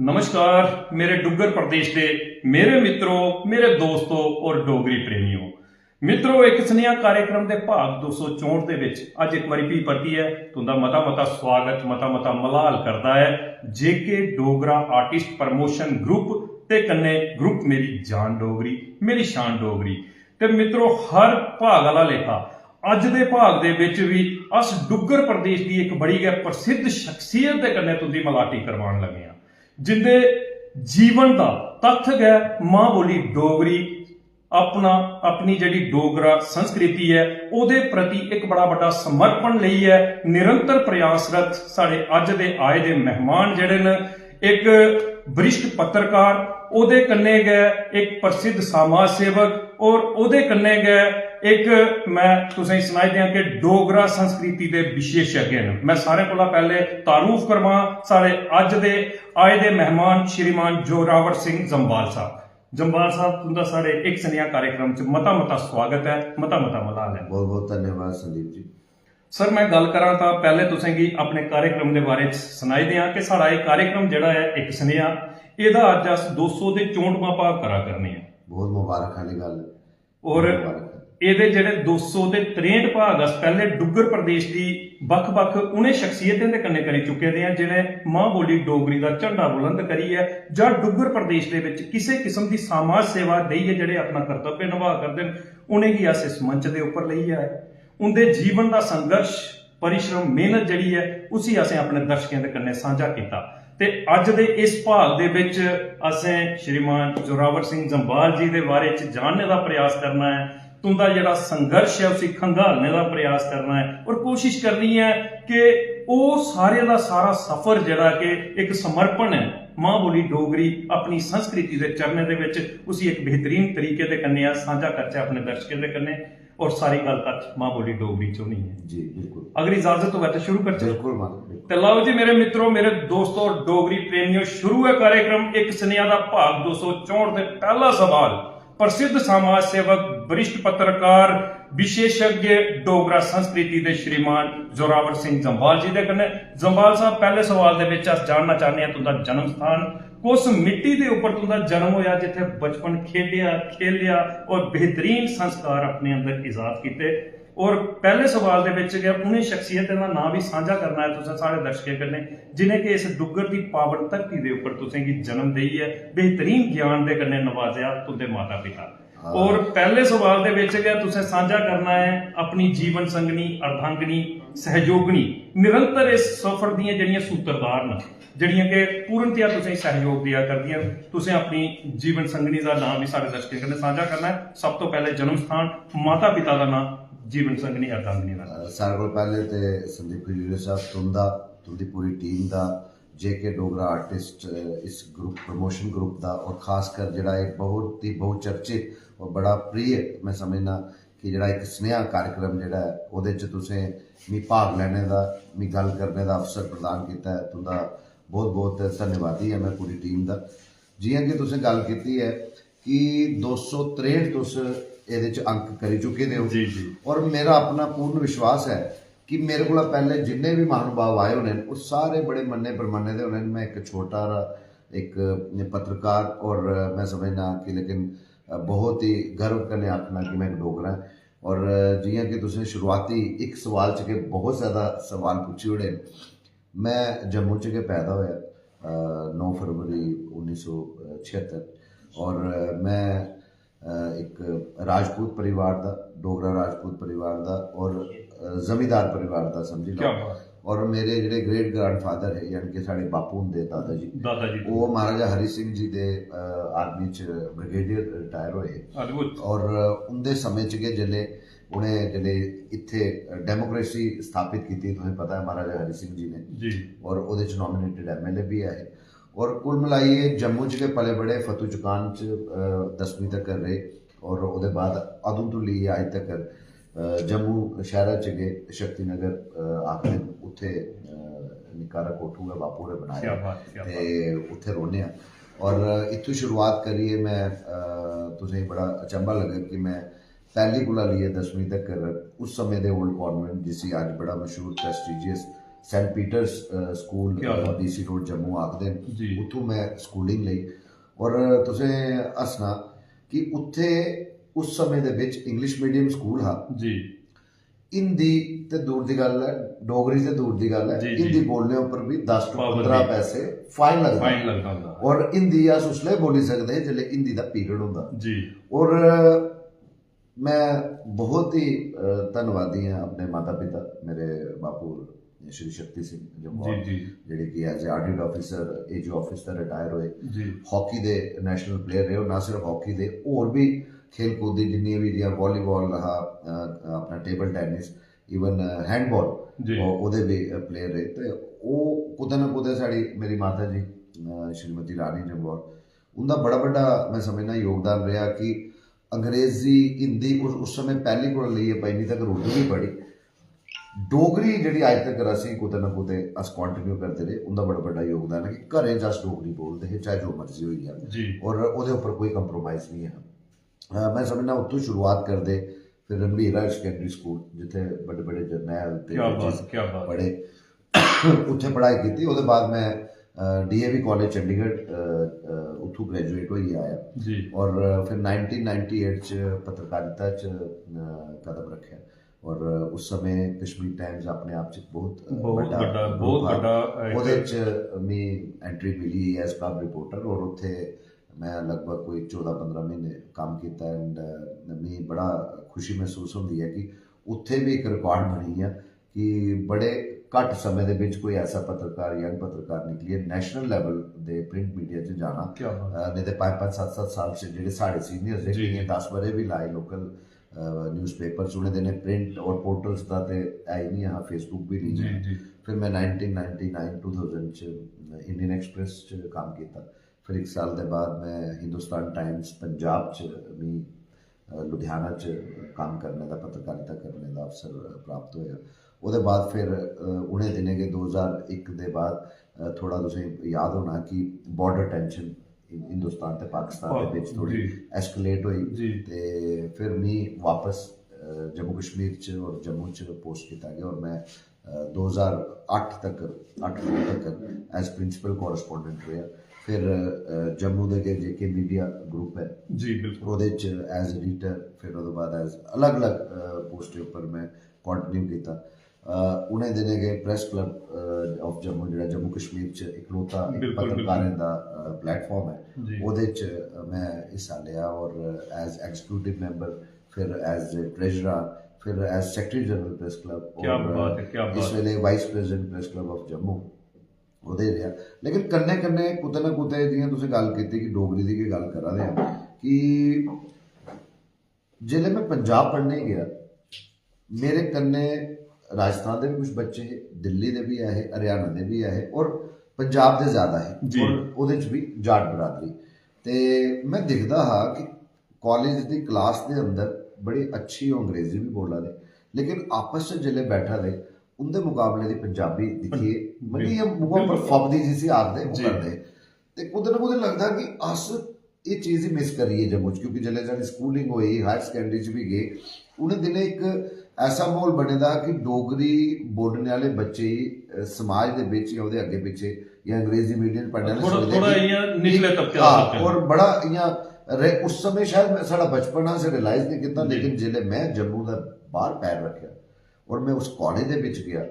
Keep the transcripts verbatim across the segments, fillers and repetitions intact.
नमस्कार मेरे डुग्गर प्रदेश दे मेरे मित्रो, मेरे दोस्तो और डोगरी प्रेमियो। मित्रो, इक सनेहा कार्यक्रम दे भाग दो सौ चौंठ दे विच अज्ज इक बारी फ्ही परतियै तुंदा मता मता स्वागत, मता मता मलाल करदा ऐ जेके डोगरा आर्टिस्ट प्रमोशन ग्रुप ते कन्नै ग्रुप मेरी जान डोगरी, मेरी शान डोगरी। ते मित्रो, हर भाग आह्ला लेखा अज्ज दे भाग दे विच भी अस डुग्गर प्रदेश दी इक बड़ी गै प्रसिद्ध शख्सियत दे कन्नै तुंदी मलाटी करवान लगे आं, जिंदे जीवन दा तत्थ गै मां बोली डोगरी, अपना, अपनी जेह्ड़ी डोगरा संस्कृति ऐ, ओह्दे प्रति इक बड़ा बड्डा समर्पण लेइयै निरंतर प्रयासरत साढ़े अज्ज दे आए दे मेहमान जेह्ड़े न, इक वरिष्ठ पत्रकार, ओह्दे कन्नै गै इक प्रसिद्ध समाज सेवक और ओह्दे कन्नै गै इक, मैं तुसेंगी सनाई देआं कि डोगरा संस्कृति दे विशेषज्ञ न। मैं सारें कोला पैह्ले तारुफ करवां साढ़े अज्ज दे आए दे मेहमान श्रीमान जोरावर सिंह जम्वाल साहब। जम्वाल साहब, तुंदा साढ़े इक सनेहा कार्यक्रम च मता मता स्वागत ऐ, मता मता मलाल ऐ। बहुत बहुत धन्यवाद संदीप जी। सर, मैं गल्ल करां तां पैह्ले तुसें गी अपने कार्यक्रम दे बारे च सनाई देआं कि साढ़ा एह् कार्यक्रम जेह्ड़ा ऐ इक सनेहा, एह्दा अज्ज अस दो सौ ते चौंठवां भाग करा करने आं। बहुत मुबारक आह्ली गल्ल ऐ। और मुबारक। एह्दे जेह्ड़े दो सौ ते त्रेंठ भाग अस पैह्ले डुग्गर प्रदेश दी बक्ख-बक्ख उ'नें शख्सियतें दे कन्नै करी चुके दे आं जि'नें मां बोली डोगरी दा झंडा बुलंद करियै जां डुग्गर प्रदेश दे विच किसे किस्म दी समाज सेवा देइयै जेह्ड़े अपना कर्तव्य नभा करदे न, उ'नेंगी अस इस मंच दे उप्पर लेइयै आए। उं'दे जीवन दा संघर्ष, परिश्रम, मेहनत जेह्ड़ी ऐ, उसी असें अपने दर्शकें दे कन्नै सांझा कीता। ते अज्ज दे इस भाग दे विच असें श्रीमान जोरावर सिंह जम्वाल जी दे बारे च जानने दा प्रयास करना ऐ, तुं'दा जेह्ड़ा संघर्ष ऐ उसी खंगालने दा प्रयास करना ऐ और कोशिश करनी ऐ कि ओह् सारे दा सारा सफर जेह्ड़ा कि इक समर्पण ऐ मां बोली डोगरी अपनी संस्कृति दे चरणें दे विच, उसी इक बेहतरीन तरीके दे कन्नै अस सांझा करचै अपने दर्शकें दे कन्नै। और सारी गल्ल कत्थ मां बोली डोगरी च होनी ऐ। जी, बिल्कुल। अगर इजाजत होवै तां शुरू करचै। बिल्कुल मां, बिल्कुल। ते लओ जी मेरे मित्रो, मेरे दोस्तो, डोगरी प्रेमियो, शुरू ऐ कार्यक्रम इक सनेहा दा भाग दो सौ चौंठ दे पैह्ला सवाल प्रसिद्ध समाज सेवक, वरिष्ठ पत्रकार, विशेषज्ञ डोगरा संस्कृति दे श्रीमान जोरावर सिंह जम्वाल जी दे कन्नै। जम्वाल साहब, पैह्ले सवाल दे विच अस जानना चाहने आं तुंदा जन्म स्थान, कुस मिट्टी दे उप्पर तुंदा जन्म होया जित्थै बचपन खेडेआ, खेलेआ और बेहतरीन संस्कार अपने अंदर इजाद कीते। और पैह्ले सवाल दे विच गै उ'नें शख्सियतें दा नांऽ बी सांझा करना ऐ तुसें साढ़े दर्शकें कन्नै जि'नें कि इस डुग्गर दी पावन धरती दे उप्पर तुसें गी जन्म देइयै बेहतरीन ज्ञान दे कन्नै नवाजेआ तुंदे माता पिता। हाँ। और पैह्ले सवाल दे विच गै तुसें सांझा करना ऐ अपनी जीवन संगनी, अर्धांगिनी, सहयोगिनी, निरंतर इस सफर दियां जेह्ड़ियां सूत्रधार न, जेह्ड़ियां कि पूर्णतया तुसेंगी सैहयोग देआ करदियां न। तुसें अपनी जीवन संगनी दा नांऽ बी साढ़े दर्शकें कन्नै सांझा करना ऐ। सब तो पैह्ले जन्म स्थान, माता पिता दा नांऽ, जीवन संगनी, अर्धांगिनी दा नांऽ। अ, सारें कोला पैह्ले ते संदीप खजूरिया साहब, तुं'दा, तुं'दी पूरी टीम दा, जेके डोगरा आर्टिस्ट, अ, इस ग्रुप, प्रमोशन ग्रुप दा, और खासकर जेह्ड़ा एह् बहुत ही बहुचर्चित और बड़ा प्रिय, मैं समझना, कि जेह्ड़ा इक सनेहा कार्यक्रम जेह्ड़ा ऐ, ओह्दे च तुसें मी भाग लैने दा, मी गल्ल करने दा अवसर प्रदान कीता ऐ, तुं'दा बहुत-बहुत धन्यवादी ऐ में पूरी टीम दा। जि'यां कि तुसें गल्ल कीती ऐ कि दो सौ त्रेंठ तुस एह्दे च अंक करी चुके दे ओ। जी, जी। और मेरा अपना पूर्ण विश्वास ऐ कि मेरे कोला पैह्ले जिन्ने बी महानुभाव आए होने न, ओह् सारे बड़े मन्ने परमन्ने दे होने न। में इक छोटा हारा इक पत्रकार और में समझना कि लेकिन अ, बहुत ही गर्व कन्नै आखना कि में इक डोगरा आं। और, अ, जि'यां कि तुसें शुरुआती इक सवाल च गै बहुत ज्यादा सवाल पुच्छी ओड़े न। में जम्मू च गै पैदा होया, अ, नौ फरवरी उन्नी सौ छिहत्तर, और, अ, में, अ, इक राजपूत परिवार दा, डोगरा राजपूत परिवार दा और, अ, जमींदार परिवार दा, समझी लैओ। क्या बात। और मेरे जेह्ड़े ग्रेट ग्रैंडफादर हे, यानी कि साढ़े बापू हुंदे दादा जी, दादा जी। ओह् महाराजा हरि सिंह जी दे, अ, आर्मी च ब्रिगेडियर रिटायर होए। अद्भुत। और, अ, उंदे समें च गै जिसलै उ'नें, जिसलै इत्थै डेमोक्रेसी स्थापित कीती, तुसें पता ऐ, महाराजा हरि सिंह जी ने। जी। और ओह्दे च नॉमिनेटेड एमएलए बी ऐ हे। और कुल मिलाइयै जम्मू च गै पले बड़े, फतू चुकान च, अ, दसमीं तक रेह्। और ओह्दे बाद अदूं तो लेइयै अज्ज तक, अ, जम्मू शैह्रा च गै शक्ति नगर, अ, आखदे न, उत्थै, अ, निक्का हारा कोठू गै बापू होरें बनाया। क्या बात, क्या ते बात। उत्थै रौह्ने आं। और इत्थूं शुरुआत करियै में, अ, तुसेंगी बड़ा अचंभा लग्गग कि में पैह्ली कोला लेइयै दसमीं तगर उस समें दे ओल्ड कॉन्वेंट, जिसी अज्ज बड़ा मशहूर प्रेस्टीजियस सेंट पीटर्स स्कूल, क्या बात। डीसी रोड जम्मू आखदे न, जी। उत्थूं में स्कूलिंग लेई। और तुसें हस्सना कि उत्थे उस समें दे बिच इंग्लिश मीडियम स्कूल हा। जी। हिंदी ते दूर दी गल्ल ऐ, डोगरी ते दूर दी गल्ल ऐ, जी, जी। हिंदी बोलने उप्पर भी दस टू पाबंदी। पंद्रह पैसे फाइन लगदा। फाइन लगदा होंदा। और हिंदी अस उसलै बोली सकदे हे जिसलै हिंदी दा पीरियड होंदा। जी। और मैं बहुत ही अ, धन्नवादी आं अपने माता पिता, मेरे बापू श्री शक्ति सिंह जम्वाल, जी, जी। जेह्ड़े कि as a audit officer, AG office दा रिटायर होए। जी। हॉकी दे नेशनल प्लेयर रेह्, और ना सिर्फ हॉकी दे, होर भी खेल कूद दी जिन्नियां बी, जि'यां वॉलीबॉल हा, अ, अपना टेबल टेनिस, इवन हैंडबॉल, जी। ओह्दे बी प्लेयर रेह्। ते ओह् कुतै ना कुतै साढ़ी, मेरी माता जी, अ, श्रीमती रानी जम्वाल, उं'दा बड़ा बड्डा, मैं समझना, योगदान रेहा कि अंग्रेजी, हिंदी, उस, उस समय पैह्ली कोला लेइयै पंजमीं तक उर्दू बी पढ़ी। डोगरी जेह्ड़ी अज्ज तक असें कुतै ना कुतै अस कंटिन्यू करदे रेह्, उं'दा बड़ा बड्डा योगदान ऐ कि घरें च अस डोगरी बोलदे हे, चाहे जो मर्जी होई जा। जी। और ओह्दे उप्पर कोई कंप्रोमाइज निं हा। अ, मैं समझना, उत्थूं शुरुआत करदे, फिर रणवीर हायर सेकेंडरी स्कूल, जित्थै बड्डे बड्डे जरनैल ते क्या जजेस बात, क्या बात। पढ़े, उत्थै पढ़ाई कीती। ओह्दे बाद मैं डीएवी कॉलेज चंडीगढ़, अ, अ, उत्थूं ग्रेजुएट होइयै आया। जी। और फिर नाइनटीन नाइंटी एट च पत्रकारिता च, अ, कदम रखेआ। और उस समय कश्मीर टाइम्स अपने आप च बहुत, अ, बहुत बड्डा बड्डा, group बहुत हा। बड्डा, अ, इक ओह्दे च मी एंट्री मिली एज कब रिपोर्टर, और उत्थे मैं लगभग कोई चौदां पंदरां महीने कम्म कीता। एंड मी बड़ा खुशी महसूस होंदी ऐ कि उत्थे भी इक रिकॉर्ड बनी गेआ कि बड़े घट्ट समें दे बिच कोई ऐसा पत्रकार, यंग पत्रकार निकलियै नेशनल लेवल दे प्रिंट मीडिया च जाना। क्या बात। अ, नेईं ते पंज पंज सत्त सत्त साल च जेह्ड़े साढ़े सीनियर्स हे, जी। केइयें दस ब'रे बी लाए लोकल न्यूज़पेपर च। उ'नें दिनें प्रिंट और पोर्टल्स दा ते है ही निं हा, फेसबुक बी निं जी, हा। जी। फिर मैं nineteen ninety nine two thousand च इंडियन एक्सप्रेस च कम्म कीता। फिर इक साल दे बाद मैं हिंदुस्तान टाइम्स पंजाब च मी, अ, लुधियाना च कम्म करने दा, पत्रकारिता करने दा अवसर प्राप्त होया। ओह्दे बाद फिर, अ, उ'नें दिनें गै दो ज्हार इक दे बाद, अ, थोह्ड़ा तुसें याद होना कि बॉर्डर टेंशन हिंदुस्तान ते पाकिस्तान दे बिच थोह्ड़ी जी। एस्केलेट होई। जी। ते फिर मी वापस, अ, जम्मू कश्मीर च और जम्मू च पोस्ट कीता गेआ और मैं, अ, दो ज्हार अट्ठ तक, अट्ठ नौ तक एज प्रिंसिपल कॉरेस्पोंडेंट रेहा। फिर, अ, जम्मू दे गै जेके मीडिया ग्रुप ऐ, जी, बिल्कुल। ओह्दे च एज एडिटर, फिर ओह्दे बाद एज अलग-अलग, अ, पोस्टें उप्पर मैं कंटिन्यू कीता। अ, उ'नें दिनें गै press club, a, of Jammu, जेह्ड़ा जम्मू कश्मीर च इकलौता इक बिल्कुल, पत्रकारें दा, अ, प्लेटफॉर्म ऐ, जी। ओह्दे च मैं हिस्सा लेआ और एज एग्जीक्यूटिव मेंबर, फिर एज ट्रेजरर, फिर as secretary general press club क्या और बात है, क्या बात इस है। वेले vice president press club of Jammu ओह्दे रेहा। लेकिन कन्नै कन्नै कुतै ना कुतै, जि'यां तुसें गल्ल कीती कि डोगरी दी गै गल्ल करा दे आं, कि जिसलै में पंजाब पढ़ने गी गेआ, मेरे कन्नै राजस्थान दे बी कुछ बच्चे हे, दिल्ली दे बी ऐ हे, हरियाणा दे बी ऐ हे और पंजाब दे ज्यादा हे। जी। और ओह्दे च बी जाट बरादरी। ते में दिखदा हा कि कॉलेज दी क्लास दे अंदर बड़ी अच्छी ओह् अंग्रेजी बी बोला दे, लेकिन आपस च जिसलै बैठा दे, उं'दे मुकाबले दी पंजाबी दिक्खियै मतलब इ'यां मूंहा पर बिल्कुल। फबदी जिसी आखदे, ओह् जी। करदे। ते कुतै ना कुतै लगदा कि अस एह् चीज ही मिस करियै जम्मू च, क्योंकि जिसलै साढ़ी स्कूलिंग होई, हायर सकैंडरी च बी गे, उ'नें दिनें इक ऐसा म्हौल बने दा हा कि डोगरी बोलने आह्ले बच्चे गी, अ, समाज दे बिच जां ओह्दे अग्गें पिच्छे जां अंग्रेजी मीडियम च पढ़ने आह्ले थोह्ड़ा, समझदे थोह्ड़ा कि इ'यां निचले तबके हां, आह्ले। और बड़ा इ'यां रे-, उस समें शायद में, साढ़ा बचपन हा, असें रियलाइज नहीं कीता, जी। लेकिन जिसलै में जम्मू दा बाहर पैर रखेआ और मैं उस कॉलेज दे बिच गया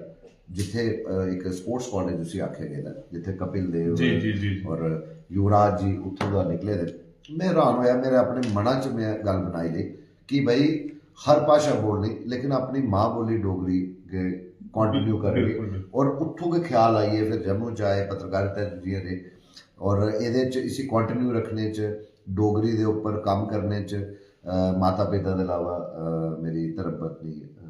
जित्थे, अ, इक स्पोर्ट्स कॉलेज उसी आखेआ गेदा ऐ, जित्थे कपिल देव जी, जी, जी, जी। और युवराज जी उत्थों दा निकले दे। मैं हैरान होया, मेरे अपने मना च मैं गल्ल बनाई लेई कि भाई, हर भाशा बोलनी, लेकिन अपनी मां बोली डोगरी गे कंटिन्यू करनी। बिल्कुल, बिल्कुल। और उत्थों गै ख्याल आइए फिर जम्मू च आए, पत्रकारिता च जि'यां रेह्, और एह्दे च इसी कंटिन्यू रखने च, डोगरी दे उप्पर कम्म करने च, अ, माता पिता दे अलावा, अ, मेरी धर्म पत्नी, अ,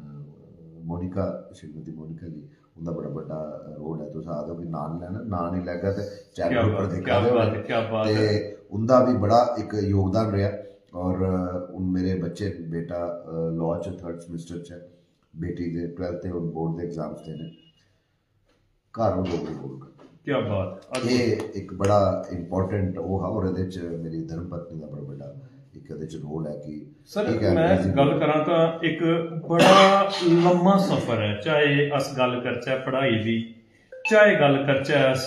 मोनिका, श्रीमती मोनिका जी, उं'दा बड़ा बड्डा रोल ऐ। तुस आखदे ओ कि नांऽ निं लैना, नांऽ निं लैगा ते चैनल क्या उप्पर बात है, दिक्खा क्या दे बात होने। है, क्या बात ते है। उं'दा बी बड़ा इक योगदान रेहा। और, अ, हून मेरे बच्चे, बेटा, अ, लॉ च थर्ड सेमेस्टर च ऐ, बेटी दे ट्वेल्थ दे हून बोर्ड दे एग्जाम्स देने, घर ओह् डोगरी बोलगा। क्या बात है। एह् इक बड़ा इंपॉर्टेंट ओह् हा, और एह्दे च मेरी धर्म पत्नी दा बड़ा बड्डा इक एह्दे च रोल ऐ कि सर, ठीक ऐ, मैं amazing। गल्ल करां तां इक बड़ा लम्मा सफर ऐ, चाहे अस गल्ल करचै पढ़ाई दी, चाहे गल्ल करचै अस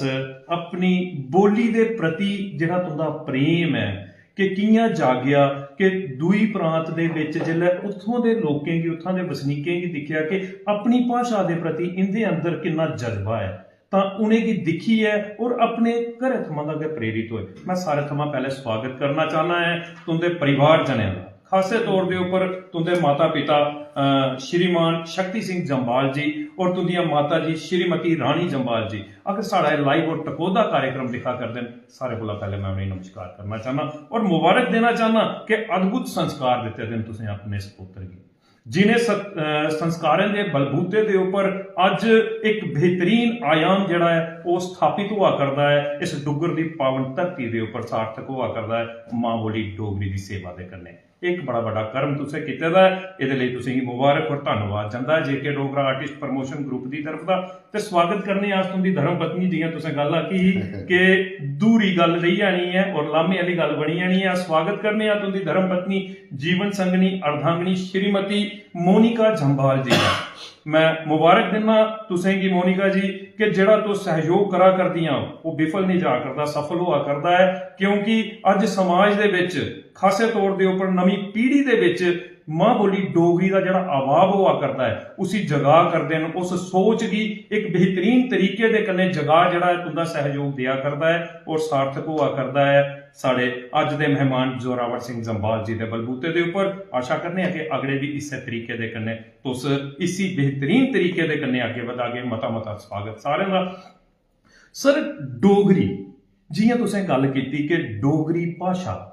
अपनी बोली दे प्रति जेह्ड़ा तुं'दा प्रेम ऐ कि कि'यां जागेआ, कि दूई प्रांत दे बिच जिसलै उत्थों दे लोकें गी, उत्थां दे बसनीकें गी दिक्खेआ कि अपनी भाशा दे प्रति इं'दे अंदर किन्ना जज्बा ऐ, तां उ'नेंगी दिक्खियै और अपने घरै थमां दा गै प्रेरित होए। मैं सारे थमां पैह्ले स्वागत करना चाहना ऐ तुं'दे परिवार जनें दा, खासे तौर दे उप्पर तुं'दे माता पिता, अ, श्रीमान शक्ति सिंह जम्वाल जी और तुं'दियां माता जी श्रीमती रानी जम्वाल जी। अगर साढ़ा एह् लाइव और टकोह्दा कार्यक्रम दिक्खा करदे न, सारे कोला पैह्ले मैं उ'नेंगी नमस्कार करना चाहना और मुबारक देना चाहना कि अद्भुत संस्कार दित्ते दे न तुसें अपने इस पुत्तर गी, जिनें सत-, अ, संस्कारें दे बलबूते दे उप्पर अज्ज इक बेहतरीन आयाम जेह्ड़ा ऐ, ओह् स्थापित होआ करदा ऐ इस डुग्गर दी पावन धरती दे उप्पर, सार्थक होआ करदा ऐ मां बोली डोगरी दी सेवा दे कन्नै। इक बड़ा बड्डा कर्म तुसें कीते दा ऐ, एह्दे लेई तुसेंगी मुबारक और धन्नवाद जंदा ऐ जेके डोगरा आर्टिस्ट प्रमोशन ग्रुप दी तरफ दा। ते स्वागत करने आं अस तुं'दी धर्म पत्नी, जि'यां तुसें गल्ल आखी ही कि दूरी गल्ल रेही जानी ऐ और लामे आह्ली गल्ल बनी जानी ऐ। अस स्वागत करने आं तुं'दी धर्म पत्नी, जीवन संगनी, अर्धांगनी श्रीमती मोनिका जम्वाल जी दा। मैं मुबारक दिन्ना तुसें गी मोनिका जी कि जेह्ड़ा तुस सैहयोग करा करदियां ओ, ओह् विफल निं जा करदा, सफल होआ करदा ऐ, क्योंकि अज्ज समाज दे बिच, खासे तौर दे उप्पर नमीं पीढ़ी दे बिच मां बोली डोगरी दा जेह्ड़ा अभाव होआ करदा ऐ, उसी जगा करदे न। उस सोच गी इक बेहतरीन तरीके दे कन्नै जगा जेह्ड़ा ऐ, तुं'दा सैहयोग देआ करदा ऐ और सार्थक होआ करदा ऐ साढ़े अज्ज दे मेहमान जोरावर सिंह जम्वाल जी दे बलबूते दे उप्पर। आशा करने आं कि अगड़े बी इस्सै तरीके दे कन्नै तुस इसी बेहतरीन तरीके दे कन्नै अग्गें बधागे। मता मता स्वागत सारें दा। सर, डोगरी, जि'यां तुसें गल्ल कीती कि डोगरी भाशा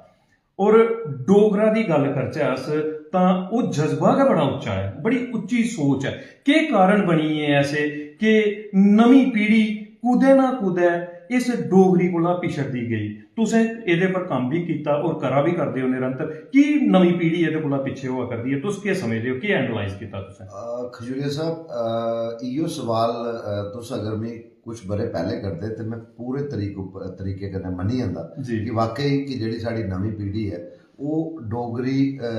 और डोगरा दी गल्ल करचै अस, तां ओह् जज्बा गै बड़ा उच्चा ऐ, बड़ी उच्ची सोच ऐ। केह् कारण बनी गे ऐसे कि नमीं पीढ़ी कुतै ना कुतै इस डोगरी कोला पिछड़दी गेई? तुसें एह्दे पर कम्म बी कीता और करा बी करदे ओ निरंतर। की नमीं पीढ़ी एह्दे कोला पिच्छे होआ करदी ऐ? तुस केह् समझदे ओ? केह् एनालाइज कीता तुसें? अ, खजूरिया साहब, अ, इयो सवाल, अ, तुस अगर मी कुछ बरे पैह्ले करदे ते मैं पूरे तरीक उप्पर, तरीके कन्नै मन्नी जंदा जी। कि वाकई कि जेह्ड़ी साढ़ी नमीं पीढ़ी ऐ, ओह् डोगरी, अ,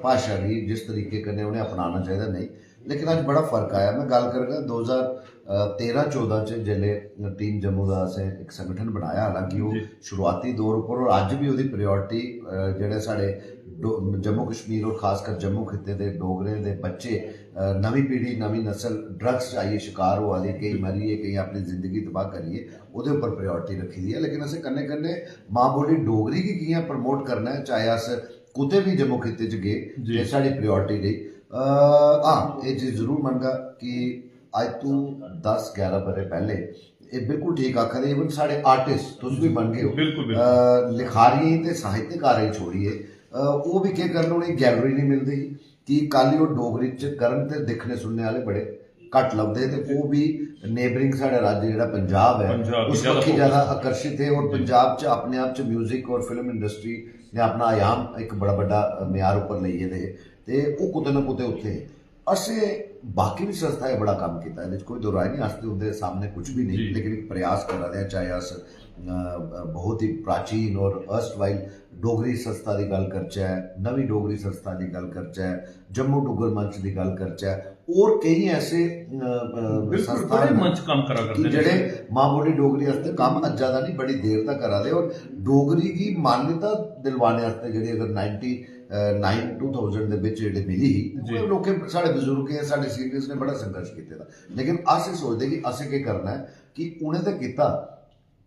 भाशा गी जिस तरीके कन्नै उ'नें अपनाना चाहिदा, नेईं। लेकिन अज्ज बड़ा फर्क आया। मैं गल्ल करगा दो ज्हार तेरां चौदां च, जेल्लै टीम जम्मू दा असें इक संगठन बनाया, हालांकि ओह् जी। शुरुआती दौर उप्पर, और अज्ज बी ओह्दी प्रायोरिटी जेह्ड़े साढ़े डो-, जम्मू कश्मीर और खासकर जम्मू खित्ते दे डोगरें दे बच्चे, अ, नमीं पीढ़ी, नमीं नस्ल ड्रग्स च आइयै शिकार होआ दी, केईं मरियै, केईं अपनी जिंदगी तबाह करियै, ओह्दे उप्पर प्रायोरिटी रक्खी दी ऐ। लेकिन असें कन्नै कन्नै मां बोली डोगरी गी कि'यां प्रमोट करना ऐ, चाहे अस कुतै बी जम्मू खित्ते च गे, जी। ते साढ़ी प्रायोरिटी रेही। अ, हां, एह् चीज जरूर मनगा कि अज्ज तू दस ग्यारह ब'रे पैह्ले, एह् बिल्कुल ठीक आखा दे, इवन साढ़े आर्टिस्ट, तुस बी मनगे ओ, बिल्कुल, बिल्कुल। अ, लिखारियें ते साहित्यकारें गी छोड़ियै, अ, ओह् बी केह् करन, उ'नेंगी गैलरी निं मिलदी ही कि कल गी ओह् डोगरी च करन ते दिक्खने सुनने आह्ले बड़े घट्ट लभदे हे। ते ओह् बी नेबरिंग साढ़ा राज्य जेह्ड़ा पंजाब ऐ, पंजाब उस ज्यादा पक्खी focus। ज्यादा आकर्षित हे। और पंजाब च अपने आप च म्यूजिक और फिल्म इंडस्ट्री ने अपना आयाम इक बड़ा बड्डा म्यार उप्पर लेई गेदे हे, ते ओह् कुतै ना कुतै उत्थै हे। असें बाकी बी संस्थाएं बड़ा कम्म कीता, एह्दे च कोई दो राय निं, अस ते उं'दे सामनै कुछ बी नेईं, जी। लेकिन इक प्रयास करा दे आं, चाहे अस, अ, बहुत ही प्राचीन और erstwhile डोगरी संस्था दी गल्ल करचै, नमीं डोगरी संस्था दी गल्ल करचै, जम्मू डुग्गर मंच दी गल्ल करचै, और केईं ऐसे, अ, अ, बिल्कुल, संस्थान बड़े न मंच कम्म करा कि करदे न। जेह्ड़े मां बोली डोगरी आस्तै कम्म अज्जा दा निं, बड़ी देर दा करा दे, और डोगरी गी मान्यता दिलवाने आस्तै जेह्ड़ी अगर नाइनटी नाइन, टू थाउजेंड दे बिच जेह्ड़े मिली ही, जी। ओह् लोकें, साढ़े बजुर्गें, साढ़े सीनियर्स ने बड़ा संघर्ष कीते दा। लेकिन अस एह् सोचदे कि असें केह् करना ऐ कि उ'नें ते कीता,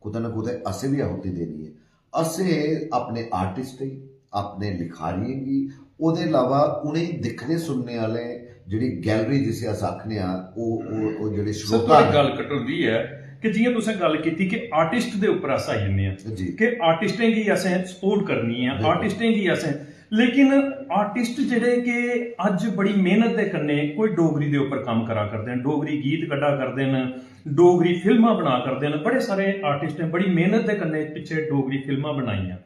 कुतै ना कुतै असें बी आहुति देनी ऐ। असें अपने आर्टिस्टें गी, अपने लिखारियें गी, ओह्दे अलावा उ'नेंगी दिक्खने सुनने आह्ले, जेह्ड़ी गैलरी जिसी अस आखने आं, ओह्, ओह्, ओह् जेह्ड़े सर, श्रोता थुआढ़ी न। गल्ल कटोंदी ऐ कि जि'यां तुसें गल्ल कीती कि आर्टिस्ट दे उप्पर अस आई जन्ने आं जी। कि आर्टिस्टें गी असें सपोर्ट करनी ऐ, बिल्कुल। आर्टिस्टें गी असें, लेकिन आर्टिस्ट जेह्ड़े कि अज्ज बड़ी मेहनत दे कन्नै कोई डोगरी दे उप्पर कम्म करा करदे न, डोगरी गीत कड्ढा करदे न, डोगरी फिल्मां बना करदे न, बड़े सारे आर्टिस्टें बड़ी मेहनत दे कन्नै पिच्छे डोगरी फिल्मां बनाइयां,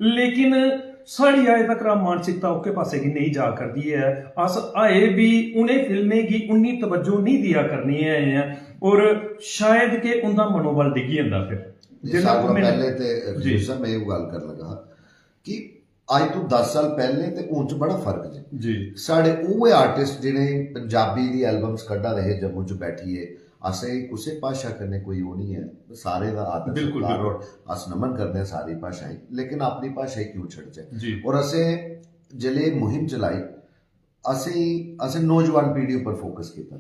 लेकिन साढ़ी अजें तक मानसिकता ओह्के पासै गी नेईं जा करदी ऐ। अस अजें बी उ'नें फिल्में गी उन्नी तवज्जो नेईं देआ करने ऐ, और शायद के उं'दा मनोबल डिग्गी जंदा फिर। ते जिन्ना सारें कुछ कोला मेहनत पैह्ले ते जी। जी सर, मैं एह् गल्ल करन लगा हा कि अज्ज तो दस साल पैह्लें ते हून च बड़ा फर्क जे। जी साढ़े उ'ऐ आर्टिस्ट जि'नें पंजाबी दी एल्बम्स कड्ढा दे हे जम्मू च बैठियै, असें कुसै भाशा कन्नै कोई ओह् निं ऐ, सारें दा आदर बिल्कुल, सत्कार बिल्कुल। और अस नमन करने आं सारी भाशाएं, लेकिन अपनी भाशा गी क्यों छड्डचै? जी और असें जिसलै एह् मुहिम चलाई, असें असें नौजवान पीढ़ी उप्पर फोकस कीता।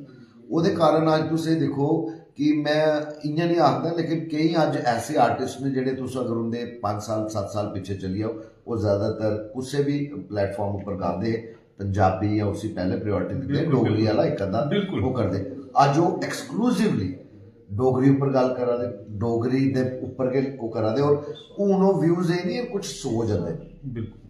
ओह्दे कारण अज्ज तुस एह् दिक्खो कि में इ'यां निं आखदा, लेकिन केईं अज्ज ऐसे आर्टिस्ट न जेह्ड़े तुस अगर उं'दे पंज साल सत्त साल पिच्छे चली जाओ, ओह् ज़्यादातर कुसै बी प्लेटफार्म उप्पर गांदे हे पंजाबी, जां उसी पैह्ले प्रायोरिटी दिंदे, बिल्कुल, डोगरी बिल्कुल। आह्ला इक अद्धा बिल्कुल। ओह् करदे। अज्ज ओह् एक्सक्लूसिवली डोगरी उप्पर गल्ल करा दे, डोगरी दे उप्पर गै ओह् करा दे। और हून ओह् व्यूज एह् निं ऐ, कुछ सौ जंदे न, बिल्कुल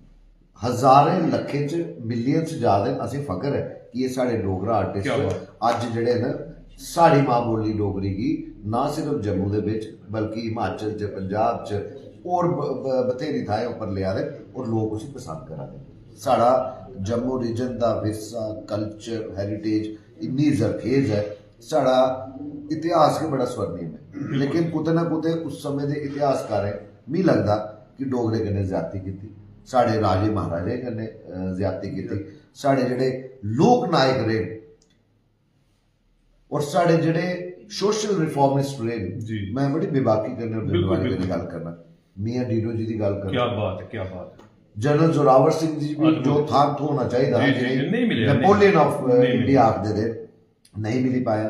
हजारें लक्खें च, मिलियंस च जा दे न। असें फकर ऐ कि एह् साढ़े डोगरा आर्टिस्ट क्या बात। अज्ज जेह्ड़े न, साढ़ी मां बोली डोगरी गी ना सिर्फ जम्मू दे बिच बल्कि हिमाचल च, पंजाब च, होर ब- ब- बथेरी थाहें उप्पर लेआ दे और लोक उसी पसंद करा दे। साढ़ा जम्मू रीजन दा विरसा, कल्चर, हेरिटेज इन्नी जरखेज ऐ, साढ़ा इतिहास गै बड़ा स्वर्णिम ऐ। लेकिन कुतै ना कुतै उस समें दे इतिहासकारें, मी लगदा, कि डोगरे कन्नै ज्यादती कीती, साढ़े राजे महाराजे कन्नै अ, ज्यादती कीती, साढ़े जेह्ड़े लोक नायक रेह् और साढ़े जेह्ड़े सोशल रिफॉर्मिस्ट रेह् न। जी। मैं बड़ी बेबाकी कन्नै और बिल्कुल, दिलवारी कन्नै बिल्कुल। गल्ल करना, मियां डीडो जी दी गल्ल क्या करना, बात है, क्या बात है। जनरल जोरावर सिंह जी भी अद्भुत। जो थान थ्होना चाहिदा जी, हा, जी, जि'नें जी, नहीं मिलेआ, नेपोलियन नहीं। ऑफ नहीं इंडिया आखदे दे, नहीं मिली पाया।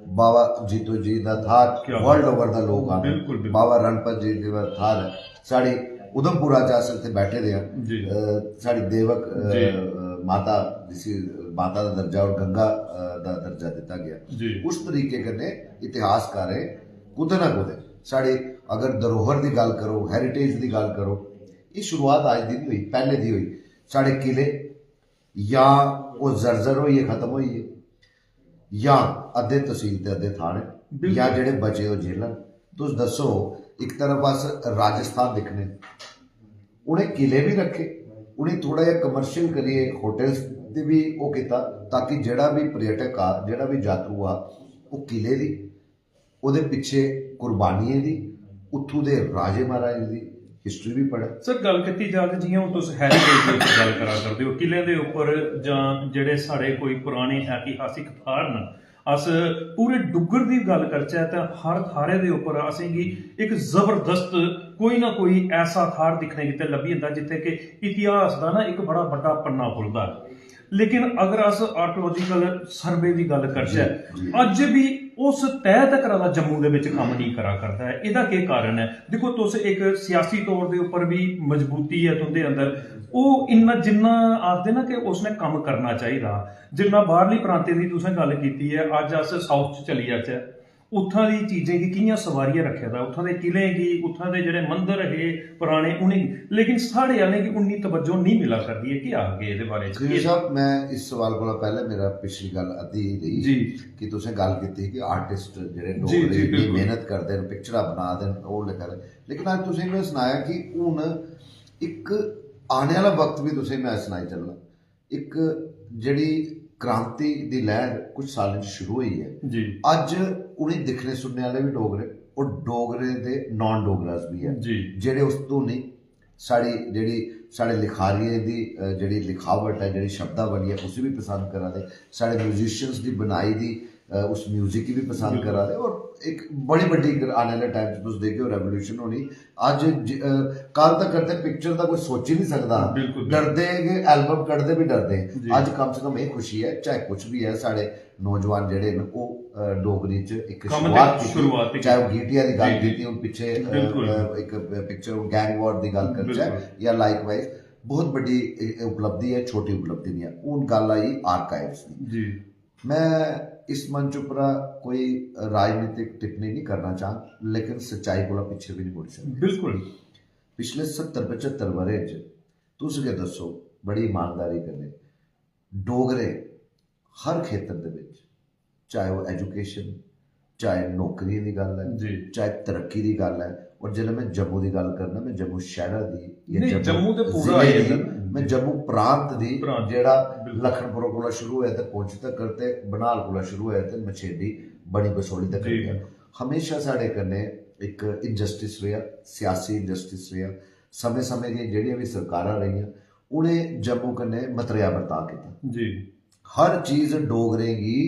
बाबा जीतो जी दा थार क्या वर्ल्ड बात। ओवर दा लोक आखदे। बिल्कुल, बिल्कुल। बाबा रणपत जी दा थार ऐ। साढ़ी उधमपुरा च अस इत्थै बैठे दे आं। जी। अ, साढ़ी देवक अ, जी। अ, माता, जिसी माता दा दर्जा और गंगा अ, दा दर्जा दित्ता गेआ। जी। उस तरीके कन्नै इतिहासकारें कुतै ना कुतै साढ़े, अगर धरोहर दी गल्ल करो, हेरिटेज दी गल्ल करो, एह् शुरुआत अज्ज दी नहीं होई, पैह्ले दी होई। साढ़े किले जां ओह् जर्जर होइयै खत्म होई गे, जां अद्धे तसील ते अद्धे थाने, बिल्कुल। जां जेह्ड़े बचे ओह् जेलां। तुस दस्सो, इक तरफ अस राजस्थान दिक्खने, उ'नें किले बी रक्खे, उ'नें थोह्ड़ा जेहा कमर्शियल करियै होटल्स ते बी ओह् कीता, ताकि जेह्ड़ा बी पर्यटक आ, जेह्ड़ा बी जातरू आ, ओह् किले दी, ओह्दे पिच्छे कुर्बानियें दी, उत्थूं दे राजे महाराजें दी हिस्ट्री बी पढ़े। सर, गल्ल कीती जा ते जि'यां हून तुस हेरिटेज दी गल्ल करा करदे ओ, किलें दे उप्पर जां जेह्ड़े साढ़े कोई पराने ऐतिहासिक थाह्र न, अस पूरे डुग्गर दी गल्ल करचै ते हर थाह्रै दे उप्पर असेंगी इक जबरदस्त कोई ना कोई ऐसा थाह्र दिक्खने गित्तै लब्भी जंदा जित्थै कि इतिहास दा ना इक बड़ा बड्डा पन्ना खु'लदा ऐ। लेकिन अगर अस आर्कियोलॉजिकल सर्वे दी गल्ल करचै, जी, जी। अज्ज बी उस तह तकर दा जम्मू दे बिच कम्म नेईं करा करदा ऐ। एह्दा केह् कारण ऐ? दिक्खो, तुस इक सियासी तौर दे उप्पर बी मजबूती ऐ तुं'दे अंदर, ओह् इन्ना जिन्ना आखदे ना कि उसने कम्म करना चाहिदा। जिन्ना बाहरली प्रांतें दी तुसें गल्ल कीती ऐ, अज्ज अस साउथ च चली जाचै, उत्थां दी चीजें गी कि'यां सवारियै रक्खे दा, उत्थां दे किलें गी, उत्थां दे जेह्ड़े मंदर हे पराने, उ'नेंगी, लेकिन साढ़े आह्लें गी उन्नी तवज्जो नेईं मिला करदी ऐ। केह् आखगे एह्दे बारे च? सुनील साहब, मैं इस सवाल कोला पैह्ले मेरा पिछली गल्ल अद्धी रेही जी। कि तुसें गल्ल कीती कि आर्टिस्ट जेह्ड़े जी, डोगरे जी, इन्नी बिल्कुल। मेहनत करदे न, पिक्चरां बना दे न, ओह् लिखा दे, लेकिन अज्ज तुसें मैं सनाया कि हून इक आने आह्ला वक्त बी तुसें मैं सनाई चलना, इक जेह्ड़ी क्रांति दी लैह्र कुछ सालें च शुरू होई ऐ, जी। अज्ज उ'नेंगी दिक्खने सुनने आह्ले बी डोगरे, और डोगरे दे नॉन डोगरास बी ऐ, जी। जेह्ड़े उस धुनी, साढ़ी जेह्ड़ी, साढ़े लिखारियें दी अ, जेह्ड़ी लिखावट ऐ, जेह्ड़ी शब्दावली ऐ, उसी बी पसंद करा दे, साढ़े म्यूजिशियंस दी बनाई दी अ, उस म्यूजिक गी बी पसंद बिल्कुल। करा दे। और इक बड़ी बड्डी, अगर आने आह्ले टाइम च तुस देखगे, रेवोल्यूशन होनी। अज्ज ज- अ, कल तक ते पिक्चर दा कोई सोची नहीं सकदा। बिल्कुल, बिल्कुल। डरदे गै एल्बम कड्ढदे बी डरदे। जी। अज्ज कम से कम एह् खुशी ऐ, चाहे कुछ भी ऐ, साढ़े नौजवान जेह्ड़े न, ओह् अ, डोगरी च इक कम्म ते शुरुआत कीती, शुरुआत कीती। चाहे ओह् गीटिया दी गल्ल जी, जी। कीती, हून पिच्छे अ, बिल्कुल। अ, इक पिक्चर हून गैंग वॉर दी गल्ल करचै, बिल्कुल। या लाइकवाइज बहुत बड्डी ए- उपलब्धि ऐ, छोटी उपलब्धि नहीं ऐ। हून गल्ल आई आर्काइव्स दी। जी। मैं इस मंच उप्परा कोई राजनीतिक टिप्पणी नहीं करना चाहंग, लेकिन सच्चाई कोला पिच्छे भी नहीं मुड़ी सकदा। बिल्कुल। पिछले सत्तर पचहत्तर ब'रें च तुस गै दस्सो बड़ी ईमानदारी कन्नै, डोगरे हर खेतर दे बिच, चाहे ओह् एजुकेशन, चाहे नौकरियें दी गल्ल ऐ, जी। चाहे तरक्की दी गल्ल ऐ, और जिसलै मैं जम्मू दी गल्ल करना, मैं जम्मू शैह्रा दी, या नहीं, जम्मू ते पूरा जिले आई दी, जंदा। मैं जम्मू प्रांत दी, प्रांत, जेह्ड़ा बिल्कुल। लखनपुर कोला शुरू होया ते पुंछ तकर ते बनिहाल कोला शुरू होया ते मछेडी, बनी बसोहली तकर जी। गया। हमेशा साढ़े कन्नै इक इनजस्टिस रेहा, सियासी इनजस्टिस रेहा, समें समें दियां जेह्ड़ियां बी सरकारां रेहियां, उ'नें जम्मू कन्नै मतरेआ बर्ताव कीता। जी हर चीज डोगरें गी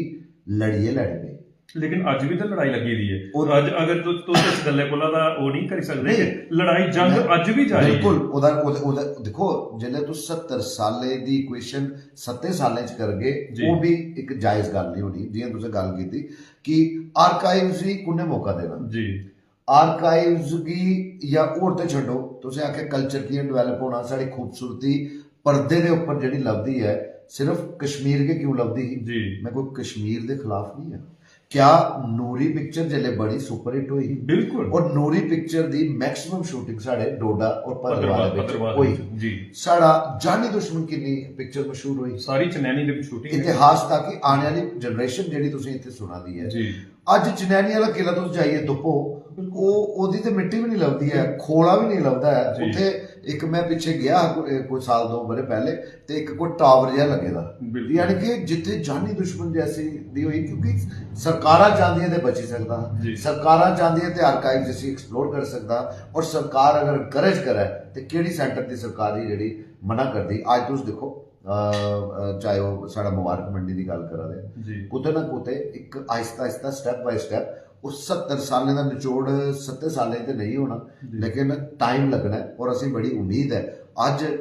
लड़ियै लैनी पेई। लेकिन अज्ज बी ते लड़ाई लग्गी दी ऐ। और अज्ज अगर तुस तुस इस गल्लै कोला दा ओह् नहीं करी सकदे नहीं। कि लड़ाई जंग नहीं। अज्ज बी जारी है। बिल्कुल। ओह्दा ओह्दा ओह्दा दिक्खो, जिसलै तुस सत्तर सालें दी इक्वेशन सत्तें सालें च करगे, जी। ओह् बी इक जायज गल्ल नहीं होनी। जि'यां तुसें गल्ल कीती कि आर्काइव्स गी कु'न्नै मौका देना, जी आर्काइव्स गी, या होर ते छड्डो, तुसें आखेआ कल्चर कि'यां डेवलप होना, साढ़ी खूबसूरती पर्दे दे उप्पर जेह्ड़ी लभदी ऐ, सिर्फ कश्मीर गै क्यों लभदी ही? जी मैं कोई कश्मीर दे खिलाफ नहीं है। क्या नूरी पिक्चर जिसलै बनी, सुपरहिट होई ही? बिल्कुल। और नूरी पिक्चर दी मैक्सिमम शूटिंग साढ़े डोडा और भद्रवाह भद्रवाह दे बिच भद्रवाह होई। जी साढ़ा जानी दुश्मन किन्नी पिक्चर मशहूर होई? सारी चनैनी दे शूटिंग इतिहास ताकि आने वाली जनरेशन जेह्ड़ी तुसें इत्थै सुना दी ऐ, जी अज्ज चनैनी आह्ला किला तुस जाइयै तुप्पो, ओह् ओह्दी ते मिट्टी बी नहीं लभदी ऐ, खोला बी नहीं लभदा ऐ। जी। उत्थै इक मैं पिच्छे गेआ हा कोई कोई साल दो ब'रे पैह्ले, ते इक कोई टावर जेहा लग्गे दा, बिल्कुल। यानी कि जित्थै जानी दुश्मन जैसी दी होई, क्योंकि सरकारां चांह्दियां ते बची सकदा हा, जी। सरकारां चांह्दियां ते आर्काइव इसी एक्सप्लोर करी सकदा हा, और सरकार अगर एनकरेज करै ते केह्ड़ी सेंटर दी सरकार ही जेह्ड़ी मना करदी? अज्ज तुस दिक्खो, अ, अ, चाहे ओह् साढ़ा मुबारक मंडी दी गल्ल करा दे, जी कुतै ना कुतै इक Aahista Aahista, step by step, उस सत्तर सालें दा निचोड़ सत्तें सालें च ते नेईं होना, जी। लेकिन टाइम लग्गना ऐ। और असें बड़ी उम्मीद ऐ, अज्ज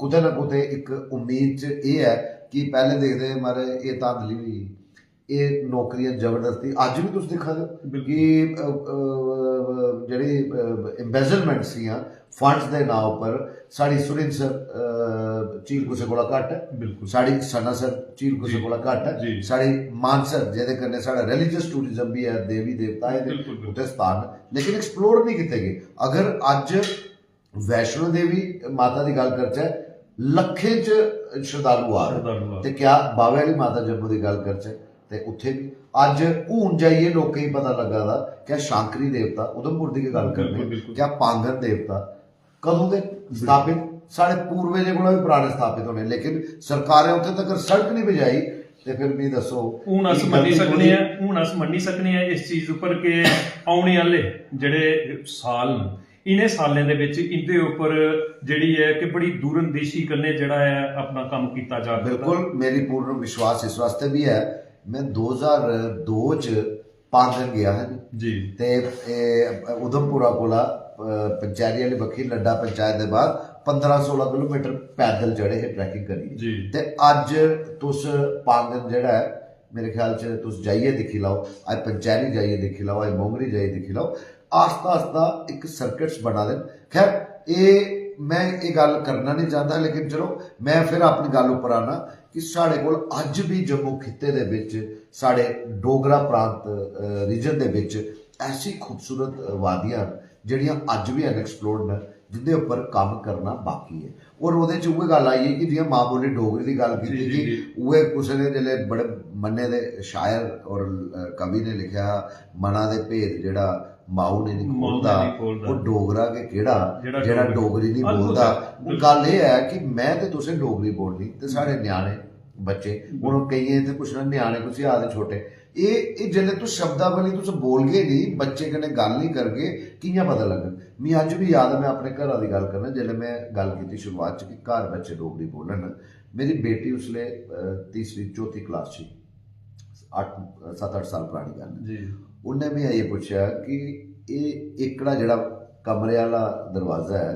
कुतै ना कुतै इक उम्मीद च एह् ऐ कि पैह्लें दिखदे हे, "मारे, एह् धांधली होई गेई, एह् नौकरियां जबरदस्ती।" अज्ज बी तुस दिक्खा दे ओ बिल्कुल। कि अ, अ, जेह्ड़ी एम्बेजलमेंट्स हियां फंड्स दे नांऽ उप्पर, साढ़ी सुरिंसर अ, झील कुसै कोला घट्ट ऐ, बिल्कुल साढ़ी सनासर झील कुसै जी। कोला घट्ट ऐ, जी। साढ़ी मानसर, जेह्दे कन्नै साढ़ा रिलीजियस टूरिज्म बी ऐ, देवी देवता ऐ, बिल्कुल, बिल्कुल। उत्थै स्थान न, लेकिन एक्सप्लोर नहीं कीते गे। अगर अज्ज वैष्णो देवी माता दी गल्ल करचै, लक्खें च श्रद्धालु आ रहे, श्रद्धालु आ। ते क्या बावे आह्ली माता जम्मू दी गल्ल करचै, ते उत्थै बी अज्ज हून जाइयै लोकें गी पता लग्गा दा क्या शांकरी देवता, उधमपुर दी गै गल्ल करने, बिल्कुल, बिल्कुल। क्या पांगन देवता कदूं दे स्थापित, साढ़े पूर्वजें कोला बी पराने स्थापित होने, लेकिन सरकारें उत्थै तगर सड़क नहीं पजाई, ते फिर मिगी दस्सो हून अस कि मन्नी गलती सकने कोह्दी? आं हून अस मन्नी सकने आं इस चीज उप्पर कि औने आह्ले जेह्ड़े साल न, इ'नें सालें दे बिच इं'दे उप्पर जेह्ड़ी ऐ कि बड़ी दूरअंदेशी कन्नै जेह्ड़ा ऐ अपना कम्म कीता जा करदा। बिल्कुल, मेरी पूर्ण विश्वास इस वास्तै भी है। मैं दो हज़ार दो च पांगन गया हा जी। जी ते एह् उधमपुरा कोला, अ, पंचैरी आह्ली बक्खी लड्डा पंचायत दे बाद पंदरां सोलां किलोमीटर पैदल चढ़े हे ट्रैकिंग करियै। जी ते अज्ज तुस पांगन जेह्ड़ा ऐ, मेरे ख्याल च तुस जाइयै दिक्खी लैओ, अज्ज पंचैरी जाइयै दिक्खी लैओ, अज्ज मोंगरी जाइयै दिक्खी लैओ, आस्ता आस्ता इक सर्किट्स बना दे न। खैर, एह् मैं एह् गल्ल करना नहीं चांह्दा, लेकिन चलो, मैं फिर अपनी गल्ल उप्पर आना कि साढ़े कोल अज्ज बी जम्मू खित्ते दे बिच, साढ़े डोगरा प्रांत रीजन दे बिच ऐसी खूबसूरत वादियां न जेह्ड़ियां अज्ज बी अनएक्सप्लोर्ड न, जिंदे उप्पर कम्म करना बाकी ऐ। और ओह्दे च उ'ऐ गल्ल आई गेई कि जि'यां मां बोली डोगरी दी गल्ल जी, कीती जी, कि जी। उ'ऐ कुसै ने जिसलै बड़े मन्ने दे शायर और, अ, कवि ने लिखेआ, "मना दे भेद जेह्ड़ा माऊ ने निं माऊ ने खोलदा, निं खोलदा। ओह् डोगरा गै केह्ड़ा, जेह्ड़ा जेह्ड़ा डोगरी डोगरी निं अद्भुत बोलदा।" ऐ, हून बिल्कुल। गल्ल एह् ऐ कि मैं ते तुसें डोगरी बोलनी ते साढ़े ञ्याणे, बच्चे, हून केइयें इत्थै पुच्छना, "ञ्याणे कुसी आखदे छोटे?" एह् एह् जिसलै तुस शब्दावली तुस बोलगे निं, बच्चे कन्नै गल्ल निं करगे, कि'यां पता लग्गग? मी अज्ज बी याद ऐ, मैं अपने घरा दी गल्ल करना, जिसलै मैं गल्ल कीती शुरुआत च कि घर बच्चे डोगरी बोलन, मेरी बेटी उसलै, अ, तीसरी चौथी क्लास च ही, अट्ठ, सत्त अट्ठ साल परानी गल्ल ऐ। जी उन्नै मी आइयै पुच्छेआ कि एह् एह्कड़ा जेह्ड़ा कमरे आह्ला दरवाजा ऐ,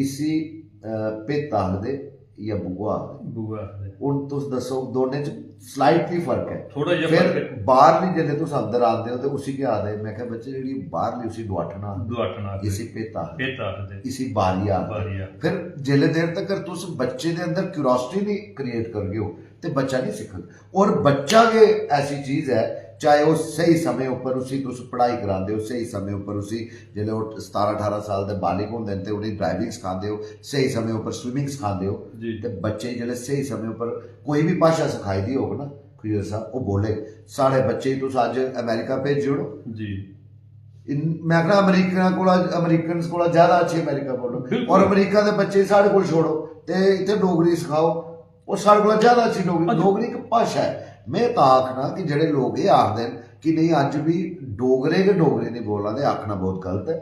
इसी, अ, भित्त आखदे जां बूहा आखदे? बूहा आखदे। हून तुस दस्सो, दोनें च स्लाइटली फर्क ऐ। थोह्ड़ा जेहा फिर फर्क ऐ। बाह्रली जिसलै तुस अंदर आंदे ओ ते उसी केह् आखदे? मैं आखेआ, "बच्चे, जेह्ड़ी बाह्रली उसी डुआठना आखदे, डुआठना आखदे। इसी भित्त आखदे, भित्त आखदे। इसी बारी आखदे।" बारी आखदे। फिर जिसले देर तकर तुस बच्चे दे अंदर क्यूरियोसिटी नहीं क्रिएट करगे ओ ते बच्चा नहीं सिक्खग। और बच्चा गै ऐसी चीज ऐ, चाहे ओह् स्हेई समें उप्पर उसी तुस पढ़ाई करांदे ओ, स्हेई समें उप्पर उसी, जिसलै ओह् सतारां ठारां साल दे बालिग होंदे न ते उ'नेंगी ड्राइविंग सखांदे ओ, स्हेई समें उप्पर स्विमिंग सखांदे ओ, जी। ते बच्चे गी जिसलै स्हेई समें उप्पर कोई बी भाशा सखाई दी होग ना, खजूर साहब, ओह् बोले। साढ़े बच्चे गी तुस अज्ज अमेरिका भेजी ओड़ो, जी। इन-, मैं आखना, अमेरिका कोला, अमेरिकन कोला ज्यादा अच्छी अमेरिका बोलो। बिल्कुल। और अमेरिका दे बच्चे साढ़े कोल छोड़ो ते इत्थै डोगरी सखाओ, और साढ़े कोला ज्यादा अच्छी डोगरी। अच्छा। डोगरी इक भाशा ऐ। मैं तां आखना कि जेह्ड़े लोक एह् आखदे न कि नहीं, अज्ज बी डोगरे गै डोगरी नहीं बोला दे, आखना बहुत गलत ऐ।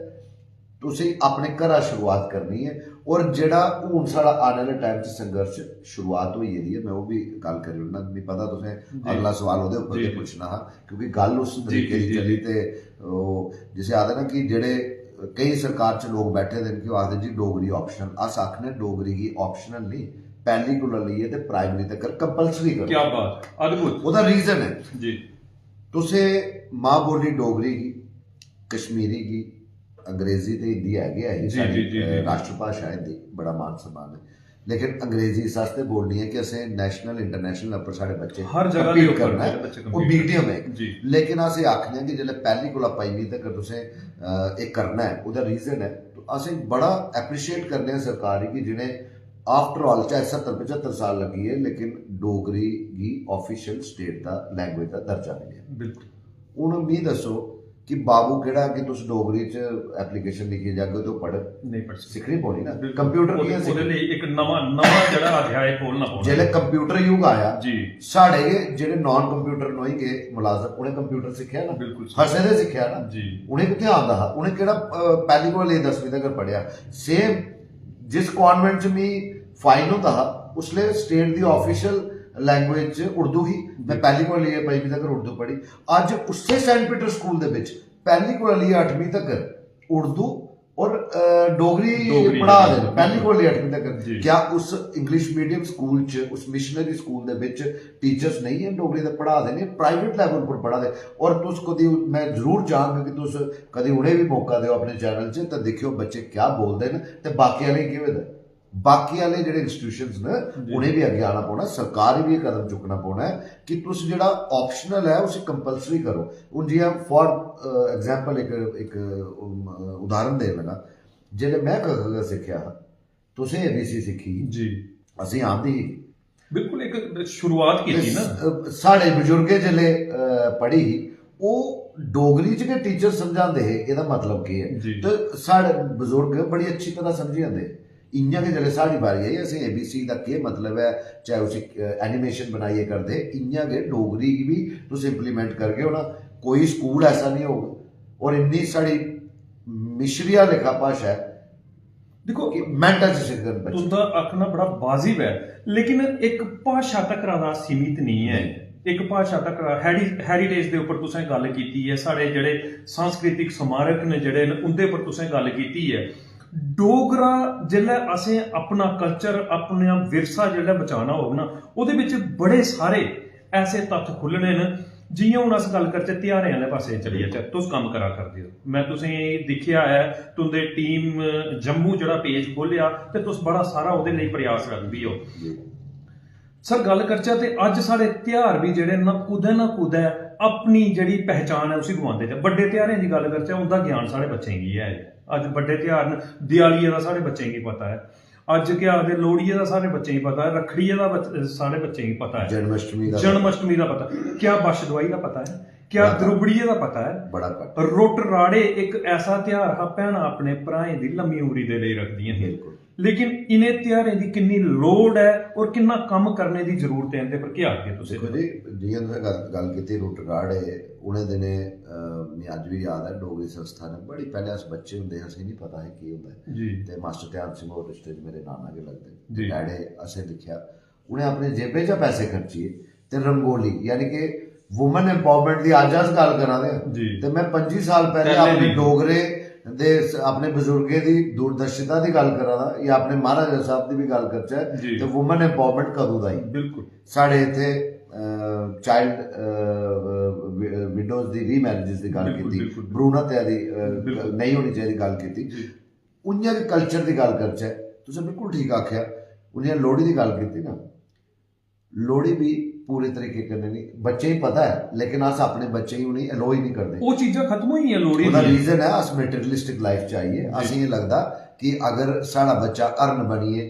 तुसें अपने घरा शुरुआत करनी ऐ। और जेह्ड़ा हून साढ़ा आने आह्ले टाइम च संघर्ष शुरुआत होई गेदी ऐ, में ओह् बी गल्ल करी ओड़ना। मिगी पता तुसें जी। अगला सवाल ओह्दे उप्पर जी, गै जी। पुच्छना हा, क्योंकि गल्ल उस जी, तरीके जी, दी जी, चली जी। ते ओह् जिसे आखदे ना कि जेह्ड़े केईं सरकार च लोक बैठे दे न कि ओह् आखदे जी डोगरी ऑप्शनल, अस आखने डोगरी गी ऑप्शनल नहीं, पैह्ली कोला लेइयै ते प्राइमरी तक कंपलसरी करो। क्या बात, अद्भुत। ओह्दा रीजन ऐ, जी। तुसें मां बोली डोगरी गी, कश्मीरी गी, अंग्रेजी ते हिंदी है गै है ही जी, साढ़ी, जी, जी, जी, अ, जी। राष्ट्रभाशा हिंदी, बड़ा मान सम्मान है, लेकिन अंग्रेजी इस आस्तै बोलनी है कि असें नेशनल इंटरनेशनल उप्पर साढ़े बच्चे हर जगह compete दे उप्पर करना मेरे है, बच्चे वो compete मीडियम करना। है। जी। लेकिन अस एह् आखने आं कि जेल्लै पैह्ली कोला पंजमीं तक तुसें, अ, एह् करना ऐ, ओह्दा रीजन ऐ, तो असें बड़ा एप्रिशिएट करने आं सरकार गी, जि'नें आफ्टर ऑल चाहे सत्तर पचहत्तर साल लग्गी गे, लेकिन डोगरी गी ऑफिशियल स्टेट दा लैंग्वेज दा दर्जा मिलेआ। बिल्कुल। हून मिगी दस्सो कि बाबू केह्ड़ा कि तुस डोगरी च एप्लीकेशन लिखियै जागे ते ओह् पढ़ग? नहीं पढ़ सकते। सिक्खनी पौनी ना। बिल्कुल। कंप्यूटर ओह्दे कि'यां ओह्दे सिक्खग? लेई इक नमां नमां जेह्ड़ा अध्याय खोलना पौना। जेल्लै कंप्यूटर युग आया, जी। साढ़े गै जेह्ड़े नॉन कंप्यूटर नोई गे मुलाजम, उ'नें कंप्यूटर सिक्खेआ ना, बिल्कुल। फसे दे सिक्खेआ ना। जी। उ'नें कुत्थै आंदा हा? उ'नें केह्ड़ा, अ, पैह्ली कोला लेइयै दसमीं तक पढ़ेआ? सेम जिस कॉन्वेंट च मी फाइन होंदा हा, उसलै स्टेट दी ऑफिशियल लैंग्वेज च उर्दू ही। में पैह्ली कोला लेइयै पंजमीं तक उर्दू पढ़ी। अज्ज उस्सै सेंट पीटर स्कूल दे बिच पैह्ली कोला लेइयै अठमीं तक उर्दू और, अ, डोगरी डोगरी पढ़ा डोगरी। दे न, पैह्ली कोला लेइयै अठमीं तक। जी। क्या उस इंग्लिश मीडियम स्कूल च, उस मिशनरी स्कूल दे बिच टीचर्स नहीं है डोगरी दे पढ़ा दे ने? प्राइवेट लेवल पर पढ़ा दे। और तुस कदी, मैं जरूर चाहंग कि तुस कदी उ'नें बी मौका देओ अपने चैनल च, ते दिक्खेओ बच्चे क्या बोलदे न ते बाकी आह्लें गी केह् होए दा। बाकी आह्ले जेह्ड़े इंस्टीट्यूशंस न, जी। उ'नें बी अग्गें आना पौना, सरकार गी बी एह् कदम चुक्कना पौना ऐ कि तुस जेह्ड़ा ऑप्शनल ऐ उसी कंपलसरी करो। हून जि'यां फॉर एग्जांपल इक, इक, उम, उदाहरण देन लगा, जेल्लै में क ख ग सिक्खेआ हा, तुसें एबीसी सिक्खी ही, जी। असें आंदी ही। बिल्कुल इक शुरुआत कीती ना। अ, साढ़े बजुर्गें जेल्लै, अ, पढ़ी ही, ओह् डोगरी च गै टीचर समझांदे हे, एह्दा मतलब केह् ऐ? जी। ते साढ़े बजुर्ग बड़ी अच्छी तरह समझी जंदे हे। इ'यां गै जेल्लै साढ़ी बारी आई, असें एबीसी दा केह् मतलब ऐ, चाहे उसी, अ, एनिमेशन बनाइयै करदे हे, इ'यां गै डोगरी गी बी तुस इंप्लीमेंट करगे ओ ना। कोई स्कूल ऐसा नहीं होग, और इन्नी साढ़ी मिशरिया लेखा भाशा ऐ दिक्खो, कि मैंटा च सिखदे न बच्चे। तुंदा आखना बड़ा वाजिब ऐ, लेकिन इक भाशा तकर दा सीमित नहीं है। इक भाशा तकर हेरिटेज दे उप्पर तुसें गल्ल कीती ऐ, साढ़े जेह्ड़े सांस्कृतिक स्मारक न जेह्ड़े न, उंदे उप्पर तुसें गल्ल कीती ऐ। डोगरा जिसलै असें अपना कल्चर, अपना विरसा जिसलै बचाना होग ना, ओह्दे बिच बड़े सारे ऐसे तत्थ खु'ल्लने न। जि'यां हून अस गल्ल करचै ध्यारें आह्ले पासै चली जाचै, तुस कम्म करा करदे ओ, में तुसें गी दिक्खेआ ऐ, तुं'दे टीम जम्मू जेह्ड़ा पेज खोह्लेआ ते तुस बड़ा सारा ओह्दे लेई प्रयासरत बी ओ। जी। सर, गल्ल करचै ते अज्ज साढ़े ध्यार बी जेह्ड़े न, कुतै ना कुतै अपनी जेह्ड़ी पहचान ऐ उसी गवांदे। ते बड्डे ध्यारें दी गल्ल करचै, उं'दा ज्ञान साढ़े बच्चें गी ऐ। अज्ज बड्डे ध्यार न, देआलिये दा साढ़े बच्चें गी पता ऐ, अज्ज केह् आखदे, लोह्ड़िये दा साढ़े बच्चें गी पता ऐ, रक्खड़िये दा बच-, साढ़े बच्चें गी पता ऐ, जन्माष्टमी दा जन्माष्टमी दा पता, क्या बच्छ दुआही दा पता ऐ, क्या बड़ा घट्ट। द्रुबड़िये दा पता ऐ? बड़ा घट्ट। रुट्ट राड़े इक ऐसा ध्यार हा, भैनां अपने भ्राएं दी लम्मी उमरी दे लेई रखदियां हियां। बिल्कुल। लेकिन इ'नें ध्यारें दी किन्नी लोड़ ऐ और किन्ना कम्म करने दी जरूरत ऐ, इं'दे पर केह् आखगे तुस? दिक्खो जी, जि'यां तुसें गल्ल, गल्ल कीती रुट्ट राड़े, उ'नें दिनें, अ, मिगी अज्ज बी याद ऐ, डोगरी संस्था ने बड़ी, पैह्लें अस बच्चे होंदे हे, असेंगी निं पता हा केह् होंदा ऐ। जी। ते मास्टर ध्यान सिंह होर रिश्ते च मेरे नाना गै लगदे। जी। डैडे असें दिक्खेआ, उ'नें अपने जेबे चा पैसे खर्चियै ते रंगोली, यानी कि वुमन एम्पावरमेंट दी अज्ज अस गल्ल करा दे आं। जी। ते में पंजी साल पैह्लें पैह्लें अपने दी। डोगरे दे स-, अपने बजुर्गें दी दूरदर्शिता दी गल्ल करा दा, या अपने महाराजा साहब दी बी गल्ल करचै, जी। ते वुमन एम्पावरमेंट कदूं दा ही? बिल्कुल। साढ़े इत्थै, अ, चाइल्ड, अ, वि-, विडोज दी रीमैरिजेस दी गल्ल बिल्कुल, कीती, बिल्कुल, बिल्कुल। भ्रूण हत्या दी, अ, बिल्कुल। नेईं होनी चाहिदी गल्ल कीती। जी। उ'आं गै कल्चर दी गल्ल करचै, तुसें बिल्कुल ठीक आखेआ, उ'आं लोह्ड़ी दी गल्ल कीती ना, लोह्ड़ी बी पूरे तरीके कन्नै नहीं, बच्चें गी पता ऐ, लेकिन अस अपने बच्चें गी उ'नेंगी अलो ही नहीं करदे। ओह् चीजां खत्म होई गेइयां लोह्ड़ी ओह्दा दियां। रीजन ऐ, अस मटेरियलिस्टिक लाइफ च आई गे। जी। असेंगी एह् लगदा कि अगर साढ़ा बच्चा हरण बनियै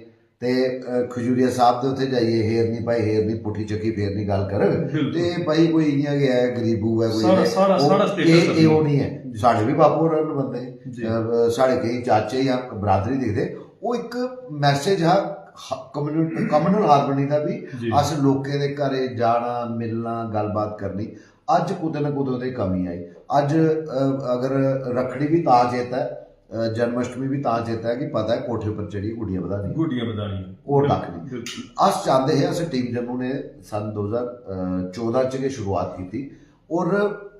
ते, अ, खजूरिया साहब दे उत्थै जाइयै हेरनी भाई, हेरनी पुट्ठी चक्की फेरनी गल्ल करग, बिल्कुल। ते भाई कोई इ'यां गै ऐ, गरीबू ऐ कोई, साढ़ा, ते साढ़ा, ओह् साढ़ा एह्, status एह् ओह् नहीं ऐ। साढ़े बी बापू हरण बंदे हे। जी। अ, साढ़े केईं चाचे जां बरादरी दिखदे, ओह् इक मैसेज हा, कम्युनल, कम्युनल हारमनी दा बी। जी। अस लोकें दे घरें जाना, मिलना, गल्लबात करनी। अज्ज कुतै ना कुतै ओह्दी कमी आई। अज्ज, अ, अगर रक्खड़ी बी तां चेता ऐ, जन्माष्टमी बी तां चेता ऐ कि पता ऐ कोठे पर चढ़ियै गुड्डियां बधानियां। गुड्डियां बधानियां। होर कक्ख नेईं। अस चांह्दे हे, अस टीम जम्मू ने सन दो ज्हार चौदां च गै शुरुआत कीती। और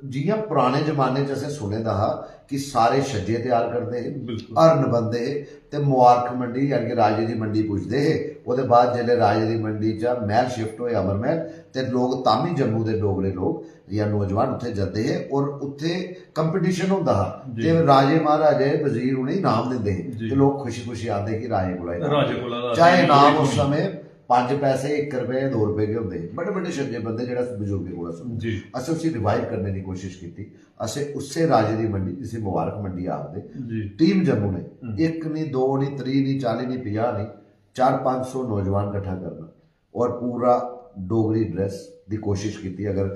जियां पराने जमाने च असें सुने दा हा कि सारे छज्जे त्यार करदे हे, हरण बनदे हे, ते मुबारक मंडी यानी कि राजे दी मंडी पुजदे हे। ओह्दे बाद जेल्लै राजे दी मंडी चा मैह्ल शिफ्ट होए अमर मैह्ल, ते लोक तां बी जम्मू दे डोगरे लोक जां नौजवान उत्थै जंदे हे और उत्थै कंपटीशन होंदा हा। ते राजे महाराजे वजीर उ'नेंगी इनाम दिंदे हे, ते लोक खुशी खुशी आंदे कि राजे कोला इनाम, चाहे इनाम उस समें पंज पैसे, इक रपेऽ, दो रपेऽ गै होंदे हे। बड़े बड़े छज्जे बंदे, जेह्ड़ा बजुर्गें कोला सुनदे। असें उसी रिवाइव करने दी कोशिश कीती। असें उस्सै राजे दी मंडी, जिसी मुबारक मंडी आखदे, टीम जम्मू ने इक निं, दो निं, त्रीह् निं, चाली निं, पंजाह् निं, चार पंज सौ नौजवान कट्ठा करना और पूरा डोगरी ड्रेस दी कोशिश कीती। अगर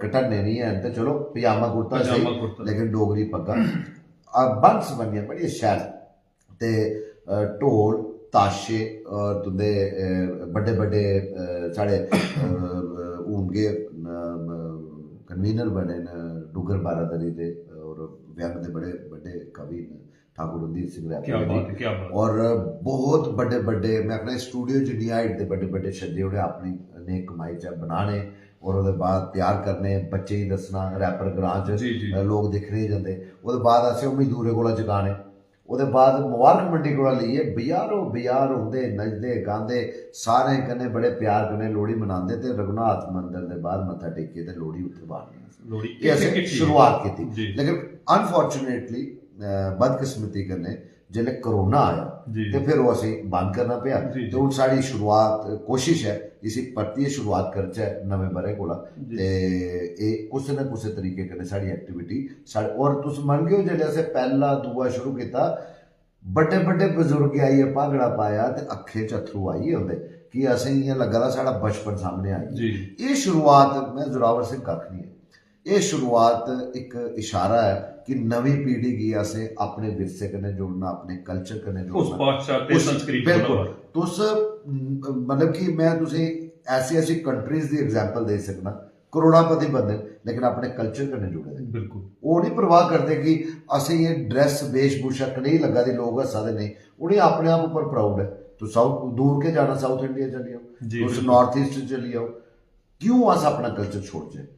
कटन्ने निं हैन ते चलो पजामा कुर्ता स्हेई, लेकिन डोगरी पग्गा, बंस बनियै बड़ी शैल। ते ढोल, ताशे, तुंदे बड्डे बड्डे साढ़े हून गै कन्वीनर बने न डुग्गर बारादरी दे, और व्यंग दे बड़े बड्डे कवि न ठाकुर रणदीप सिंह रैपर जी। और बहुत बड्डे बड्डे, मैं आखना स्टूडियो जिन्नी हाइट दे बड्डे बड्डे छज्जे उ'नें अपनी नेक कमाई च बनाने और ओह्दे बाद त्यार करने, बच्चें गी दस्सना। रैपर ग्रां च लोक दिक्खने गी जंदे। ओह्दे बाद असें ओह् मजदूरें कोला चकाने। ओह्दे बाद मुबारक मंडी कोला लेइयै बजारो बजार होंदे, नचदे गांदे, सारें कन्नै बड़े प्यार कन्नै लोह्ड़ी मनांदे ते रघुनाथ मंदर दे बाह्र मत्था टेकियै ते लोह्ड़ी उत्थै बालनी। एह् असें शुरुआत कीती। लेकिन अनफॉर्चुनेटली, बदकिस्मती कन्नै जेल्लै कोरोना आया ते फिर ओह् असें बंद करना पेआ। ते हून साढ़ी शुरुआत, कोशिश ऐ इसी परतियै शुरुआत करचै नमें ब'रे कोला। ते एह् कुसै ना कुसै तरीके कन्नै साढ़ी एक्टिविटी साढ़े, और तुस मनगे ओ जेल्लै असें पैह्ला दूआ शुरू कीता, बड्डे बड्डे बजुर्ग आइयै भांगड़ा पाया ते अक्खें च अत्थरू आई गे उं'दे कि असें इ'यां लग्गा दा साढ़ा बचपन सामनै आई गेआ। एह् शुरुआत, में जोरावर सिंह कक्ख निं ऐ, एह् शुरुआत इक इशारा ऐ कि नमीं पीढ़ी गी असें अपने विरसे कन्नै जोड़ना, अपने कल्चर कन्नै जोड़ना। पाश्चात्य संस्कृति कोला बिल्कुल। तुस मतलब कि में तुसें ऐसी ऐसी कंट्रीज दी एग्जांपल देई सकना, करोड़ापति बंदे न लेकिन अपने कल्चर कन्नै जुड़े दे। बिल्कुल। ओह् निं परवाह करदे कि असें एह् ड्रेस, वेशभूषा कनेही लग्गा दी, लोक हस्सा दे नेईं, उ'नें अपने आप उप्पर प्राउड ऐ। तुस साउथ, दूर के जाना, साउथ इंडिया चली जाओ, तुस नार्थ ईस्ट चली जाओ। क्यों अस अपना कल्चर छोड़चै?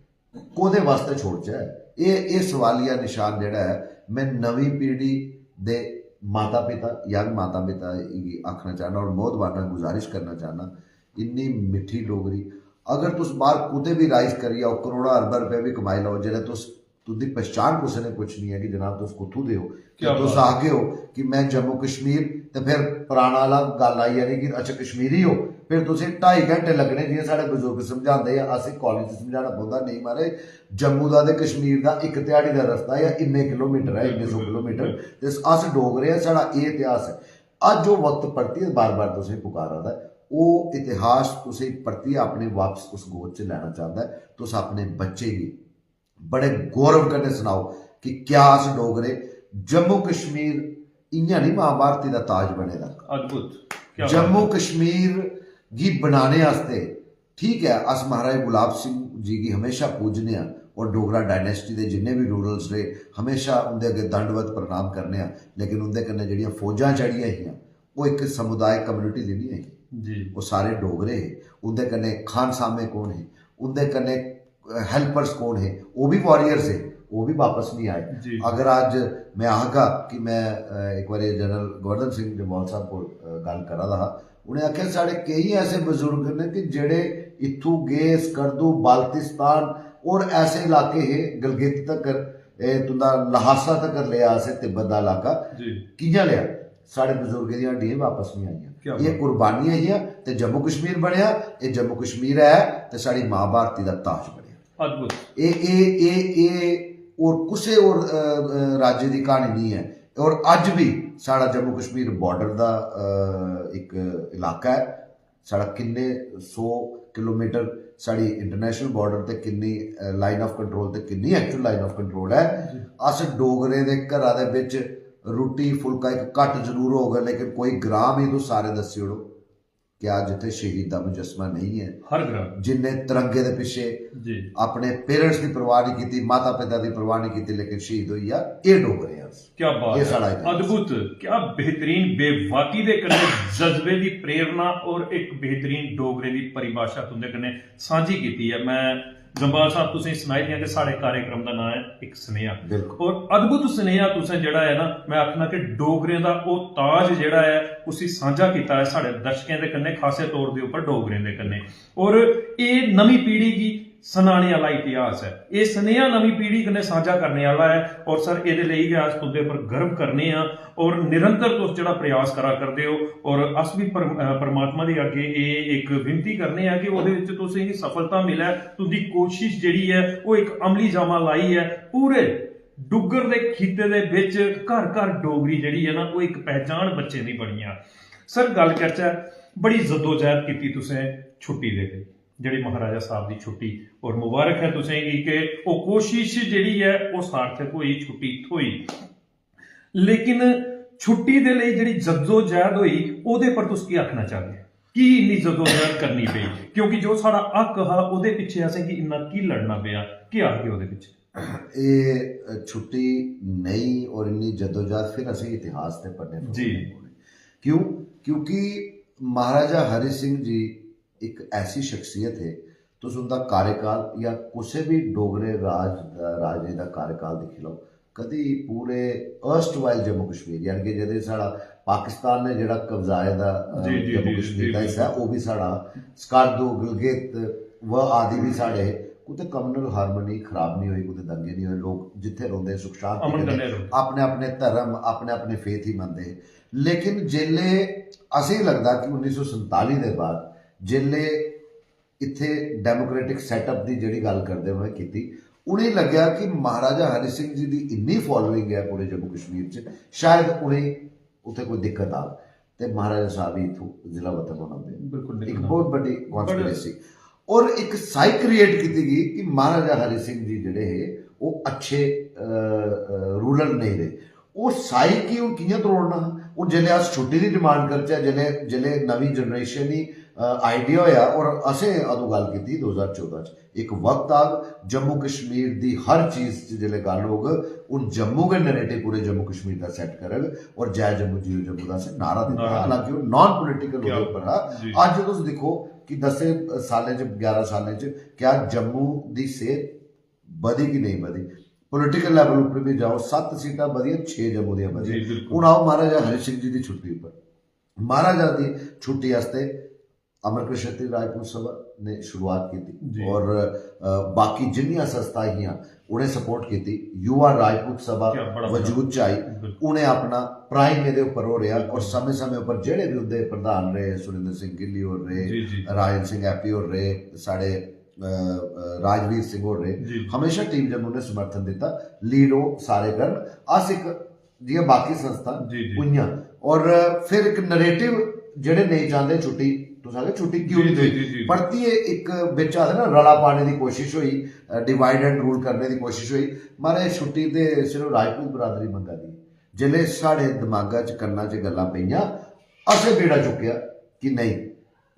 कोह्दे वास्तै छोड़चै? एह् एह् सवालिया निशान जेह्ड़ा ऐ, में नमीं पीढ़ी दे माता पिता, यंग माता पिता गी आखना चाह्न्नां और मोहतबाना गुजारिश करना चाह्न्नां, इन्नी मिट्ठी डोगरी। अगर तुस बाहर कुतै बी राइज करी आओ, करोड़ां अरबां रपेऽ बी कमाई लैओ, जेल्लै तुस, तुं'दी पहचान कुसै ने पुच्छनी ऐ कि जनाब तुस कुत्थूं दे ओ, ते तुस आखगे ओ कि में जम्मू कश्मीर, ते फिर पराना आह्ला गल्ल आई जानी कि अच्छा कश्मीरी ओ। फिर तुसें ढाई घैंटे लग्गने, जि'यां साढ़े बजुर्ग समझांदे हे, असें कालेज च समझाना पौंदा, नेईं महाराज, जम्मू दा ते कश्मीर दा इक ध्याड़ी दा रस्ता ऐ, इन्ने किलोमीटर ऐ, इन्ने सौ किलोमीटर, ते अस डोगरे आं, साढ़ा एह् इतिहास ऐ। अज्ज ओह् वक्त परतियै बार बार तुसें पुकारा दा ऐ। ओह् इतिहास तुसें परतियै अपने वापस उस गोद च लैना चांह्दा ऐ। तुस अपने बच्चे गी बड़े गौरव कन्नै सनाओ कि क्या अस डोगरे, जम्मू कश्मीर इ'यां निं मां भारती दा ताज बने दा। अद्भुत। क्या बात जम्मू ऐ। कश्मीर गी बनाने आस्तै, ठीक ऐ, अस महाराज गुलाब सिंह जी गी हमेशा पूजने आं और डोगरा डायनेस्टी दे जिन्ने बी रूलर्स रेह्, हमेशा उं'दे अग्गें दंडवत प्रणाम करने आं, लेकिन उं'दे कन्नै जेह्ड़ियां फौजां चढ़ियां हियां, ओह् इक समुदाय, कम्युनिटी दी निं ऐ ही। जी। ओह् सारे डोगरे हे। उं'दे कन्नै खानसामे कौन हे, उं'दे कन्नै हेल्पर्स कौन हे, ओह् बी वॉरियर्स हे, ओह् बी बापस निं आए। जी। अगर अज्ज में आखगा कि में, अ, इक बारी जनरल गोवर्धन सिंह जम्वाल साहब कोल, अ, गल्ल करा दा हा, उ'नें आखेआ साढ़े केईं ऐसे बजुर्ग न कि जेह्ड़े इत्थूं गे स्कर्दू, बाल्तिस्तान और ऐसे इलाके हे, गिलगित तकर, एह् तुं'दा लहासा तकर लेआ असें, तिब्बत दा इलाका। जी। कि'यां लेआ? साढ़े बजुर्गें दियां हड्डियां बापस निं आइयां। क्या एह् बात। कुर्बानियां हियां ते जम्मू कश्मीर बनेआ। एह् जम्मू कश्मीर ऐ ते साढ़ी मां भारती दा ताज बनेआ। अद्भुत। एह् एह् एह् एह् होर कुसै होर, अ, अ, राज्य दी क्हानी निं ऐ। और अज्ज बी साढ़ा जम्मू कश्मीर बॉर्डर दा, अ, इक इलाका ऐ। साढ़ा किन्ने सौ किलोमीटर साढ़ी इंटरनेशनल बॉर्डर ते किन्नी लाइन ऑफ कंट्रोल ते किन्नी एक्चुअल लाइन ऑफ कंट्रोल ऐ। जी। अस डोगरें दे घरा दे बिच रुट्टी फुल्का इक घट्ट जरूर होग, लेकिन कोई ग्राम ही तुस सारे दस्सी ओड़ो। क्या जित्थे शहीद दा मुजस्समा नहीं है, हर ग्रां जिनने तिरंगे दे पिछे जी अपने पेरेंट्स दी परवाह नहीं की, माता पिता दी परवाह नहीं की, लेकिन शहीद होई गेआ, एह् डोगरे आं अस। क्या बात ये है, साढ़ा इतिहास। अद्भुत, क्या बेहतरीन बेवाकी दे कन्नै जज्बे दी प्रेरणा और एक बेहतरीन डोगरे दी परिभाषा तुंदे कन्नै सांझी कीती है। मैं जम्बाल साहब तुसें सनाई दियां कि साढ़े कार्यक्रम दा नाम है एक सनेहा बिल्कुल। और अद्भुत सनेहा तुसें जेह्ड़ा है ना, मैं आखना कि डोगरें दा ओह् ताज जेह्ड़ा है उसी सांझा कीता है साढ़े दर्शकें दे कन्नै, खासे तौर दे उप्पर डोगरें दे कन्नै। और एह् नमीं पीढ़ी गी सनाने आह्ला इतिहास ऐ, एह् सनेहा नमीं पीढ़ी कन्नै सांझा करने आह्ला ऐ। और सर, एह्दे लेई गै अस तुंदे पर गर्व करने आं और निरंतर तुस जेह्ड़ा प्रयास करा करदे ओ। और अस बी पर-, अ, परमात्मा दे अग्गें एह् इक विनती करने आं कि ओह्दे विच तुसें गी सफलता मिलै, तुंदी कोशिश जेह्ड़ी ऐ ओह् इक अमली जामा लाइयै पूरे डुग्गर दे खित्ते दे बिच घर घर डोगरी जेह्ड़ी ऐ ना, ओह् इक पहचान बच्चें दी बनी जा। सर, गल्ल करचै, बड़ी जद्दोजहद कीती तुसें छुट्टी दे लेई, जेह्ड़ी महाराजा साहब दी छुट्टी, और मुबारक है तुसें गी कि ओह् कोशिश जेह्ड़ी ऐ ओह् सार्थक होई, छुट्टी थ्होई। लेकिन छुट्टी दे लेई जेह्ड़ी जद्दोजहद होई, ओह्दे पर तुस केह् आखना चाहगे? की इन्नी जद्दोजहद करनी पेई? क्योंकि जो साढ़ा हक हा, ओह्दे पिच्छे असेंगी इन्ना की लड़ना पेआ? केह् आखगे ओह्दे पिच्छे? एह् छुट्टी नेईं और इन्नी जद्दोजहद फिर असें इतिहास दे पन्ने जी। पढ़ने पौने। क्यों? क्योंकि महाराजा हरि सिंह जी इक ऐसी शख्सियत है, तुस उंदा कार्यकाल या कुसै बी डोगरे राज दा, राजे दा कार्यकाल दिक्खी लैओ, कदी पूरे अर्स्ट वाइल जम्मू कश्मीर, यानी कि जदे साढ़ा पाकिस्तान ने जेह्ड़ा कब्जाए दा, अ, जी, जी, जम्मू जी, कश्मीर जी, दा जी। हिस्सा ऐ, ओह् बी साढ़ा, स्कार्दू, गिलगित व आदि बी साढ़े हे। कुतै कम्युनल हारमोनी खराब नहीं होई, कुतै दंगे नहीं होए, लोग जित्थे रौंह्दे सुख शांति अमन कन्नै कन्नै रौंह्दे। अपने अपने धर्म, अपने अपने फेथ ही मनदे हे। लेकिन जेल्लै असेंगी लगदा कि उन्नी सौ संताली दे बाद जेल्लै इत्थे डेमोक्रेटिक सेटअप दी जेह्ड़ी गल्ल करदे उ'नें कीती, उ'नेंगी लग्गेआ कि महाराजा हरि सिंह जी दी इन्नी फॉलोइंग ऐ पूरे जम्मू कश्मीर च, शायद उ'नेंगी उत्थे कोई दिक्कत आग। ते महाराजा साहब ही इत्थों जिला वतन होना पे। बिल्कुल एक निकलना। बहुत बड़ी कॉन्स्पिरेसी। और एक साइक क्रिएट की गई कि महाराजा हरि सिंह जी जेह्ड़े हे, ओह् अच्छे रूलर नहीं रहे। ओह् साइक गी हून कि'यां त्रोड़ना हा? हून जेल्लै अस छुट्टी दी डिमांड करचै, जेल्लै जेल्लै नमीं जनरेशन गी आइडिया होया, और असें अदूं गल्ल कीती दो ज्हार चौदां च, एक वक्त आग जम्मू कश्मीर दी हर चीज च जेल्लै गल्ल होग, हून जम्मू गै नैरेटिव पूरे जम्मू कश्मीर दा सेट करग, और जय जम्मू जियो जम्मू दा असें नारा दित्ता। नारा। हालांकि ओह् नॉन पॉलिटिकल क्या ओह्दे उप्पर हा। जी। अज्ज तुस दिक्खो कि दसें सालें च, ग्यारह सालें च क्या जम्मू दी सेहत बधी कि नहीं बधी? पॉलिटिकल लेवल उप्पर भी जाओ, सत्त सीटां बधियां, छे जम्मू दियां बधियां। जी, बिल्कुल। हून आओ महाराजा हरि सिंह जी दी छुट्टी उप्पर। महाराजा दी छुट्टी आस्तै अमर कृष्ण राजपूत सभा ने शुरुआत की जी। और अ, बाकी जिन्नियां संस्था हियां उ'नें सपोर्ट की। यू आर राजपूत सभा क्या बड़ा वजूद च आई, बिल्कुल। उ'नें अपना प्राइम एह्दे उप्पर हो रेहा। और समय समय उप्पर जेह्ड़े भी उं'दे प्रधान रेह्, सुरेंद्र सिंह गिल्ली होर रेह्, जी, जी। राजन सिंह हैप्पी होर रेह्, साढ़े अ, अ, राजवीर सिंह होर रेह्, जी। हमेशा टीम जम्मू ने समर्थन दित्ता। लीड ओह् सारे करन, अस इक जि'यां बाकी संस्था जी, जी। उइयां। और फिर इक नैरेटिव जेह्ड़े नेईं चांह्दे छुट्टी, तुस आखदे छुट्टी क्यों जी, निं जी, थ्होई? जी, जी। परतियै इक बिच आखदे ना रला पाने दी कोशिश होई, डिवाइड एंड रूल करने दी कोशिश होई। महाराज छुट्टी ते सिर्फ राजपूत बरादरी मंगा दी। जिसलै साढ़े दमागा च कन्ना च गल्लां पेइयां, असें बेड़ा चुक्केआ कि नेईं,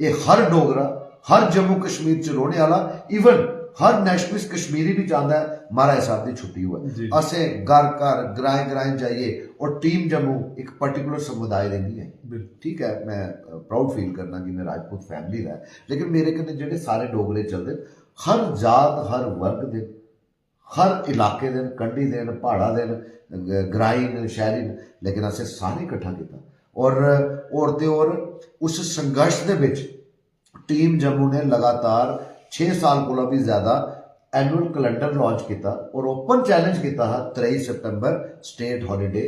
एह् हर डोगरा, हर जम्मू कश्मीर च रौह्ने आह्ला, इवन हर नेशनलिस्ट कश्मीरी भी चांह्दा ऐ महाराज साहब दी छुट्टी होऐ। जी। असें घर घर, ग्राएं ग्राएं जाइयै, और टीम जम्मू इक पर्टिकुलर समुदाय दे नहीं है। बिल्कुल। ठीक है, मैं प्राउड फील करना कि मैं राजपूत फैमिली दा ऐ, लेकिन मेरे कन्नै जेह्ड़े सारे डोगरे चलदे न, हर जात, हर वर्ग दे, हर इलाके दे न, कंढी दे न, प्हाड़ा दे न, ग-, ग्राईं न, शैह्री न, लेकिन असें सारे किट्ठा कीता। और, और ते और उस संघर्ष दे बिच टीम जम्मू ने लगातार छे साल कोला भी ज्यादा एनुअल कैलेंडर लॉन्च किया और ओपन चैलेंज किया हा त्रेई सितंबर state holiday,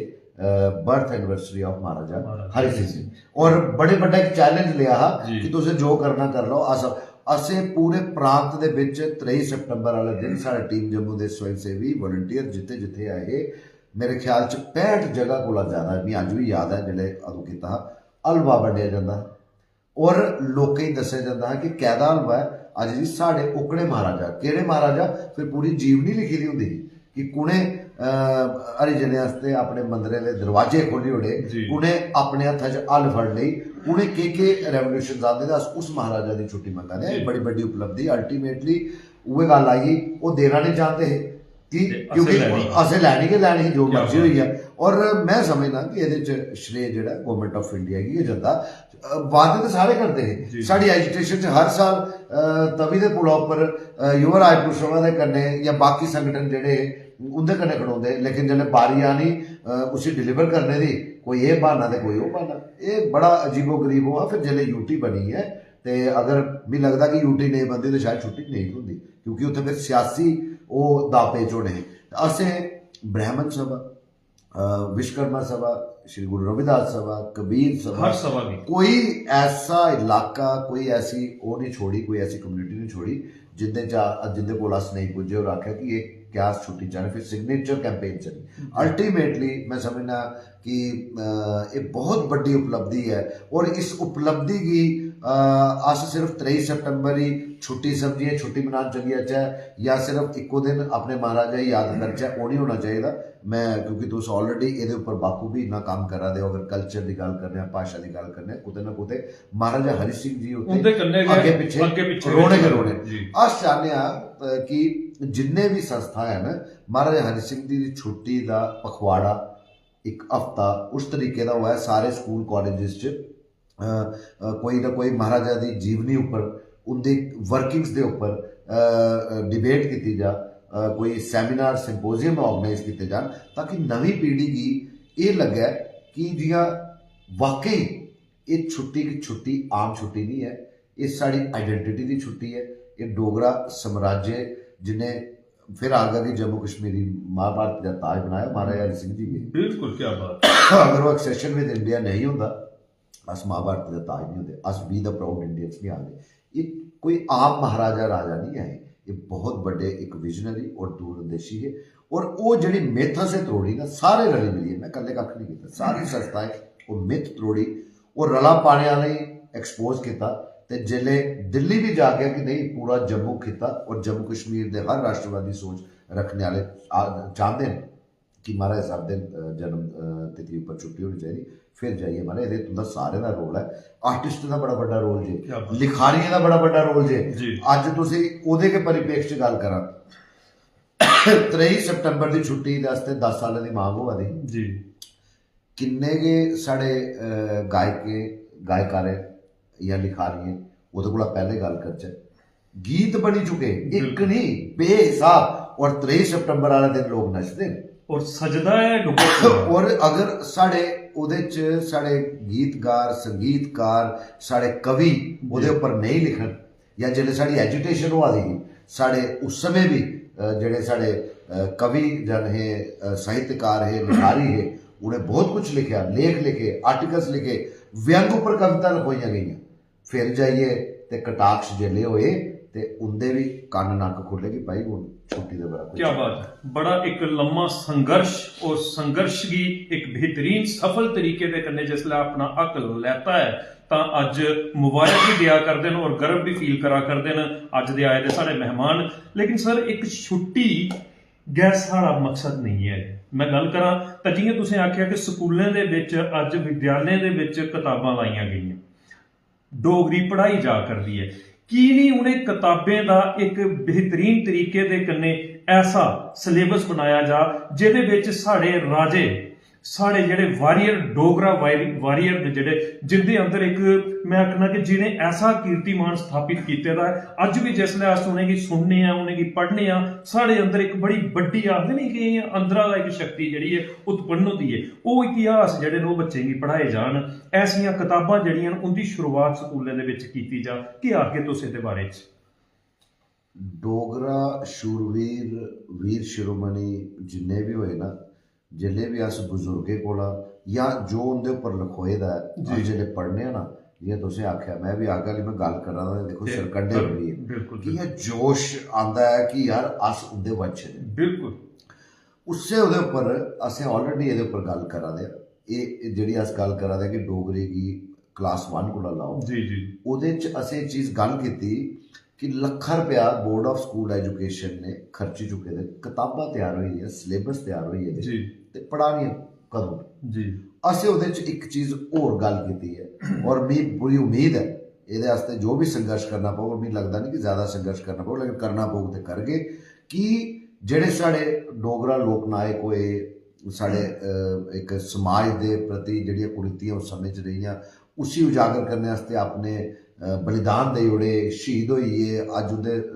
birth anniversary of Maharaja Maharaja Hari Singh ji. और बड़े बड़ा एक चैलेंज लिया हा जी। कि तुसें जो करना कर लो। अस असें पूरे प्रांत दे बिच त्रेई सितंबर वाले दिन साढ़े टीम जम्मू दे स्वयंसेवी वॉलंटियर जित्थे जित्थे आए, मेरे ख्याल च पैंठ जगह कोला ज्यादा, मी अज्ज भी याद ऐ जिसलै अदूं कीता हा, हलवा बंडेआ जंदा हा और लोकें गी दस्सेआ जंदा हा कि कैदा हलवा ऐ। अज्ज जी साढ़े ओकड़े महाराजा, केह्ड़े महाराजा, फिर पूरी जीवनी लिखी दी होंदी ही कि कु'नें अ, हरिजनें आस्तै अपने मंदरें दे दरवाजे खोह्ल्ली ओड़े, जी। उ'नें अपने हत्था च हल फड़ लेई, उ'नें केह् केह् रेवोल्यूशन आंदे ते अस उस महाराजा दी छुट्टी मंगा दे आं। जी। बड़ी बड्डी उपलब्धि। अल्टीमेटली उ'ऐ गल्ल आई गेई, ओह् देना नहीं चांह्दे हे कि ते असें क्योंकि लैनी। असें लैनी गै लैनी ही, जो क्या मर्जी बात। होई जा। और मैं समझना कि एह्दे च श्रेय जेह्ड़ा गवर्नमेंट ऑफ इंडिया गी गै जंदा। अ, वादे ते सारे करदे हे। जी। साढ़ी एजिटेशन च हर साल, अ, तवी दे पुला उप्पर, अ, युवा राजपूत सभा दे कन्नै या बाकी संगठन जेह्ड़े हे, उं'दे कन्नै खड़ोंदे हे। लेकिन जेल्लै बारी आनी, अ, उसी डिलीवर करने दी, कोई एह् ब्हाना ते कोई ओह् ब्हाना। एह् बड़ा अजीबो गरीब होआ। फिर जेल्लै यूटी बनी ऐ, ते अगर मिगी लगदा कि यूटी नेईं बनदी ते शायद छुट्टी नेईं थ्होंदी, क्योंकि उत्थै फिर सियासी ओह् दापेच होने हे। ते असें ब्राह्मण सभा, अ, विश्वकर्मा सभा, श्री गुरु रविदास सभा, कबीर सभा, हर सभा गी। कोई ऐसा इलाका, कोई ऐसी ओह् नहीं छोड़ी, कोई ऐसी कम्युनिटी नहीं छोड़ी जिंदे चा, जिंदे कोल अस नेईं पुज्जे और आखेआ कि एह् क्या अस छुट्टी चाह्ने। फिर सिग्नेचर कैंपेन चली। अल्टीमेटली मैं समझना कि, अ, एह् बहुत बड्डी उपलब्धि ऐ और इस उपलब्धि गी, अ, अस सिर्फ त्रेई सितंबर गी छुट्टी समझियै छुट्टी मनान चली जाचै या सिर्फ इक्को दिन अपने महाराजा गी याद करचै, ओह् नहीं होना चाहिदा। मैं, क्योंकि तुस ऑलरेडी एह्दे उप्पर बाकू भी इन्ना कम्म करा दे ओ, अगर कल्चर दी गल्ल करने आं, भाशा दी गल्ल करने आं, कुतै ना कुतै महाराजा हरि सिंह जी उत्थै उं'दे कन्नै गै अग्गें पिच्छें अग्गें पिच्छें रौह्ने गै गै रौह्ने। जी। अस चाह्न्ने आं, अ, कि जिन्ने भी संस्था हैन, महाराजा हरि सिंह जी दी छुट्टी दा पखवाड़ा इक हफ्ता उस तरीके दा होऐ, सारे स्कूल कालेजेस च, अ, अ, कोई ना कोई महाराजा दी जीवनी उप्पर, उं'दी वर्किंग्स दे उप्पर, अ, अ, डिबेट कीती जा, अ, कोई सेमिनार सिम्पोजियम ऑर्गेनाइज कीते जान, ताकि नमीं पीढ़ी गी एह् लग्गै कि जि'यां वाकई एह् छुट्टी की छुट्टी आम छुट्टी नहीं ऐ, एह् साढ़ी आइडेंटिटी दी छुट्टी ऐ। एह् डोगरा साम्राज्य जिन्ने फिर आखगा कि जम्मू कश्मीरी महाभारत दा ताज बनाया महाराजा हरि सिंह जी ने। बिल्कुल, क्या बात। अगर ओह् एक्सेशन विद इंडिया नहीं होंदा, अस महाभारत दा ताज नहीं होंदे, अस बी द प्राउड इंडियंस नहीं आखदे। एह् कोई आम महाराजा राजा नहीं है, एह् बहुत बड्डे इक विजनरी और दूरंदेशी है। और ओह् जेह्ड़ी मिथ असें त्रोड़ी ना, सारे रली मिलियै, मैं कल्ले कक्ख नहीं कीता, सारी संस्थाएं ओह् मिथ त्रोड़ी, ओह् रला पाने आह्ले एक्सपोज कीता। ते जेल्लै दिल्ली भी जागेआ कि नहीं, पूरा जम्मू खित्ता और जम्मू कश्मीर दे हर राष्ट्रवादी सोच रखने आह्ले आ-, चांह्दे न कि महाराज साहब दे, अ, जन्म, अ, तिथि उप्पर छुट्टी होनी चाहिदी, फिर जाइयै महाराज एह्दे तुं'दा सारें दा रोल ऐ। आर्टिस्ट दा बड़ा बड्डा रोल जे, क्या बात। लिखारियें दा बड़ा बड्डा रोल जे। जी। अज्ज तुसें ओह्दे गै परिप्रेक्ष्य च गल्ल करां, त्रेई सितंबर दी छुट्टी दे आस्तै दस सालें दी मांग होआ दी। जी। किन्ने गै साढ़े, अ, गायकें, गायकारें या लिखारियें, ओह्दे कोला पैह्ले गल्ल करचै, गीत बनी चुके, इक बिल्कुल। नहीं, बेहिसाब। और त्रेई सितंबर आह्ले दिन लोक नचदे न। और सजदा ऐ डुग्गर पूरा। और अगर साढ़े ओह्दे च साढ़े गीतकार, संगीतकार, साढ़े कवि ओह्दे जी। उप्पर नेईं लिखन, या जिसलै साढ़ी एजिटेशन होआ दी ही, साढ़े उस समें बी, अ, जेह्ड़े साढ़े, अ, कवि जन हे, अ, साहित्यकार हे, लिखारी हे, उ'नें बहुत कुछ लिखेआ, लेख लिखे, आर्टिकल्स लिखे, व्यंग उप्पर कविता लखोइयां गेइयां। फिर जाइयै ते कटाक्ष जिसलै होए ते उं'दे बी कन्न नक्क खु'ल्ले कि भाई हून छुट्टी दे बराबर। क्या बात है, बड़ा इक लम्मा संघर्ष, और संघर्ष गी इक बेहतरीन सफल तरीके दे कन्नै जिसलै अपना हक लैता ऐ, तां अज्ज मुबारक भी देआ करदे न और गर्व भी फील करा करदे न अज्ज दे आए दे साढ़े मेहमान। लेकिन सर, इक छुट्टी गै साढ़ा मकसद नेईं ऐ। मैं गल्ल करां तां जि'यां तुसें आखेआ कि स्कूलें दे बिच, अज्ज विद्यालयें दे बिच कताबां लाइयां गेइयां, डोगरी पढ़ाई जा करदी ऐ, की निं उ'नें कताबें दा इक बेहतरीन तरीके दे कन्नै ऐसा सिलेबस बनाया जा जेह्दे बिच साढ़े राजे, साढ़े जेह्ड़े वारियर, डोगरा वारि-, वारियर न जेह्ड़े, जिंदे अंदर इक, मैं आखना कि जि'नें ऐसा कीर्तिमान स्थापित कीते दा ऐ। अज्ज बी जिसलै अस उ'नेंगी सुनने आं, उ'नेंगी पढ़ने आं, साढ़े अंदर इक बड़ी बड्डी, आखदे निं कि इ'यां अंदरा दा इक शक्ति जेह्ड़ी ऐ उत्पन्न होंदी ऐ। ओह् इतिहास जेह्ड़े न ओह् बच्चें गी पढ़ाए जान, ऐसियां कताबां जेह्ड़ियां न उं'दी शुरुआत स्कूलें दे बिच कीती जा। केह् आखगे तुस एह्दे बारे च? डोगरा शूरवीर, वीर शिरोमणि जिन्ने बी होए ना, जिसलै बी अस बजुर्गें कोला जां जो उं'दे उप्पर लखोए दा ऐ, जी। अस जिसलै पढ़ने आं ना, जि'यां तुसें आखेआ, मैं बी आखगा कि मैं गल्ल करा दा, दिक्खो, ते सिरकंढे बिल्कुल, उड्डी गे। बिल्कुल, कि'यां जोश आंदा ऐ कि यार, अस उं'दे वंशज न। बिल्कुल। उस्सै ओह्दे उप्पर असें already एह्दे उप्पर गल्ल करा दे आं। एह्, एह् जेह्ड़ी अस गल्ल करा दे आं कि डोगरी गी class one कोला लाओ, जी, जी। ओह्दे च असें एह् चीज गल्ल कीती लक्खां रपेआ बोर्ड ऑफ स्कूल एजुकेशन ने खर्ची चुके दे, कताबां त्यार होई दियां, सिलेबस त्यार होई गेदे, जी ते पढ़ानियां कदूं? जी असें ओह्दे च इक चीज होर गल्ल कीती ऐ, और मी पूरी उम्मीद ऐ एह्दे आस्तै जो बी संघर्ष करना पौग, और मी लगदा नहीं कि ज्यादा संघर्ष करना पौग, लेकिन करना पौग ते करगे, कि जेह्ड़े साढ़े डोगरा लोक नायक होए, साढ़े अ, इक समाज दे प्रति जेह्ड़ियां कुरीतियां उस समें च रेहियां, उसी उजागर करने आस्तै अपने अ, बलिदान देई ओड़े, शहीद होई गे, अज्ज उं'दे अ,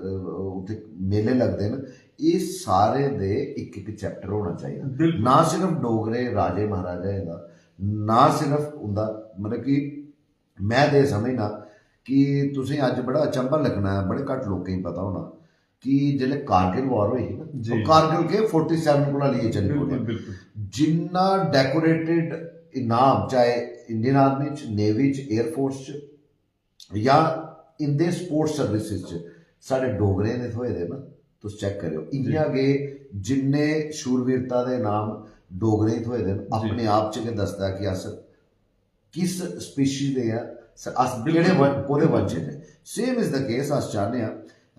उत्थै मेले लगदे न। एह् सारे दे इक इक चैप्टर होना चाहिदा। बिल्कुल। ना सिर्फ डोगरे राजे महाराजाएं दा, ना सिर्फ उं'दा, मतलब कि में ते समझना कि तुसें अज्ज बड़ा अचंभा लग्गना ऐ, बड़े घट्ट लोकें गी पता होना कि जिसलै कारगिल वार होई ही ना, जी। तो कारगिल के फोर्टी सेवन कोला लेइयै चली बिल्कुल पौने। बिल्कुल जिन्ना डेकोरेटेड इनाम, चाहे इंडियन आर्मी च, नेवी च, एयर फोर्स च, या इंदे स्पोर्ट्स सर्विसेज च, साढ़े डोगरें दे थ्होए दे ना। तुस चेक करेओ, इ'यां गै जिन्ने शूरवीरता दे इनाम डोगरें गी थ्होए दे न, जी। अपने आप च गै दसदा कि अस किस स्पीशी दे आ, स- अस बिल्कुल। केह्ड़े वन- कोह्दे वंशज न। सेम इज द केस, अस चाह्न्ने आं